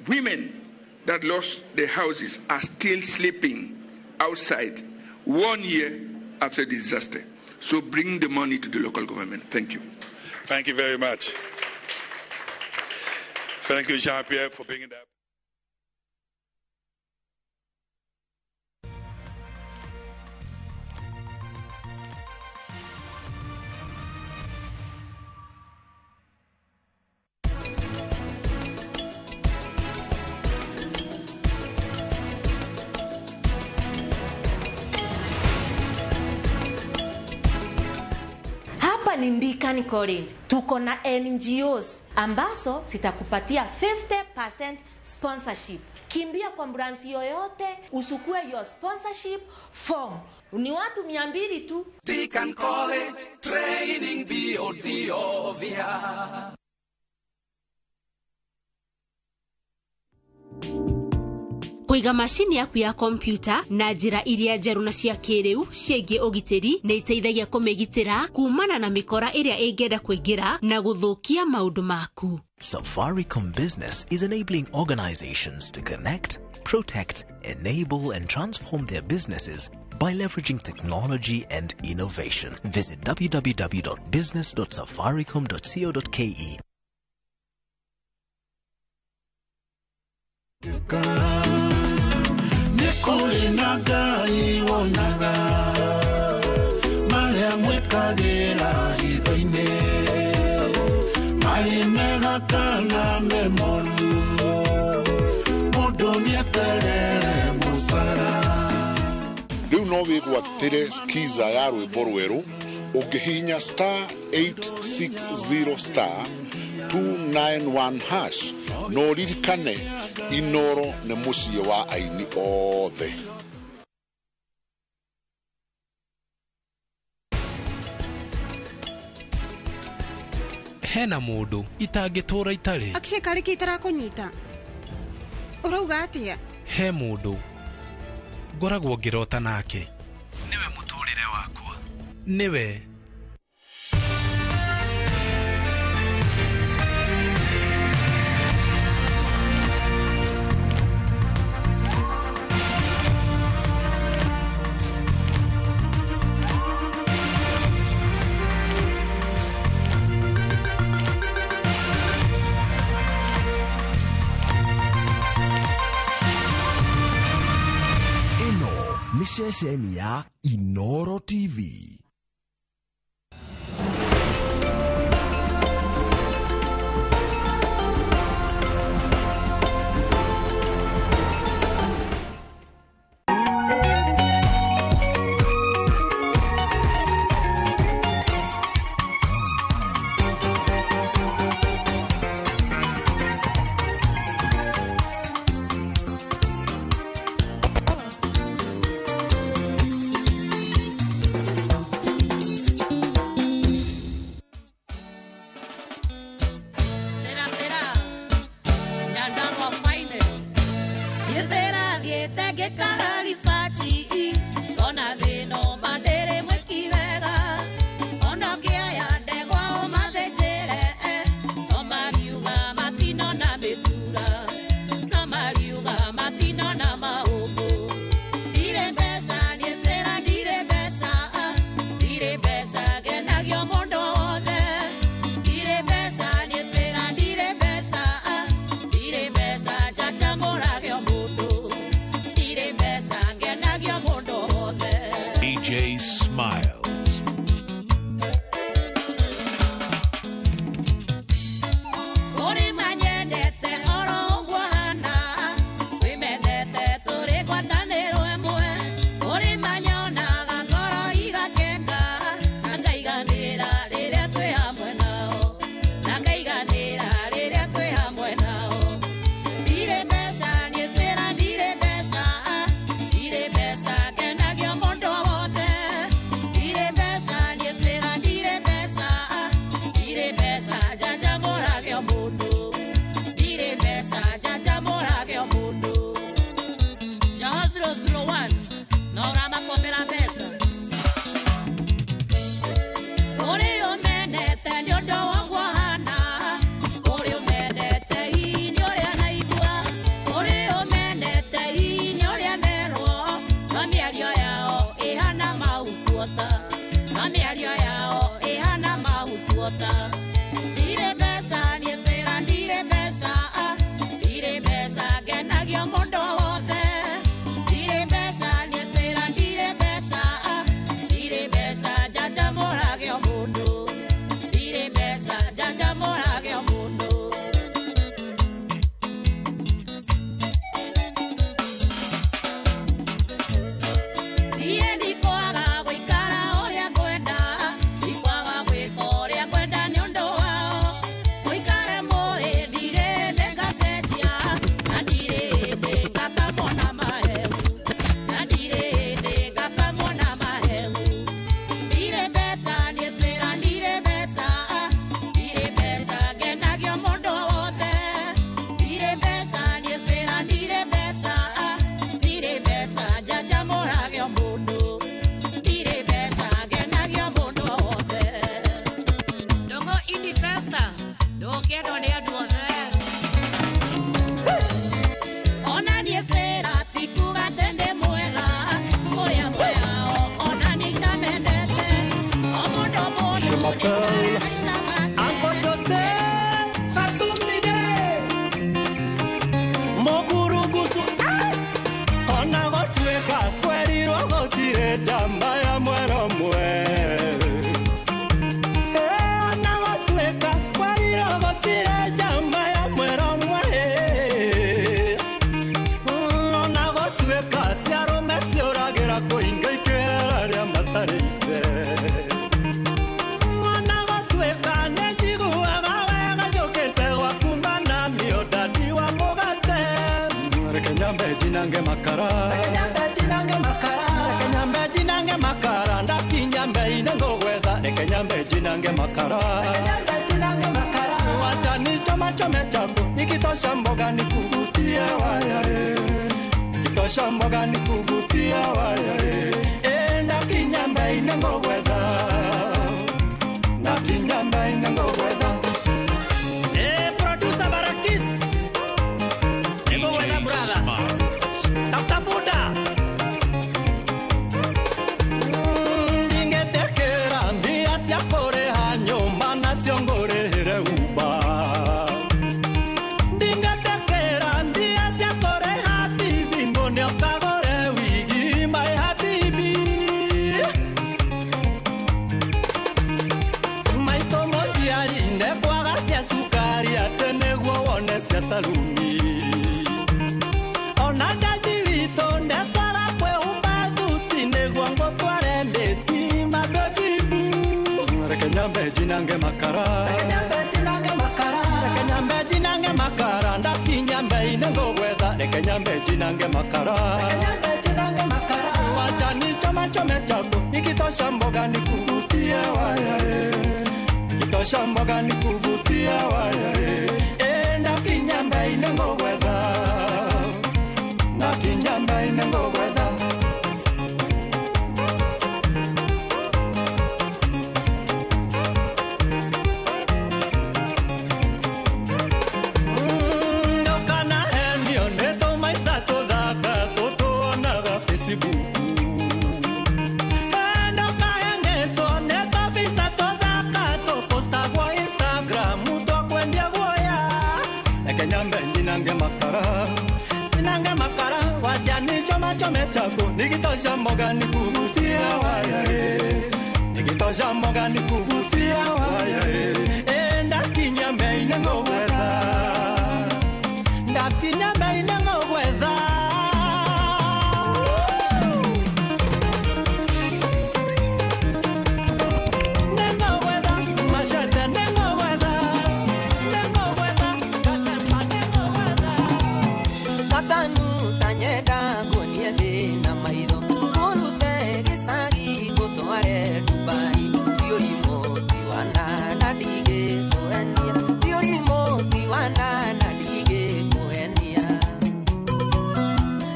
women that lost their houses are still sleeping outside 1 year after the disaster. So bring the money to the local government. Thank you. Thank you very much. Thank you, Jean-Pierre, for bringing that. Hapa ni Ndikani College, tuko na NGOs ambazo zitakupatia 50% sponsorship. Kimbia kwa branch yoyote usukue your sponsorship form. Ni watu 200 tu. Deacon College, training beyond the obvious. Kũiga macini yaku ya kompyuta na njĩra iria njerũ na cia kĩrĩu ciĩgiĩ ũgitĩri nĩ iteithagia kũmĩgitĩra kumana na mĩkora ĩrĩa ĩngĩenda kũingĩra na gũthũkia maũndũ maku. Safaricom Business is enabling organizations to connect, protect, enable, and transform their businesses by leveraging technology and innovation. Visit www.business.safaricom.co.ke. Nĩ na Ngai wonaga marĩa mwĩkagĩra hitho-inĩ marĩ mega kana me moru mũndũ nĩeterere mũcara. Rĩu no wĩgwatĩre skiza ya rwĩmbo rwerũ ũngĩhihinya star 860 star 291 hash no ũririkane Inoro nĩ mũciĩ wa aini othe. Hena mũndũ itangĩtũra itarĩ. Akshay karĩ kĩ itarakũnyita? Ũrauga atĩa? He mũndũ ngoragwo ngĩrota nake. Nĩwe mũtũrĩre wakwa. Nĩwe. Ceceni ya Inoro TV. Ndire mbeca. nyambe jinange makara. Reke nyambe jinange makara. Reke nyambe jinange makara. Ndakinya mbei nĩngũgwetha. Reke nyambe jinange makara. Reke nyambe jinange makara. Wacha nichoma chome chapo. Nikitosha mboga nikuvutie waya eh. Nikitosha mboga nikuvutie waya eh. Ndakinya mbei nĩngũgwetha. Ndakinya mbei nĩngũgwetha. Producer Barakis. Nĩngũgwetha brother. Dr. Fuda. Ndingetekera mbia cia kũrĩha nyũmba nacio ngũrĩhĩre Uber. Ndingetekera mbia cia kũrĩha TV ngũne ũkagũre wigi my habibi. Maitũ mũciari ndekwaga cia cukari atĩ nĩguo wone cia saluni. Ona dadi witũ ndekwaga kwĩhumba thuti nĩguo ngũtware ndĩti mabebibu. Reke nyambe jinange makara. Reke nyambe jinange makara. Reke nyambe jinange makara. Ndakinya mbei nĩngũgwetha. Reke nyambe jinange makara. Reke nyambe jinange makara. Wacha nichoma chome chapo. Nikitosha mboga nikuvutie waya eh. Nikitosha mboga nikuvutie waya eh. Ndakinya mbei nĩngũgwetha. Ndakinya mbei nĩngũgwetha. Ndũkana henio nĩ tũmaica tũthaka tũtuonaga Facebook. Ndũkahenecwo nĩ tũbica tũthaka tũpostagwo Instagram twakwendia guoya. Reke nyambe nyinange makara. Nyinange makara. Wacha nichoma chome chako. Nikitosha mboga nikuvutie waya eh. Nikitosha mboga nikuvutie waya eh. Ndakinya mbei nĩngũgwetha. Ndakinya mbei nĩngũgwetha. Nĩngũgwetha machete nĩngũgwetha. Nĩngũgwetha gatemba nĩngũgwetha. Katanu tanyenda nguonie thĩ na maitho ngũrute gĩcagi ngũtware Dubai. Ti ũrimũ ti wa nana ndigĩkũhenia. Ti ũrimũ ti wa nana ndigĩkũhenia.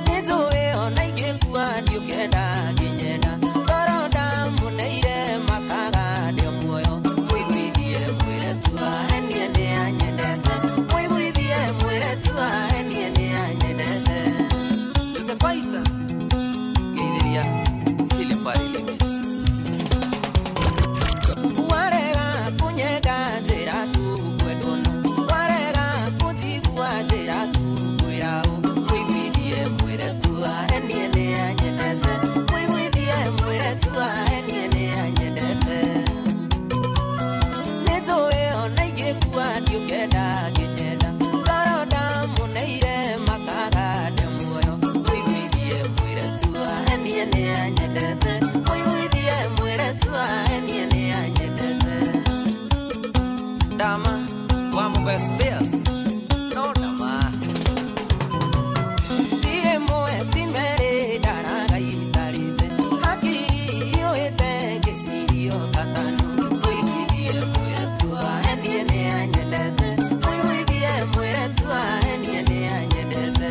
Nĩnjũĩ ona ingĩkua ndiũkenda ngĩnyenda. Ngoro ndamũneire makaga ndĩ o muoyo. Mũiguithie mwĩre tu ahenie nĩanyendete. Mũiguithie mwĩre tu ahenie nĩanyendete. Josefaita geithĩria Philip Arilimich. Warega kũnyenda njĩra tu kwendwo no. Warega kũnjigua njĩra tu kwĩra ũ. Mũiguithie mwĩre tu ahenie nĩanyendete. Mũiguithie mwĩre tu ahenie nĩanyendete. Nĩnjũĩ ona ingĩkua ndiũkenda ngĩnyenda. Ngoro ndamũneire makaga ndĩ muoyo. Mũiguithie mwĩre tu ahenie nĩanyendete. Mũiguithie mwĩre tu ahenie nĩanyendete. Dama wa Mubes Bears. No dama. Ti rĩmwe ti merĩ ndaragaitarĩte. Hakiri iyũĩte ngĩcirio gatano. Mũiguithie mwĩre tu ahenie nĩanyendete. Mũiguithie mwĩre tu ahenie nĩanyendete.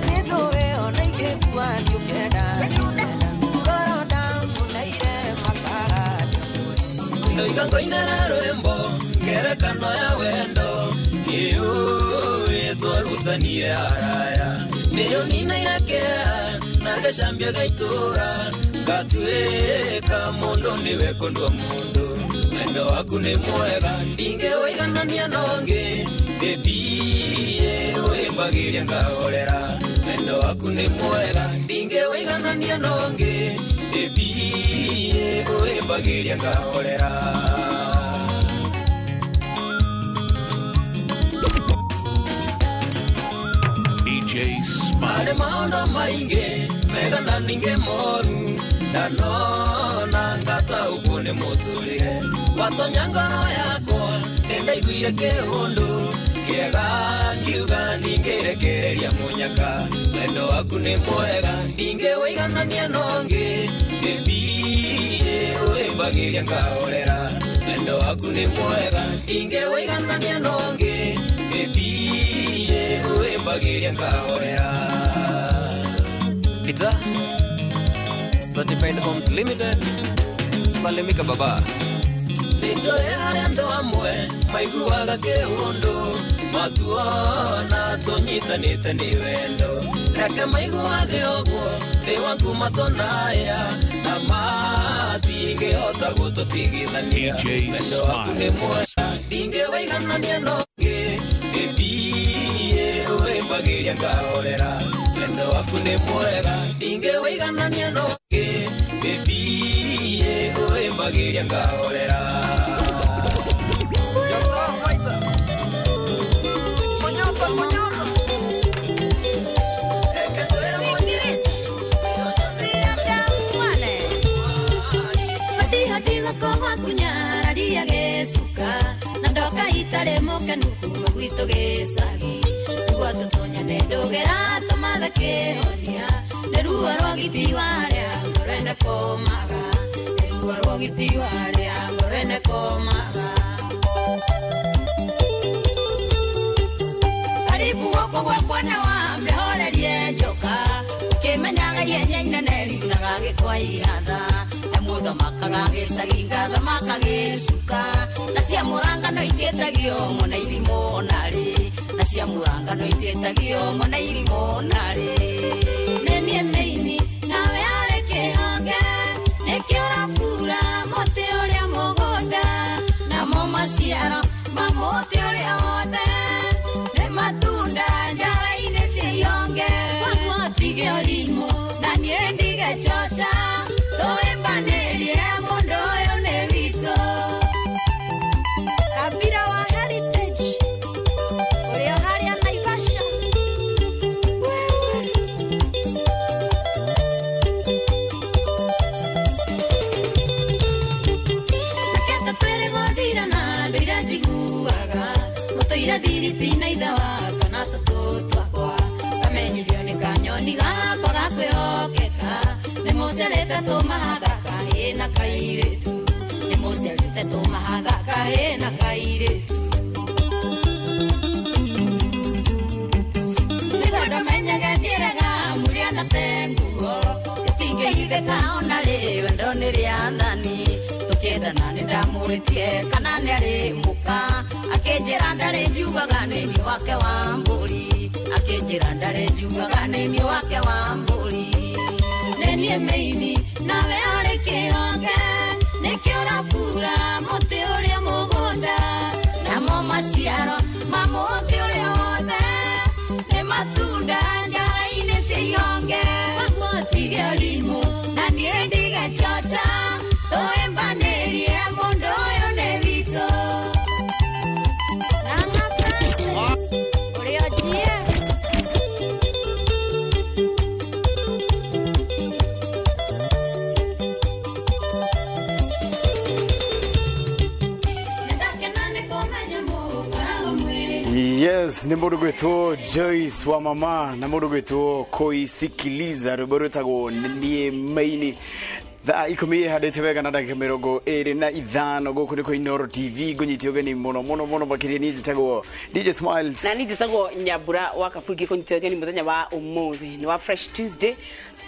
Nĩnjũĩ ona ingĩkua ndiũkenda ngĩnyenda. Ngoro ndamũneire makaga ndĩ muoyo. Ndoiga ngoinera rwimbo ngerekano ya wendo iyũĩ twarutanie haraya nĩyo ninaire kĩeha na ngĩcambia gaitũra ngatuĩka mũndũ nĩwe kũndua mũndũ wendo waku nĩ mwega ndingĩwĩiganania na ũngĩ bĩbiĩ wĩmbagĩria ngahorera wendo waku nĩ mwega ndingĩwĩiganania na ũngĩ bĩbiĩ wĩmbagĩria ngahorera. DJ Smile. Harĩ maũndũ maingĩ mega na ningĩ moru ndanona ngataũkwo nĩ mũtũrĩre watonya ngoro yakwa nĩndaiguire kĩũndũ kĩega ngiuga ningĩrekereria. nĩ mwega ndingĩwĩiganania nongĩ baby wĩmbagĩria ngahorera wendo waku nĩ mwega ndingĩwĩiganania nongĩ baby wĩmbagĩria ngahorera. Peter Certified Homes Limited Salimika baba. Nĩnjũĩ harĩa andũ amwe maiguaga kĩũndũ matuona tũnyitanĩte nĩ wendo reke maiguage ũguo thĩ waku matonaya na matingĩhota gũtũtigithania wendo waku nĩ mwega ndingĩwĩiganania nongĩ baby wĩmbagĩria ngahorera wendo waku nĩ mwega ndingĩwĩiganania nongĩ baby wĩmbagĩria ngahorera. Itare mukenu kuma gwitu gĩcagi nĩguo tũtonyane ndũgera tũmathe kĩhonia nĩ ruo rwa giti warĩa ngoro ĩnĩkũmaga nĩ ruo rwa giti warĩa ngoro ĩnĩkũmaga. Karibu gũkũ gwakwa na wambe horerie njoka ũkĩmenyaga ihenya inene riunaga gĩkwa ihatha mũthamakaga gĩcagi ngathamaka gĩcuka na cia mũrangano itiĩtagio mona irimũ narĩ na cia mũrangano itiĩtagio mona irimũ narĩ. Nĩ niĩ mĩini nawe arĩ kĩhonge nĩkĩo ũrabura mũtĩ ũrĩa mũgũnda namo maciaro ma mũtĩ ũrĩa wothe nĩ matunda njara-inĩ cia ihonge. Kwakwa tige ũrimũ na niĩ ndige chocha tũĩmbanĩrie mũndũ ũyũ nĩ witũ. Kabira wa Heritage ũrĩa harĩa Naivasha wewe Naketa twĩrĩ gũthirana ndũire njiguaga mũtũire thiriti na ithe wa twana tũtũ twakwa kamenyithio nĩ kanyoni gakwa ga kwĩhokeka nĩ mũciarĩte tũmahatha kahĩĩ na kairĩtu nĩ mũciarĩte tũmahatha kahĩĩ na kairĩtu. Nĩguo ndamenyage thiĩrega mũrĩa ndate nguo ĩtingĩhithĩka ona rĩ wendo nĩ rĩathani tũkĩendana nĩ ndamũrĩtie kana nĩ arĩ mũka akĩnjĩra ndarĩ njugaga nĩ niĩ wake wa mbũri akĩnjĩra ndarĩ njugaga nĩ niĩ wake wa mbũri. Nĩ niĩ mĩini nawe arĩ kĩhonge nĩkĩo ũrabura mũtĩ ũrĩa mũgũnda namo maciaro ma mũtĩ ũrĩa wothe nĩ matunda njara-inĩ cia ihonge. Kwakwa tige ũrimũ na niĩ ndige chocha tũĩmbanĩrie mũndũ ũyũ nĩ witũ. Ng'ang'a Francis ũrĩa GS Yes, nĩ mũndũ gwĩtwo Joyce wa mama na mũndũ gwĩtwo Koisikiliza rwĩmbo rwĩtagwo niĩ maini. Thaa 10 ihandĩte wega na ndagĩka 25 gũkũ nĩ kwa Inooro TV ngũnyite ũgeni mũno mũno mũno makĩria. Niĩ njĩtagwo DJ Smiles na niĩ njĩtagwo Nyambura wa Kabungi kũnyita ũgeni mũthenya wa ũmũthĩ nĩ wa Fresh Tuesday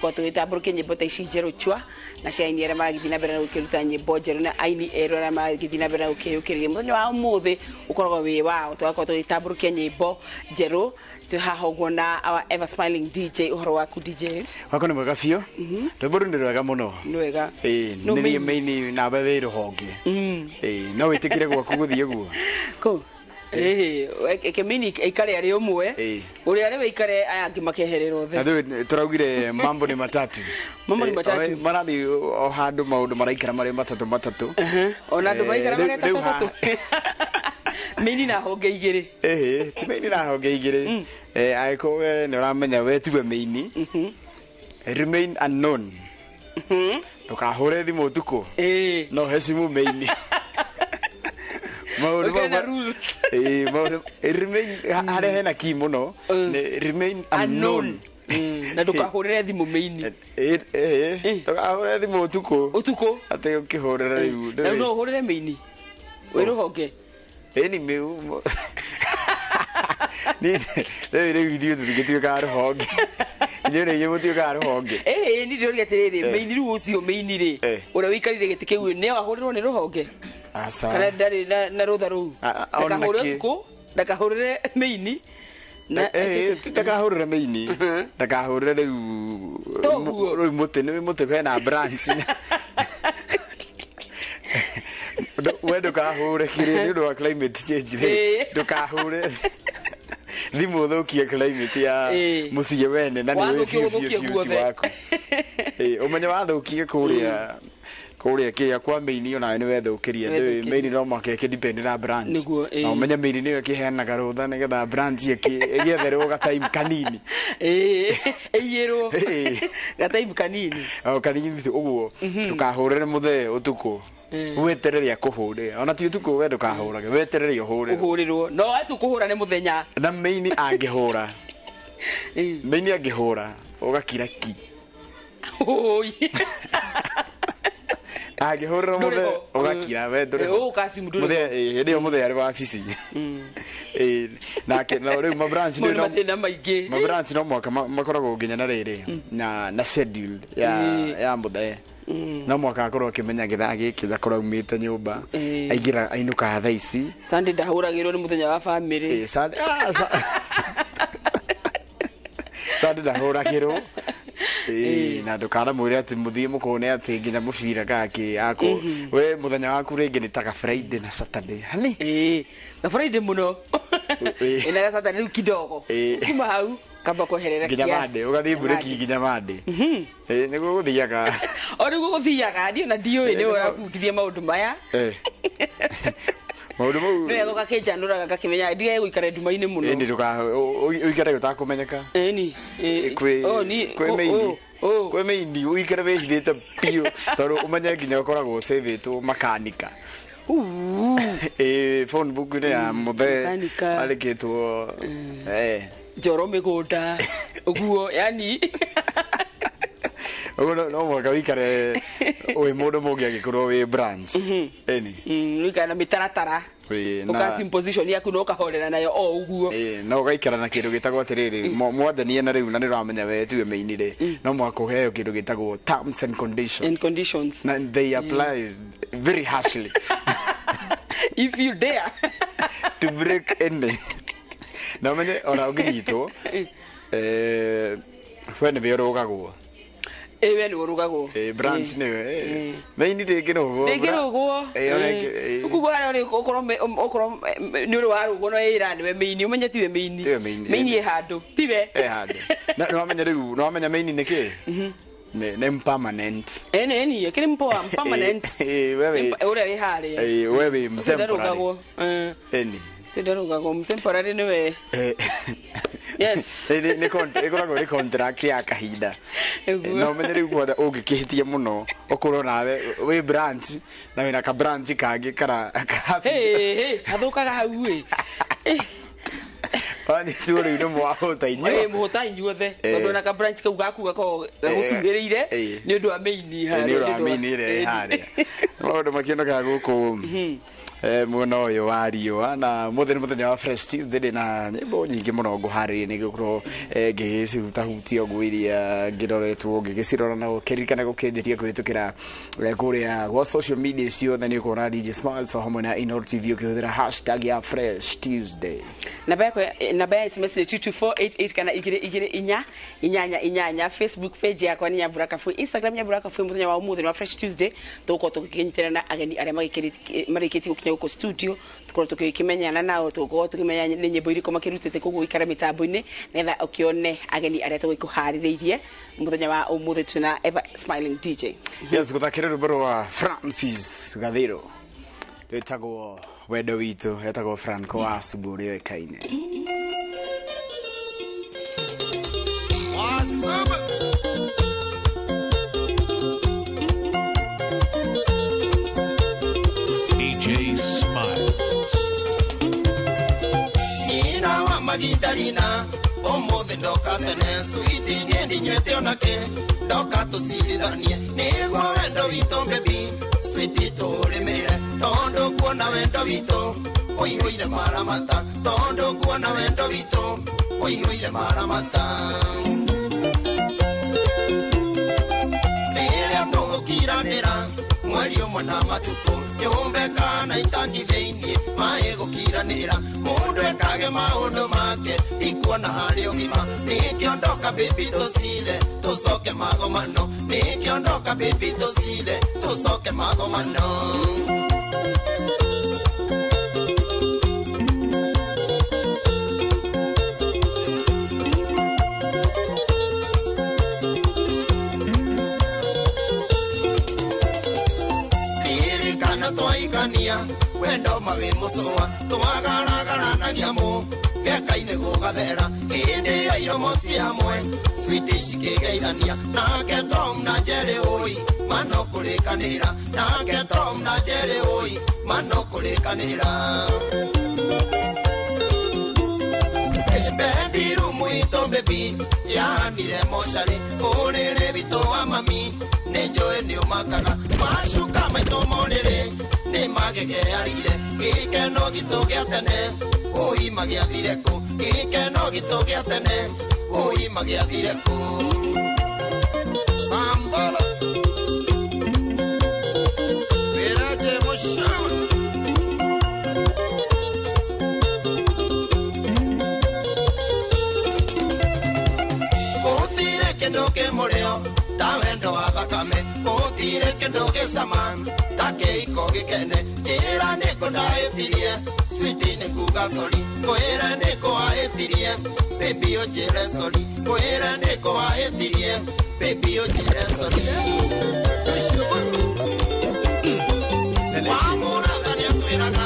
tũkorwo tũgĩtambũrũkia nyĩmbo ta ici njerũ chua na cia aini arĩa maragĩthiĩ na mbere na gũkĩruta nyĩmbo njerũ na aini erũ arĩa maragĩthiĩ na mbere na gũkĩyũkĩrĩria. Mũthenya wa ũmũthĩ ũkoragwo wĩ wao tũgakorwo tũgĩtambũrũkia nyĩmbo njerũ twĩ haha ũguo na our ever smiling DJ. Ũhoro waku DJ? Wakwa nĩ mwega biũ. Rwĩmbo rũu nĩ rwega mũno. Nĩ wega. Ĩĩ nĩ niĩ maini nawe wĩ rũhonge. Ĩĩ no wĩtĩkĩre gwaku gũthiĩ ũguo kũu. Ĩĩ kemini aikare arĩ ũmwe ũrĩa arĩ waikare aya angĩ makeherera othe. Na rĩu tũraugire mambo ni matatu. Mambo ni matatu. Marathiĩ o handũ maũndũ maraikara marĩ matatũ matatũ. Ona andũ maraikara marĩ matatũ. Mini na honge igĩrĩ. Ĩĩ ti mini na honge igĩrĩ. Angĩkorwo we nĩ ũramenya we tiwe mini remain unknown. Ndũkahũre thimũ ũtukũ. No heshimu mini. Maũndũ remain harĩa hena key mũno nĩ remain unknown. Na ndũkahũrĩre thimũ mĩini. Ndũkahũrĩre thimũ ũtukũ. Ũtukũ. Atĩ ũkĩhũrĩra rĩu. Na no ũhũrĩre mĩini. Wĩ rũhonge. Ĩni mĩu. Rĩu ithuĩ tũtingĩtuĩkaga rũhonge. Inyuĩ nĩ inyuĩ mũtuĩkaga rũhonge. Ĩĩ niĩ ndĩroria atĩrĩrĩ, mĩini rĩu ũcio mĩini rĩ, ũrĩa ũikarĩire gĩtĩ kĩu nĩ ahũrĩrwo nĩ rũhonge? Aca. Kana ndarĩ na rũtha rũu? Ndakahũrĩre ũtukũ, ndakahũrĩre mĩini. Ti ndakahũrĩre mĩini. Ndakahũrĩre rĩu rĩu mũtĩ nĩ mũtĩ hena branch. We ndũkahũre kĩrĩa nĩ ũndũ wa climate change rĩ, ndũkahũre thimũ ũthũkie climate ya mũciĩ wene na nĩ ũĩ biũ biũ ti waku. Ũmenye wathũkie kũrĩa kũrĩa kĩrĩa kwa mĩini onawe nĩ wethũkĩria. Ndũĩ mĩini no mũhaka ĩkĩ na branch. Na ũmenye mĩini nĩyo ĩkĩheanaga rũtha nĩgetha branch ĩgĩetherwo gatime kanini. Ĩiyĩrwo gatime kanini. O kanini ũguo ndũkahũrĩre mũthee ũtukũ. Weterere akũhũre ona ti ũtukũ we ndũkahũrage, weterere ũhũrĩrwo. Ũhũrĩrwo no atu kũhũra nĩ mũthenya. Na mĩini angĩhũra, mĩini angĩhũra ũgakira ki. Angĩhũrĩrwo mũthee ũgakira we ndũrĩ ho. Mũthee hĩndĩ ĩyo mũthee arĩ wabici. Nake no rĩu mabranch nĩ mathĩna maingĩ. Mabranch no mũhaka makoragwo nginya na rĩrĩ na schedule ya mũthee. No mwaka akorwo akĩmenya gĩthaa gĩkĩ akorwo aumĩte nyũmba aingĩra ainũkaga thaa ici. Sunday ndahũragĩrwo nĩ mũthenya wa bamĩrĩ. Sunday ndahũragĩrwo. Na ndũkanamwĩre atĩ mũthiĩ mũkone atĩ nginya mũbira gakĩ ako we mũthenya waku rĩngĩ nĩ ta Friday na Saturday hani. Na Friday mũno ina Saturday rĩu kidogo kuma hau kamba kweherera nginya Monday ũgathiĩ mburĩki nginya Monday. Nĩguo gũthiaga. O nĩguo gũthiaga ndiũ na ndiũĩ nĩ ũrabundithia maũndũ maya. Maũndũ mau nĩ wega gakĩnjanũraga gakĩmenya ndige gũikara nduma-inĩ mũno. Ĩni ũikare ũtakũmenyeka. Ĩni kwĩ mĩini kwĩ mĩini ũikare wĩhithĩte biũ tondũ ũmenye nginya ũkoragwo ũcĩvĩtwo makanika. Phone book-inĩ ya mũthee andĩkĩtwo njoro mĩgũnda ũguo yani ũguo no mũhaka ũikare wĩ mũndũ mũngĩ angĩkorwo wĩ branch. Ĩni ũikare na mĩtaratara ũka position yaku na ũkahorera nayo o ũguo. No ũgaikara na kĩndũ gĩtagwo atĩrĩrĩ mwathanie na rĩu na nĩ ũramenya we tiwe mĩini rĩ no mũhaka ũheo kĩndũ gĩtagwo terms and conditions. And conditions. Na they apply very harshly. If you dare to break any. Na ũmenye ona ũngĩnyitwo we nĩwe ũrũgagwo. We nĩwe ũrũgagwo. Branch nĩwe. Mĩini ndĩngĩrũgwo. Ndĩngĩrũgwo. Ũguo harĩa ũkorwo nĩ ũrĩ warũgwo no ĩra nĩwe mĩini ũmenye tiwe mĩini. Mĩini ĩ handũ tiwe. Ĩ handũ. Na nĩwamenya rĩu nĩwamenya mĩini nĩ kĩ? Nĩ permanent. Ĩni ĩkĩrĩ permanent. Ũrĩa wĩ harĩa. We wĩ temporary. Ĩni. Sindarũgagwo temporary nĩwe. Yes. Nĩ ĩkoragwo ĩrĩ contract ya kahinda. Na ũmenye rĩu gwothe ũngĩkĩhĩtia mũno ũkorwo nawe wĩ branch na wĩna ka branch kangĩ kara gathũkaga hau ĩ. Wanyitwo rĩu nĩ mwahũta inyuĩ. Mũhũta inyuothe tondũ ona ka branch kau gaku gakoragwo gagũcugĩrĩire nĩ ũndũ wa mĩini harĩa. Nĩ ũndũ wa mĩini ĩrĩa ĩ harĩa. Maũndũ makĩonekaga gũkũ mwena ũyũ wa riũa na mũthĩ nĩ mũthenya wa Fresh Tuesday ndĩ na nyĩmbo nyingĩ mũno ngũharĩria nĩ gũkorwo ngĩgĩcihutahutia ũguo iria ngĩroretwo ngĩgĩcirora na gũkĩririkana gũkĩnjĩtia kũhĩtũkĩra kũrĩa gwa social media ciothe nĩ ũkuona DJ Smiles o hamwe na Inooro TV ũkĩhũthĩra hashtag ya Fresh Tuesday. Namba ya SMS nĩ 22488 kana 224 888. Facebook page yakwa nĩ Nyambura Kabui, Instagram Nyambura Kabui. Mũthenya wa ũmũthĩ wa Fresh Tuesday tũgũkorwo tũgĩkĩnyitana na ageni arĩa marĩkĩtie gũkinya gũkũ studio tukorwo tukimenyana nao tukorwo tukimenya nĩ nyĩmbo irĩkũ makĩrutĩte koguo ikara mĩtambo-inĩ nĩgetha ũkĩone ageni arĩa tũgũkũharĩrĩirie mũthenya wa ũmũthĩ twĩna Ever Smiling DJ. Yes, gũthakĩra rwĩmbo rwa Francis Gathiro rwĩtagwo Wendo Witũ, etagwo Franco wa Asubu ũrĩa ũĩkaine. DJ Smiles. Nina wa Magdalena Umuthi ndoka tene switi nie ndinywete onake ndoka tucirithanie niguo wendo witũ baby switi tũrĩmĩre tondu kuona wendo witũ ũihũire maramata tondu kuona wendo witũ ũihũire maramata rĩrĩa tũgũkiranĩra mweri ũmwe na matukũ nyũmbe kana itangi thĩiniĩ maĩ gũkiranĩra mũndũ ekage maũndũ make ndikuona harĩ ũgima nĩkĩo ndoka baby tũcire tũcoke magomano nĩkĩo ndoka baby tũcire tũcoke magomano. Twaikania wendo mawe mucoa twagaragaranagia mu gekainĩ gũgathera hĩndĩ ya iromo ciamwe switi cikĩgeithania nake Tom na Jerry ũi mano kũrĩkanĩra nake Tom na Jerry ũi mano kũrĩkanĩra bedroom itũ baby yahanire mocarĩ ũrĩrĩ witũ wa mami nĩ njũĩ nĩ ũmakaga macuka maitũ morĩrĩ nĩ magegearire gĩkeno gitũ gĩa tene ũi magĩathire kũ gĩkeno gitũ gĩa tene ũi magĩathire kũ. Sambala Miraje Mushawa Gũtirĩ kĩndũ kĩ mũrĩo ta wendo wa thakame gũtirĩ kĩndũ gĩcama ta kĩhiko gĩkene njĩra nĩkũ ndahĩtirie switi nĩ kuga sori kwĩra nĩkũ wahĩtirie baby ũnjĩre sori kwĩra nĩkũ wahĩtirie baby ũnjĩre sori. Wamũratha nĩatwĩraga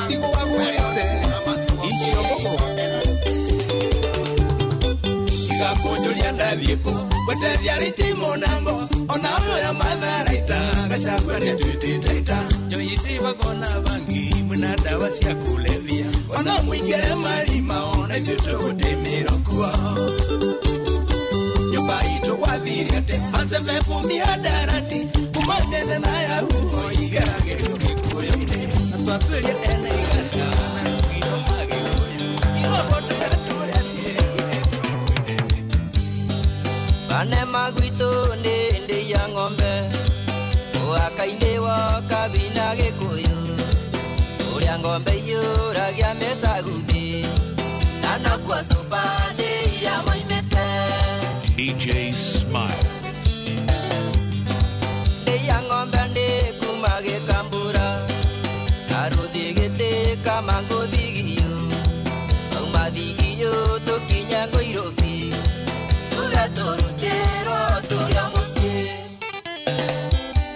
Igakunjuria ndathiĩ kũ gweteria rĩti mũnango ona ũyũ matharaita gacakwa nĩatuĩtĩte ita njohi cibagona bangi mwĩna ndawa cia kulevya ona mũingĩre marima ona ithuĩ tũgũtĩmĩrwo kuo nyũmba itũ gwathire atĩ macebebu mĩhandarati kuma nene na ya huho igeragĩrio gĩkũyũ-inĩ na twatuĩria ene iganda na rugiro magĩkũyũ iroboto yatũrĩa ciĩgire. Bane magwitũ nĩ ndĩ ya ng'ombe ũhaka-inĩ wa kabina gĩkũyũ ũrĩa ng'ombe iyũragia mĩcaguthi na nokuo cuba ndĩ ya moimĩte. DJ Smile Ndĩ ya ng'ombe nĩ kuma gĩkambura karũthi gĩtĩ kama ngũthigio kauma thigio tũkinya ngũirũbi tũrutĩrwo tũrĩa mũciĩ.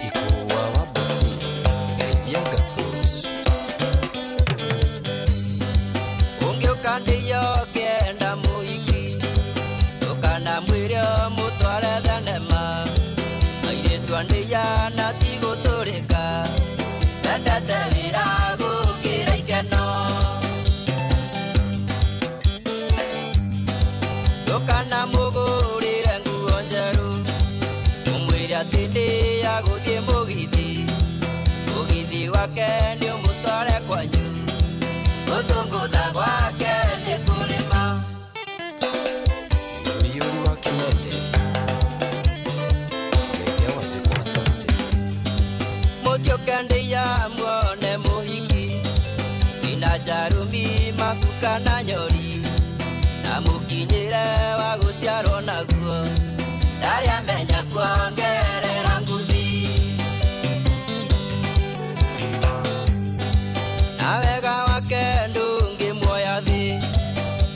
Ikuwa wa bosi geithiaga fruit Ũngĩũka ndĩyo kĩenda mũhiki ndũkanamwĩre mũtware thenema airĩtu a ndĩya na tigũtũrĩka mendete wĩra gũkĩra ikeno ndũkanamũgũrĩre nguo njerũ ũmwĩre atĩ ndĩya gũthiĩ mũgithi mũgithi wake nĩ ũmũtware kwanyu gũthũngũtha gwake nĩ kũrĩma. Yũriyũri wa kĩmende geithia Wanjikũ asante. Mũtiũke ndĩya muone mũhiki ina njarũmi macuka na nyori na mũkinyĩre wa gũciarwo naguo ndarĩ amenya kuongerera nguthi na wega wake ndũngĩmuoya thĩ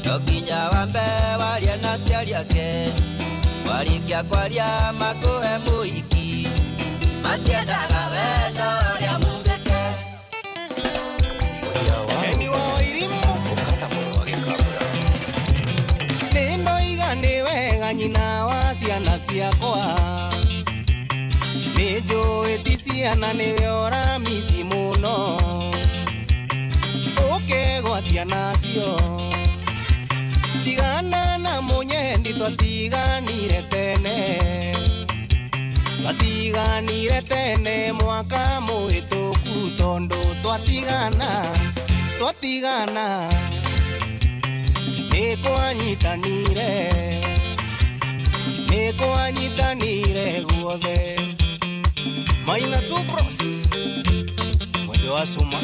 no nginya wambe warie na aciari ake warĩkia kwaria makũhe mũhiki matiendaga wendo ũrĩa mumbĩke. Nĩndoiga nĩ wega nyina wa ciana ciakwa nĩ njũĩ ti ciana nĩwe ũramici mũno ũkegwatia nacio tigana na mũnye Twatiganire tene, twatiganire tene mwaka mũhĩtũku tondũ twatigana, twatigana nĩ kwanyitanire, nĩ kwanyitanire guothe. Maina tu bros mwendo wa suma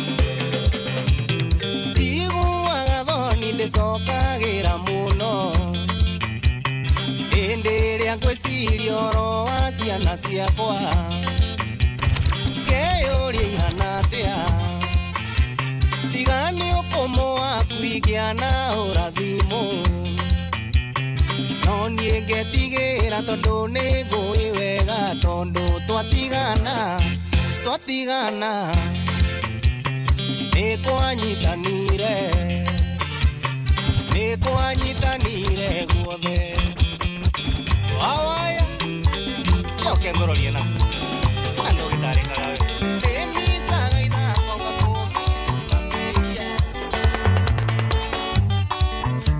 ndiguaga thoni ndĩcokagĩra mũno hĩndĩ ĩrĩa ngwĩciria ũhoro wa ciana ciakwa ngeyũria ihana atĩa tiga nĩ ũkũmũ waku ingĩa na ũrathimũ no niĩ ngetigĩra tondũ nĩ ngũĩ wega tondũ twatigana, twatigana nĩ kwanyitanire, nĩ kwanyitanire guothe. Wawaya yoke ngororie na ando gitarekaga we ndĩmicaga ithako ngakũmicimamĩria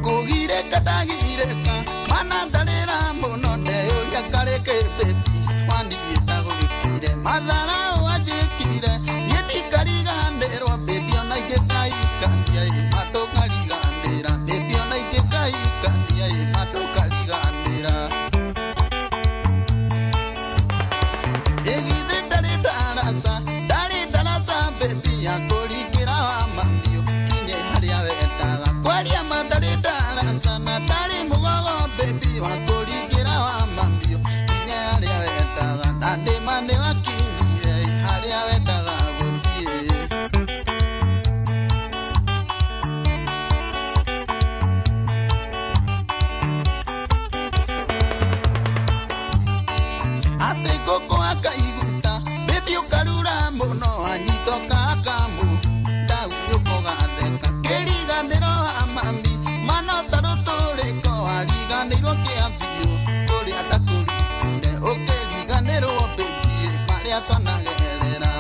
kũgirĩka ndagirĩka mana ndarĩra mũno ndeyũria karĩ kĩ baby wandigĩta gũgĩkire matharau anjĩkire niĩ ndikariganĩrwo baby ona ingĩkaikania ĩ mandũkariganĩra baby ona ingĩkaikania ĩ mandũkariganĩra. Ĩgithĩ ndarĩ ndaraca, ndarĩ ndaraca baby ya kũringĩra wa mambio kinye harĩa wendaga kwaria ma ndarĩ ndaraca na ndarĩ mũgogo baby wa kũringĩra wa mambio kinye harĩa wendaga na ndĩma nĩ wakinyire harĩa wendaga gũthiĩ. Atĩ ngũkũ akaiguta baby ũkarura mũno anyitoka akamu ndauyũka ũgatheka kĩriganĩro wa mami mano ta rũtũrĩko wariganĩirwo kĩa biũ kũrĩa ndakũrutire ũkĩriganĩrwo baby marĩa twanagerera.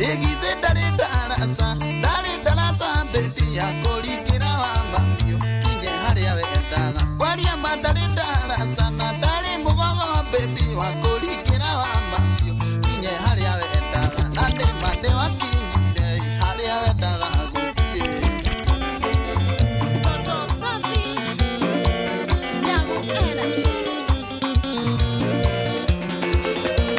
Ĩgithĩ ndarĩ ndaraca, ndarĩ ndaraca baby ya kũringĩra wa mambio kinye harĩa wendaga kwaria ma ndarĩ ndaraca na ndarĩ mũgogo baby wa kũringĩra wa mambio kinye harĩa wendaga na ndĩma nĩ wakinyire harĩa wendaga gũthiĩ. Toto safi, Nyagu energy.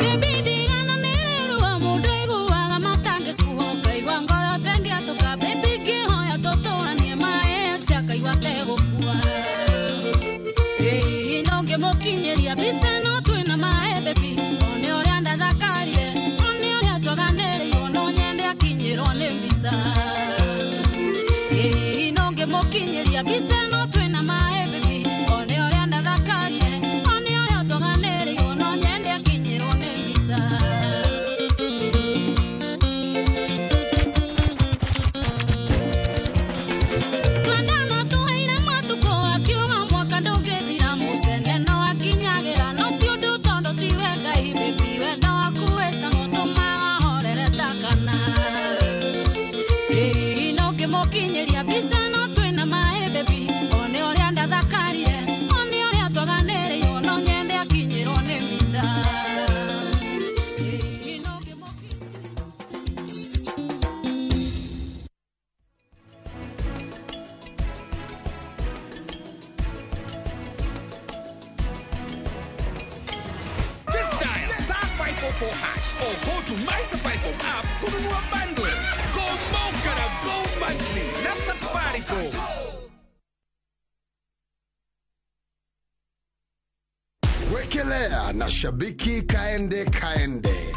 Baby ndigana nĩ rĩrua mũndũ aiguaga matangĩkuo ngaigua ngoro tengĩatũka baby ngĩhoya tũtũranie ma ex akaigua tegũkua. Ĩĩ no ngĩmũkinyĩria mbica no twĩna maĩ baby one ũrĩa ndathakarire one ũrĩa twaganĩrĩirwo no nyende akinyĩrwo nĩ mbica. Ĩĩ no ngĩmũkinyĩria mbica no twĩna maĩ baby one ũrĩa ndathakarire one ũrĩa twaganĩrĩirwo no nyende akinyĩrwo nĩ mbica. Twendana tũheire matukũ akiuga mwaka ndũngĩthira mũcene no akinyagĩra no ti ũndũ tondũ tiwe Ngai baby wendo waku wĩ cama ũtũmaga horere ta kana. Ĩĩ no ngĩmũkinyĩria mbica no twĩna maĩ baby one ũrĩa ndathakarire one ũrĩa twaganĩrĩirwo no nyende akinyĩrwo nĩ mbica. Ĩĩ no Just dial star 544 hash or go to My Safaricom app kununua bundles. Go Moka na Go Monthly na Safaricom. Wekelea na shabiki kaende kaende.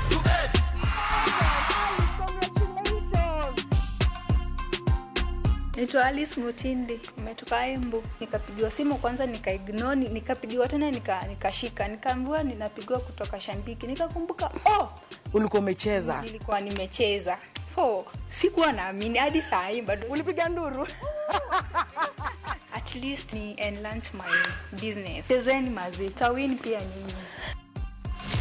Naitwa Alice Mutindi, nimetoka Embu. Nikapigiwa simu kwanza nikaignore, nikapigiwa tena nikashika, nikaambiwa ninapigiwa kutoka Shabiki. Nikakumbuka oh, ulikuwa umecheza. Nilikuwa nimecheza. Oh, sikuwa naamini hadi saa hii bado. Ulipiga nduru. At least ni enhance my business. Chezeni mazi, tawin pia nyinyi.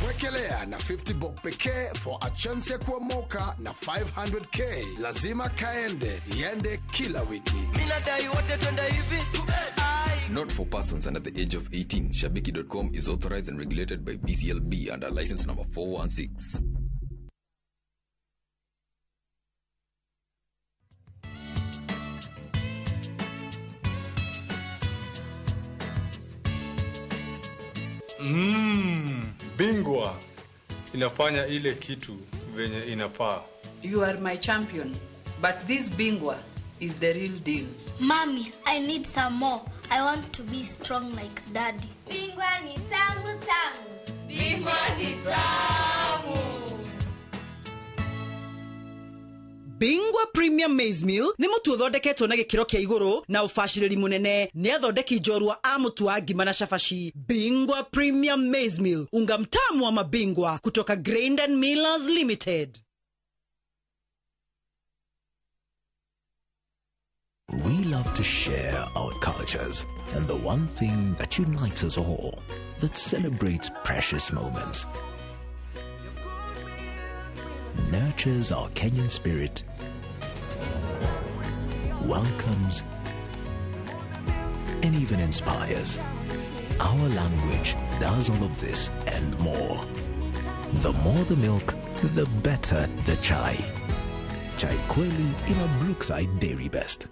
Wekelea na 50 bob pekee for a chance ya kuomoka na 500k. Lazima kaende, iende kila wiki. Minadai wote twende hivi. Not for persons under the age of 18. Shabiki.com is authorized and regulated by BCLB under license number 416. Bingwa inafanya ile kitu venye inafaa. You are my champion, but this Bingwa is the real deal. Mommy, I need some more. I want to be strong like daddy. Bingwa ni tamu tamu. Bingwa ni tamu. Bingwa Premium Maize Meal nĩ mũtu ũthondeketwo na gĩkĩro kĩa igũrũ na ũbacĩrĩri mũnene nĩ athondeki njorua a mũtu wa ngima na cabaci. Bingwa Premium Maize Meal, unga mtamu wa mabingwa kutoka Grain and Millers Limited. We love to share our cultures and the one thing that unites us all, that celebrates precious moments, nurtures our Kenyan spirit, welcomes, and even inspires. Our language does all of this and more. The more the milk, the better the chai. Chai Kweli in a Brookside Dairy Best.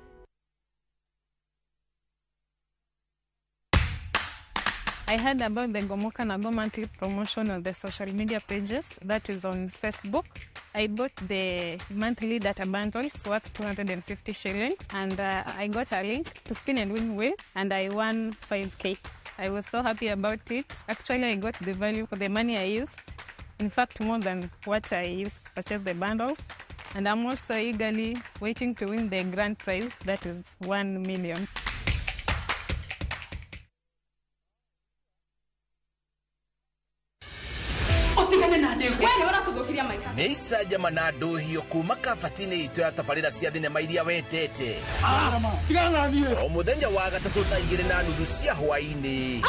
I heard about the Gomoka Nago monthly promotion on the social media pages, that is on Facebook. I bought the monthly data bundles worth 250 shillings, and I got a link to spin and win wheel, and I won 5K. I was so happy about it. Actually, I got the value for the money I used. In fact, more than what I used to purchase the bundles. And I'm also eagerly waiting to win the grand prize, that is 1 million. Nĩ icanjama na ndũhio kuma kabati-inĩ itũ ya tabarĩra cia thinema iria wendete. O mũthenya wa gatatũ thaa 2:30 cia hwaĩ-inĩ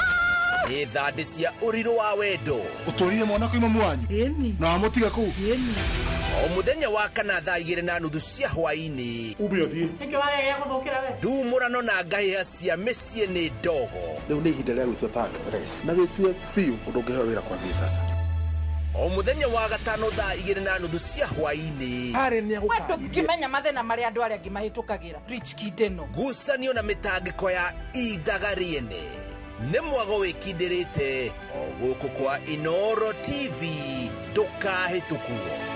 nĩ thandĩ cia ũrirũ wa wendo. Ũtũrire mwana kwĩ mamu wanyu na wamũtiga kũu. O mũthenya wa kana thaa 2:30 cia hwaĩ-inĩ ndumũrano na ngahĩha cia mĩciĩ nĩ ndogo. Rĩu nĩ ihinda rĩa gwĩtua ta actress na wĩtue biũ ũndũ ũngĩheo wĩra kwambia sasa. O mũthenya wa gatano thaa 2:30 cia hwaĩ-inĩ ndũngĩmenya mathĩna marĩa andũ arĩa angĩ mahĩtũkagĩra. Rich Kid ĩno ngucanio na mĩtangĩko ya ithaga rĩene nĩ mwago wĩkindĩrĩte o gũkũ kwa Inoro TV ndũkahĩtũkwo.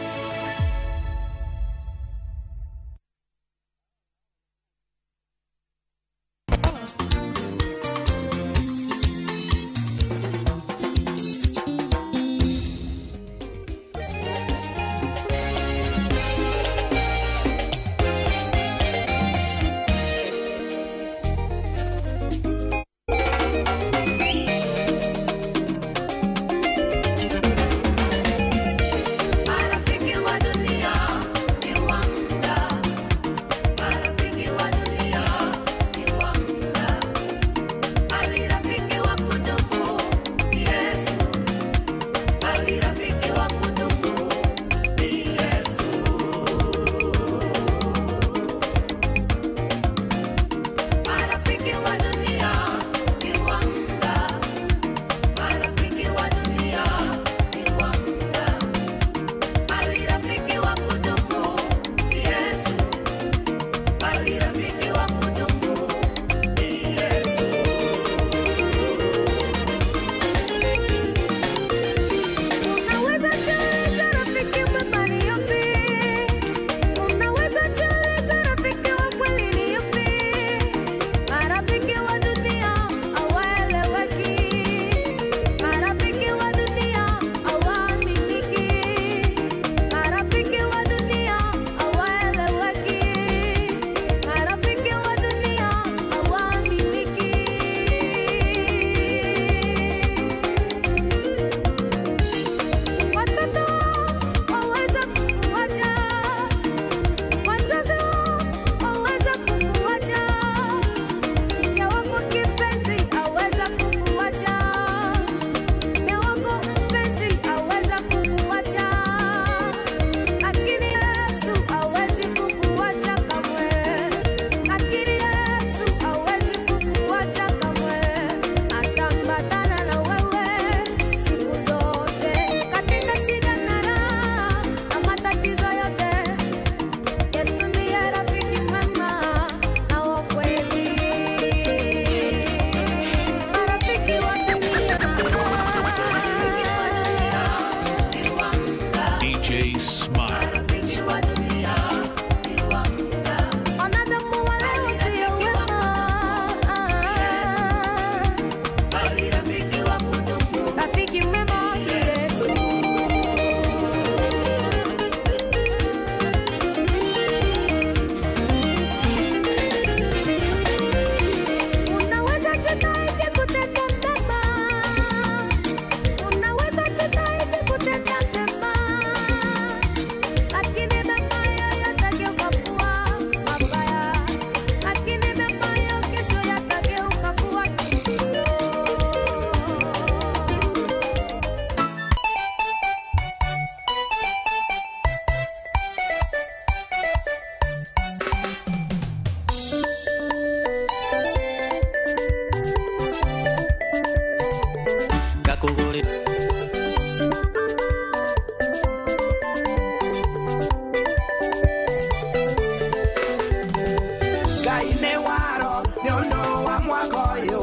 ũndũ wa mwaka ũyũ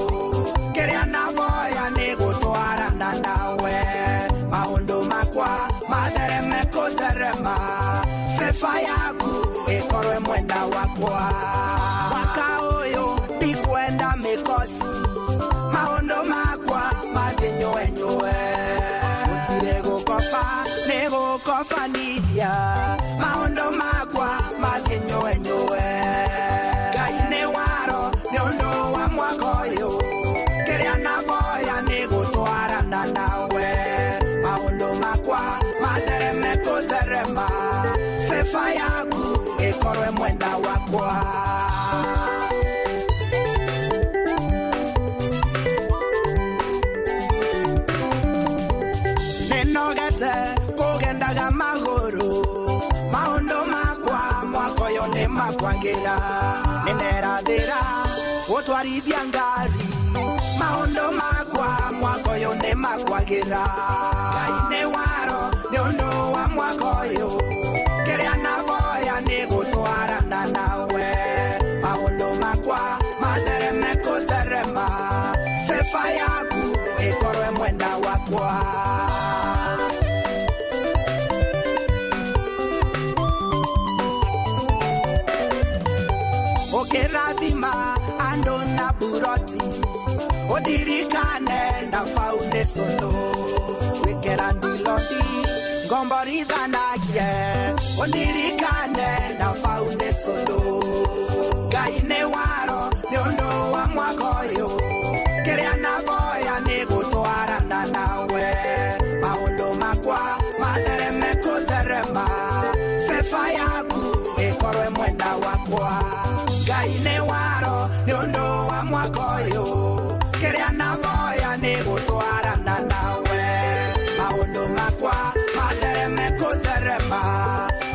kĩrĩa naboya nĩ gũtwarana nawe maũndũ makwa mathereme kũtherema beba yaku ĩkorwe mwena wakwa mwaka ũyũ ndikwenda mĩkosi maũndũ makwa mathiĩ nyũenyũe gũtirĩ gũkoba nĩ gũkobanithia maũndũ makwa mathiĩ nyũenyũe Ngai nĩ waro nĩ ũndũ wa mwaka ũyũ kĩrĩa naboya nĩ gũtwarana nawe maũndũ makwa mathereme kũtherema beba yaku ĩkorwe mwena wakwa. Nĩnogete kũgendaga magũrũ maũndũ makwa mwaka ũyũ nĩ makwagĩra nĩnderathĩra gũtwarithia ngari maũndũ makwa mwaka ũyũ nĩ makwagĩra Ngai nĩ waro nĩ ũndũ wa mwaka ũyũ kĩrĩa naboya nĩ gũtwarana nawe maũndũ makwa mathereme kũtherema beba yaku ĩkorwe mwena wakwa. Ũkĩrathima andũ na buroti ũndirikane na foundation wĩkĩra ndiloti ngomborithanagie ũndirikane na foundation Ngai nĩ waro nĩ ũndũ wa mwaka ũyũ kĩrĩa naboya nĩ gũtwarana nawe maũndũ makwa mathereme kũtherema beba yaku ĩkorwe mwena wakwa Ngai nĩ waro nĩ ũndũ wa mwaka ũyũ kĩrĩa naboya nĩ gũtwarana nawe maũndũ makwa mathereme kũtherema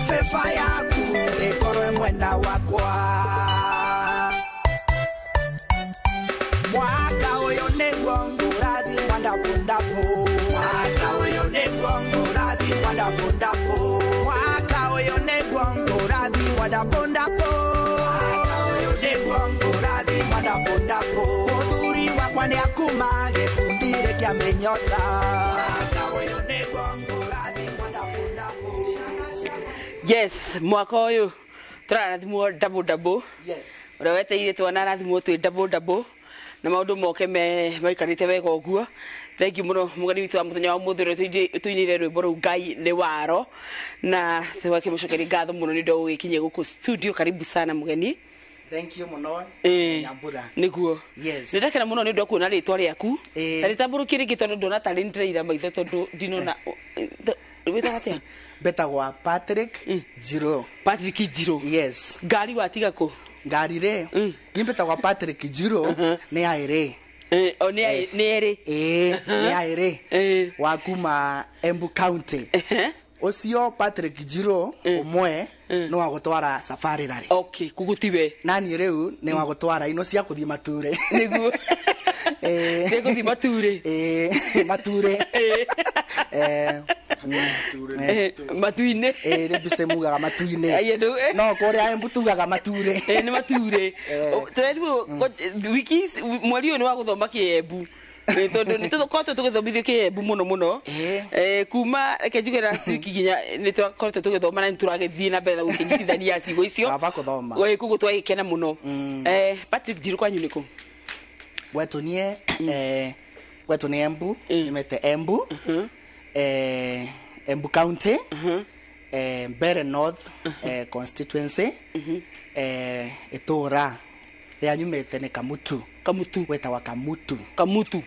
beba yaku ĩkorwe mwena wakwa. Mwaka ũyũ nĩguo ngũrathimwo ndabundabũ mwaka ũyũ nĩguo ngũrathimwo ndabundabũ mwaka ũyũ nĩguo ngũrathimwo ndabundabũ mwaka ũyũ nĩguo ngũrathimwo ndabundabũ mũthuri wakwa nĩakuma gĩkundi-rĩ kĩa mĩnyota mwaka ũyũ nĩguo ngũrathimwo ndabundabũ. Yes, mwaka ũyũ tũrarathimwo double double. Yes. Ũrĩa wetereire twana arathimwo twĩ double double na maũndũ moke me maikarĩte wega ũguo. Thank you mũno mũgeni witũ wa mũthenya wa ũmũthĩ ũrĩa tũinĩire rwĩmbo rũu Ngai nĩ waro na twakĩmũcokeria ngatho mũno nĩ ũndũ wa gũgĩkinyia gũkũ studio. Karibu sana mũgeni. Thank you mũno Nyambura. Nĩguo. Yes. Nĩ ndakena mũno nĩ ũndũ wa kuona rĩtwa rĩaku. Ta rĩtambũrũkie rĩngĩ tondũ ndona tarĩ nĩndĩraira maitho tondũ ndinona. Wĩtagwo atĩa? Betagwa Patrick Njirũ. Patrick Njirũ. Yes. Ngari watiga kũ? Ngari rĩ, niĩ mbĩtagwa Patrick Njirũ nĩ aĩrĩ. O nĩ erĩ. Ĩĩ, nĩ aĩrĩ. Wa kuma Embu County. Ũcio Patrick Njirũ ũmwe nĩ wa gũtwara safari rally. Okay, koguo tiwe. Naniĩ rĩu nĩ wa gũtwara ino cia kũthiĩ mature. Nĩguo. Cia kũthiĩ mature. Ĩĩ, mature. Matu-inĩ. Ĩĩ, nĩ mbica mugaga matu-inĩ. No kũrĩa Embu tugaga mature. Ĩĩ, nĩ mature. Tũrerirwo wiki mweri ũyũ nĩ wa gũthoma Kĩembu. Tondũ nĩ tũkoretwo tũgĩthomithio Kĩembu mũno mũno. Kuma reke njuge last week nginya nĩ twakoretwo tũgĩthoma na nĩ tũragĩthiĩ na mbere na gũkĩnyitithania ciugo icio. Kaba kũthoma. Koguo twagĩkena mũno. Patrick Njirũ kwanyu nĩ kũ? Gwetũ niĩ gwetũ nĩ Embu, nyumĩte Embu. Embu County, Mbeere North constituency, itũra rĩa nyumĩte nĩ Kamutu. Kamutu. Gwĩtagwa Kamutu. Kamutu.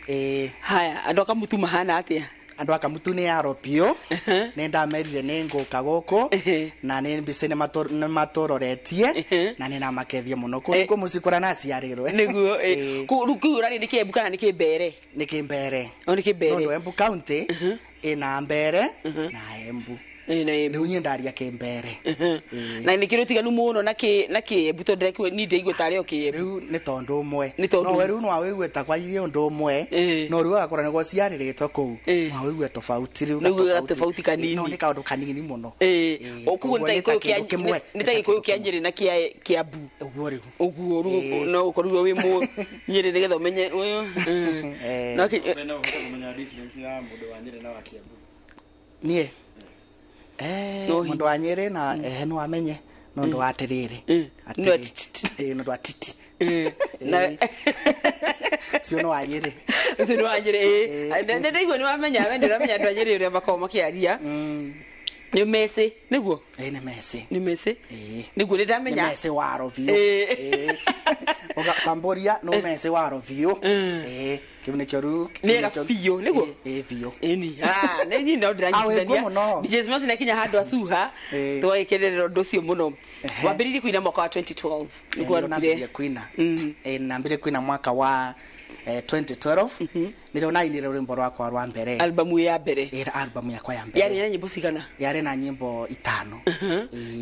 Haya, andũ a Kamutu mahana atĩa? Andũ a Kamutu nĩ aro biũ. Nĩ ndamerire nĩ ngũka gũkũ na nĩ mbica nĩ matũroretie na nĩ namakethia mũno. Kũu nĩkuo mũciĩ kũrĩa naciarĩrwo. Nĩguo. Rĩu kũu ũrarĩ nĩ Kĩembu kana nĩ Kĩmbeere? Nĩ Kĩmbeere. O nĩ Kĩmbeere. Nondũ Embu County ĩna Mbeere na Embu. Rĩu niĩ ndaria kĩmbere. Na nĩ kĩrĩ ũtiganu mũno na kĩ na kĩembu tondũ ndĩrekua niĩ ndĩraigua tarĩ o kĩembu. Rĩu nĩ tondũ ũmwe. Nĩ tondũ No we rĩu no wĩigue ta kwairie ũndũ ũmwe. No rĩu agakora nĩguo ciarĩrĩtwo kũu. No wĩigue tofauti rĩu. Nĩ ũiguaga tofauti kanini. No nĩ kaũndũ kanini mũno. Koguo nĩ ta Gĩkũyũ kĩa nĩ ta Gĩkũyũ kĩa Nyĩrĩ na kĩa Kĩambu. Ũguo rĩu. Ũguo rĩu no ũkorirwo wĩ mũ Nyĩrĩ nĩgetha ũmenye ũyũ. No no kũmenya difference ya mũndũ wa Nyĩrĩ na wa Kĩambu. Niĩ mũndũ wa Nyĩrĩ na no amenye no ndũ wa atĩrĩrĩ. No ndũ wa titi. Cio no wa Nyĩrĩ. Ũcio nĩ wa Nyĩrĩ. Nĩ ndaigua nĩ wamenya we ndĩramenya andũ a Nyĩrĩ ũrĩa makoragwo makĩaria. Nĩ meci nĩguo? Nĩ meci. Nĩ meci? Nĩguo nĩ ndamenya. Nĩ meci waro biũ. Ũgatambũria no meci waro biũ. Kĩu nĩkĩo rĩu. Nĩega biũ nĩguo? Biũ. Ĩni. Nĩ niĩ no ndĩranyitithania. DJ Smalls nĩ akinya handũ acuha tũgagĩkenerera ũndũ ũcio mũno. Wambĩrĩirie kũina mwaka wa 2012. Nĩguo warutire. Kuina. Nambĩrĩirie kuina mwaka wa 2012. Nĩrĩo nainire rwĩmbo rwakwa rwa mbere. Albamu ya mbere. Albamu yakwa ya mbere. Yarĩ na nyĩmbo cigana? Yarĩ na nyĩmbo 5.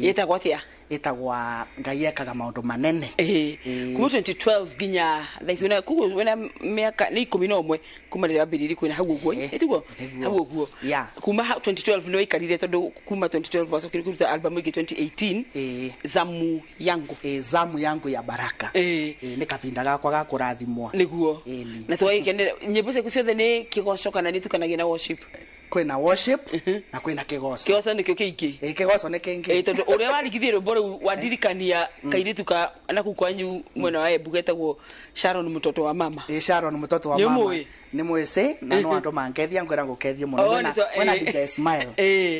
Yetagwo atĩa? Ĩtagwa Ngai ekaga maũndũ manene. Kuma 2012 nginya thaa ici wĩna koguo wĩna mĩaka nĩ 11 kuma rĩrĩa wambĩrĩirie kũina hau ũguo. Ĩtiguo? Hau ũguo. Kuma 2012 nĩ waikarire tondũ kuma 2012 wacokire kũruta albamu ĩngĩ 2018. Zamu yangu. Zamu yangu ya baraka. Nĩ kahinda gakwa ga kũrathimwo. Nĩguo. Na tũgagĩkenera nyĩmbo ciaku ciothe nĩ kĩgoco kana nĩ itukanagia na worship? Kwĩna worship na kwĩna kĩgoco. Kĩgoco nĩkĩo kĩingĩ. Kĩgoco nĩ kĩingĩ. Tondũ ũrĩa warigithie rwĩmbo rũu wandirikania kairĩtu ka na kũu kwanyu mwena wa Embu getagwo Sharon mũtoto wa mama. Sharon mũtoto wa mama. Nĩ ũmũĩ? Nĩ mwĩcĩ na no andũ mangethia ngwĩra ngũkethie mũno. Wena DJ Smile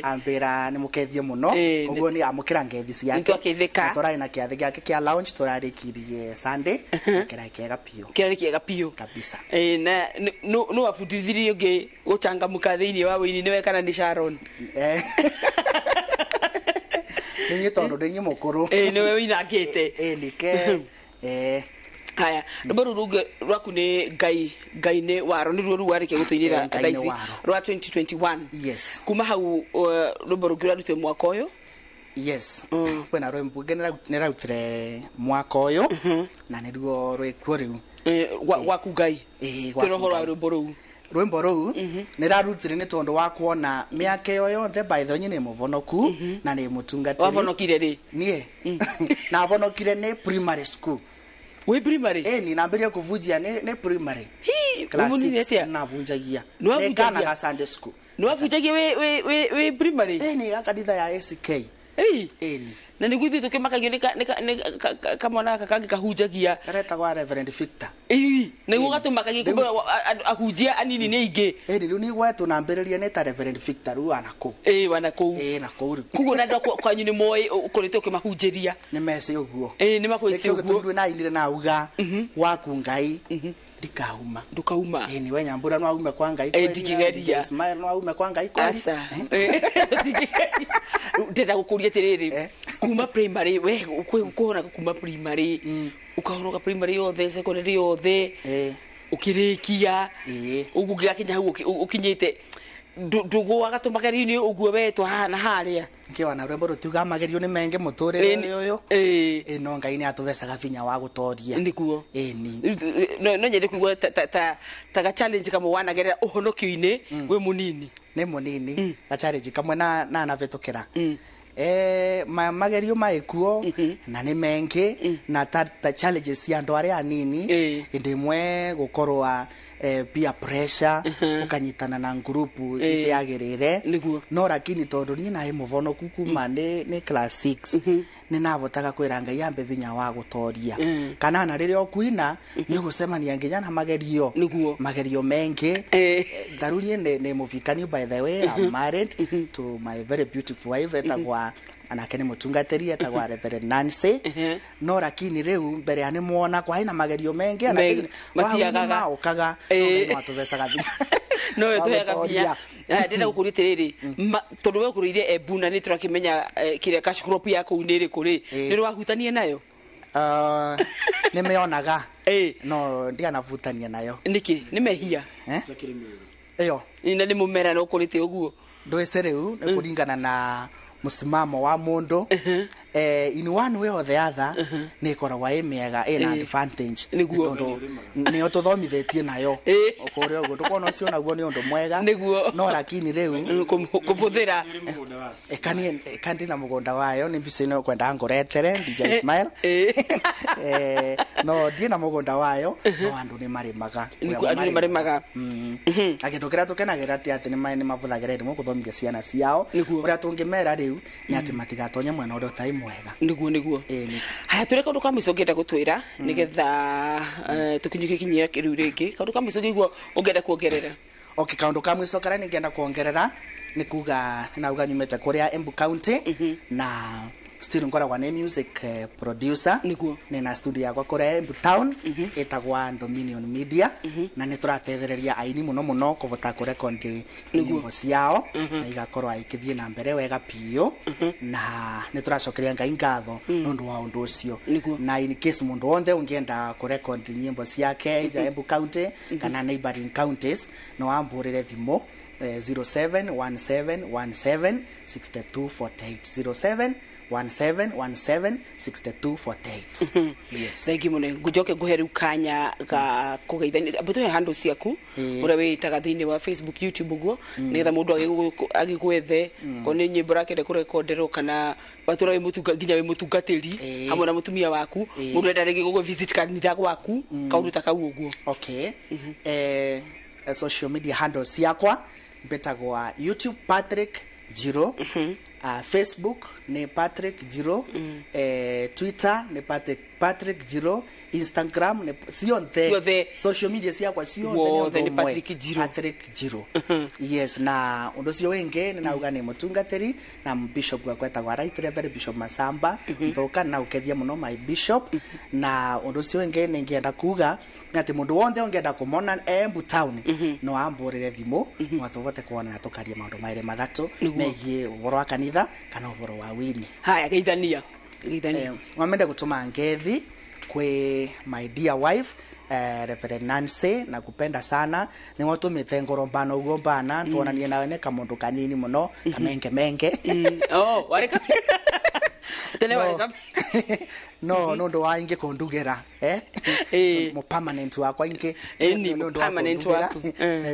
ambĩra nĩ mũkethie mũno. Koguo nĩ amũkĩra ngethi ciake. Nĩtwakĩthĩka. Tũrarĩ na kĩathĩ gĩake kĩa lounge tũrarĩkirie Sunday. Na kĩrarĩ kĩega biũ. Kĩrarĩ kĩega biũ. Kabisa. Na nũ wabundithirie ũngĩ gũcangamũka thĩinĩ wa wĩini nĩwe kana nĩ Sharon? Nĩ niĩ tondũ ndĩ niĩ mũkũrũ. Nĩwe wĩinangĩte. Nĩke. Haya, rwĩmbo rũu rũngĩ rwaku nĩ Ngai Ngai nĩ waro nĩruo rũu warĩkia gũtũinĩra thaa ici rwa 2021. Yes. Kuma hau rwĩmbo rũngĩ rwarutire mwaka ũyũ? Yes. Kwĩna rwĩmbo rũngĩ nĩrarutire mwaka ũyũ na nĩruo rwĩkuo rĩu. Gwaku Ngai. Twĩra ũhoro wa rwĩmbo rũu. Rwĩmbo rũu nĩrarutire nĩ tondũ wa kuona mĩaka ĩyo yothe by the way nĩ mũvonoku na nĩ mũtungatĩri. Wavonokire rĩ? Niĩ navonokire nĩ primary school. Wĩ primary? Ni nambĩrĩria kũbunjia nĩ primary. Class 6 navunjagia. Nĩ kana ga Sunday school. Nĩwabunjagia wĩ primary? Nĩ kanitha ya ACK. Na nĩguo ithuĩ tũkĩmakagio nĩ kamwana gaka kangĩ kahunjagia. Karetagwo Reverend Victor. Nĩguo gatũmakagia kumbe ahunjia anini nĩ aingĩ. Rĩu nĩ gwetwo nambĩrĩria nĩ ta Reverend Victor rĩu wanakũu. Wanakũu. Nakũu rĩu. Koguo na andũ kwanyu nĩ moĩ ũkoretwo ũkĩmahunjĩria. Nĩ mecĩ ũguo. Nĩ makwĩcĩ ũguo. Nĩkĩo gĩtũmi nainire nauga waku Ngai ndikauma. Ndukauma. Ni we Nyambura no aume kwa Ngai kweli. Ndingĩgeria. Ismail no aume kwa Ngai kweli. Aca. Ndingĩgeria. Ndĩrenda gũkũria atĩrĩrĩ kuma primary we kũhonaga kuma primary ũkahonoka primary yothe secondary yothe ũkĩrĩkia ũguo ũgĩgakinya hau ũkinyĩte ndũgũaga tũmagerio-inĩ ũguo wetwo haha na harĩa. Nkiwana rwĩmbo rũtiuga magerio nĩ mengĩ mũtũrĩre ũyũ. No Ngai nĩ atũbecaga binya wa gũtoria. Nĩguo. No nyende kũigua ta ga challenge kamwe wanagerera ũhonokio-inĩ wĩ mũnini. Nĩ mũnini ga challenge kamwe na navĩtũkĩra. Magerio maĩkuo na nĩ mengĩ na ta challenges cia andũ arĩa anini ĩndĩ ĩmwe gũkorwo peer pressure ukanyitana na ngurupu itiagirire no lakini tondu ni naĩ mũvonoku kuma ni class 6 nĩ navotaga kwĩra Ngai ambe vinya wa gũtoria kana na rĩrĩa ũkuina nĩ ũgũcemania nginya na magerio magerio mengĩ. Tharu niĩ nĩ mũvikani by the way, I'm married to my very beautiful wife etagwa anake nĩ mũtungatĩri etagwa Reverend Nancy. No lakini rĩu mbere ya nĩ mwona kwa hena magerio mengĩ anake matiagaga okaga no atũbecaga binya no tũheaga binya. Ndĩrenda gũkũria atĩrĩrĩ tondũ we ũkũrĩire Embu na nĩ tũrakĩmenya kĩrĩa cash crop ya kũu nĩ ĩrĩkũ rĩ, nĩ rwahutania nayo? Nĩ mĩonaga no ndianavutania nayo. Nĩkĩ? Nĩ mehia ĩyo na nĩ mũmera na ũkũrĩte ũguo. Ndwĩce rĩu nĩ kũringana na musimamo wa mundu in one way or the other nĩ ĩkoragwo ĩ mĩega ĩna advantage Nĩguo. tondũ nĩyo tũthomithĩtie nayo kũrĩa ũguo tũkona ũcio naguo nĩ ũndũ mwega Nĩguo. No lakini rĩu kũbũthĩra eka ndĩ na mũgũnda wayo nĩ mbica ĩno kwendaga ngũretere DJ Ismail. No ndiĩ na mũgũnda wayo no andũ nĩ marĩmaga. Nĩguo, andũ nĩ marĩmaga. Na kĩndũ kĩrĩa tũkenagĩra ti atĩ nĩ mabũthagĩra irimũ gũthomithia ciana ciao ũrĩa tũngĩmera rĩu nĩ atĩ matigatonye mwena ũrĩa ũtarĩ mwega. Nĩguo nĩguo. Haya tũrĩ kaũndũ ka mũico ũngĩenda gũtwĩra nĩgetha tũkinyũkie kinyia rĩu rĩngĩ kaũndũ ka mũico ũngĩigua ũngĩenda kuongerera. Okay, kaũndũ ka mũico karĩa ningĩenda kuongerera nĩ kuga nauga nyumĩte kũrĩa Embu County na still ngoragwa nĩ music producer nĩ na studio yakwa kũrĩa Embu Town ĩtagwa Dominion Media na nĩ tũratethereria aini mũno mũno kũbota kũrekondi nyĩmbo ciao na igakorwo ikĩthiĩ na mbere wega biũ na nĩ tũracokeria Ngai ngatho nĩ ũndũ wa ũndũ ũcio na in case mũndũ wothe ũngĩenda kũrekondi nyĩmbo ciake either Embu County kana neighboring counties no ambũrĩre thimũ 0717176248 0717176248. Yes. Thank you mũno ngũnjoke ngũhe rĩu kanya ga kũgeithania amba tũhe handũ ciaku ũrĩa wĩtaga thĩinĩ wa Facebook, YouTube ũguo nĩgetha mũndũ agĩgwethe ko nĩ nyĩmbo ũrakĩenda kũrekonderwo kana watũra wĩ mũtunga nginya wĩ mũtungatĩri hamwe na mũtumia waku mũndũ enda rĩngĩ gũgũ visit kanitha gwaku kaũndũ ta kau ũguo. Okay. Social media handles ciakwa mbĩtagwa YouTube Patrick Jiro, Facebook ni Patrick Jiro, Twitter ni Patrick Jiro, Instagram ni cionthe social media ciakwa cionthe Wothe ni Patrick Jiro. Patrick Jiro. Yes, na undu cio wingi ni nauga ni mutungatiri na bishop gwakwa etagwa Right Reverend Bishop Masamba nthuka na ukethia muno my bishop na undu cio wingi ningienda kuga ni ati mundu wonthe ungienda kumona Embu Town no amburire thimu no tuvote kuona na tukaria maundu maire mathatu megie uhoro wa kanitha kana uhoro wa wini. Haya geithania geithania. Wamende gutuma ngethi kwi my dear wife Reverend Nancy na kupenda sana ni watumite ngoro mbano uguo mbana tuonanie nawe ne kamundu kanini muno kamenge menge. Oh wareka tene wareka no nundu wa ingi kundugera mo permanent wakwa ingi ni mo permanent waku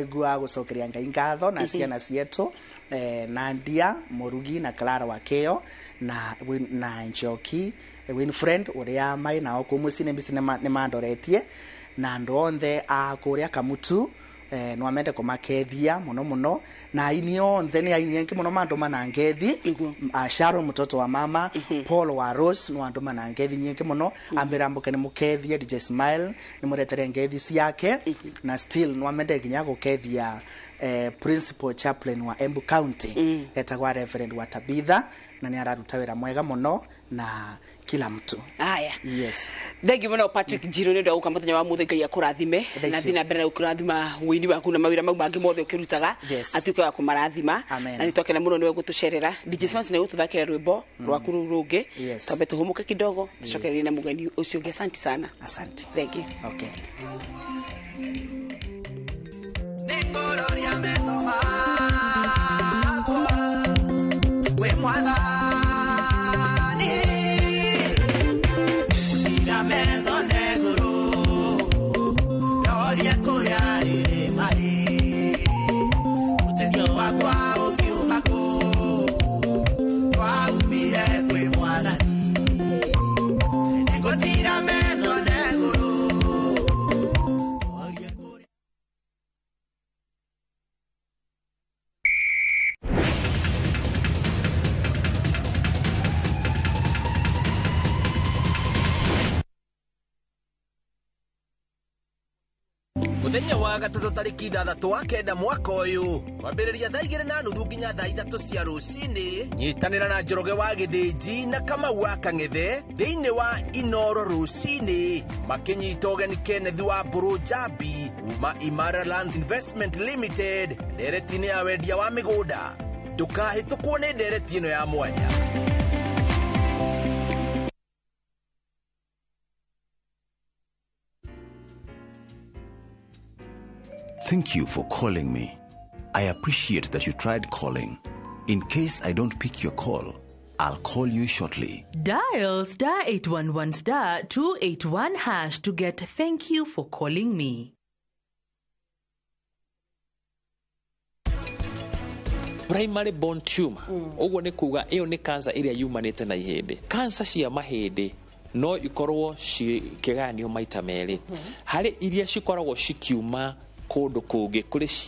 ngua gucokeria Ngai ngatho na ciana cietu Nadia Murugi na Clara Wakeo na Njoki Winfriend uria mai nao kuu mucii nĩ mbici nĩ mandoretie na andu onthe a kuria Kamutu no amende kumakethia muno muno na aini onthe ni aini engi muno manduma na ngethi. Sharon mutoto wa mama Paul wa Rose no anduma na ngethi nyingi muno ambira mbuke ni mukethie DJ Smile ni muretere ngethi ciake na still no amende nginya gukethia principal chaplain wa Embu County etagwa Reverend wa Tabitha na ni araruta wira mwega muno na kila mtu. Haya. Yes. Thank you muno Patrick Jiro ni ndu muthenya wa muthe Ngai akurathime na thina mbere ukurathima wini waku na mawira mau mangi mothe ukirutaga atuike wa kumarathima na nitokena muno niwe gutucerera DJ Smans ni gututhakira rwimbo rwaku ruu rungi twambe tuhumuke kidogo tucokererie na mugeni ucio ungi. Asante sana. Asante. Thank you. Okay. Ningororia meto makwa we mwathani metho neguru roria kuria riri mari uteithio wakwa ukiuma kũ waumire kwĩ mwathani nĩngũtira metho neguru. Muthenya wa gatatu tariki 6 wa 9 mwaka uyu kwambĩrĩria thaa 2:30 nginya thaa 3 cia rũcinĩ nyitanĩra na Njoroge wa Gĩthĩnji na Kamau wa Kang'ethe thĩinĩ wa Inoro rũcinĩ makĩnyita ũgeni Kenneth wa Mbũrũ Njambi kuma Imara Land Investment Limited ndereti-inĩ ya wendia wa mĩgũnda. Ndũkahĩtũkwo nĩ ndereti ĩno ya mwanya. Thank you for calling me. I appreciate that you tried calling. In case I don't pick your call, I'll call you shortly. Dial star 811 star 281 hash to get thank you for calling me. Primary bone tumor, ũguo nĩ kuga ĩyo nĩ cancer ĩrĩa yumanĩte na ihĩndĩ. Cancer cia mahĩndĩ no ikorwo cikĩgayanio maita merĩ, harĩ iria cikoragwo cikiuma kũndũ kũngĩ kũrĩ.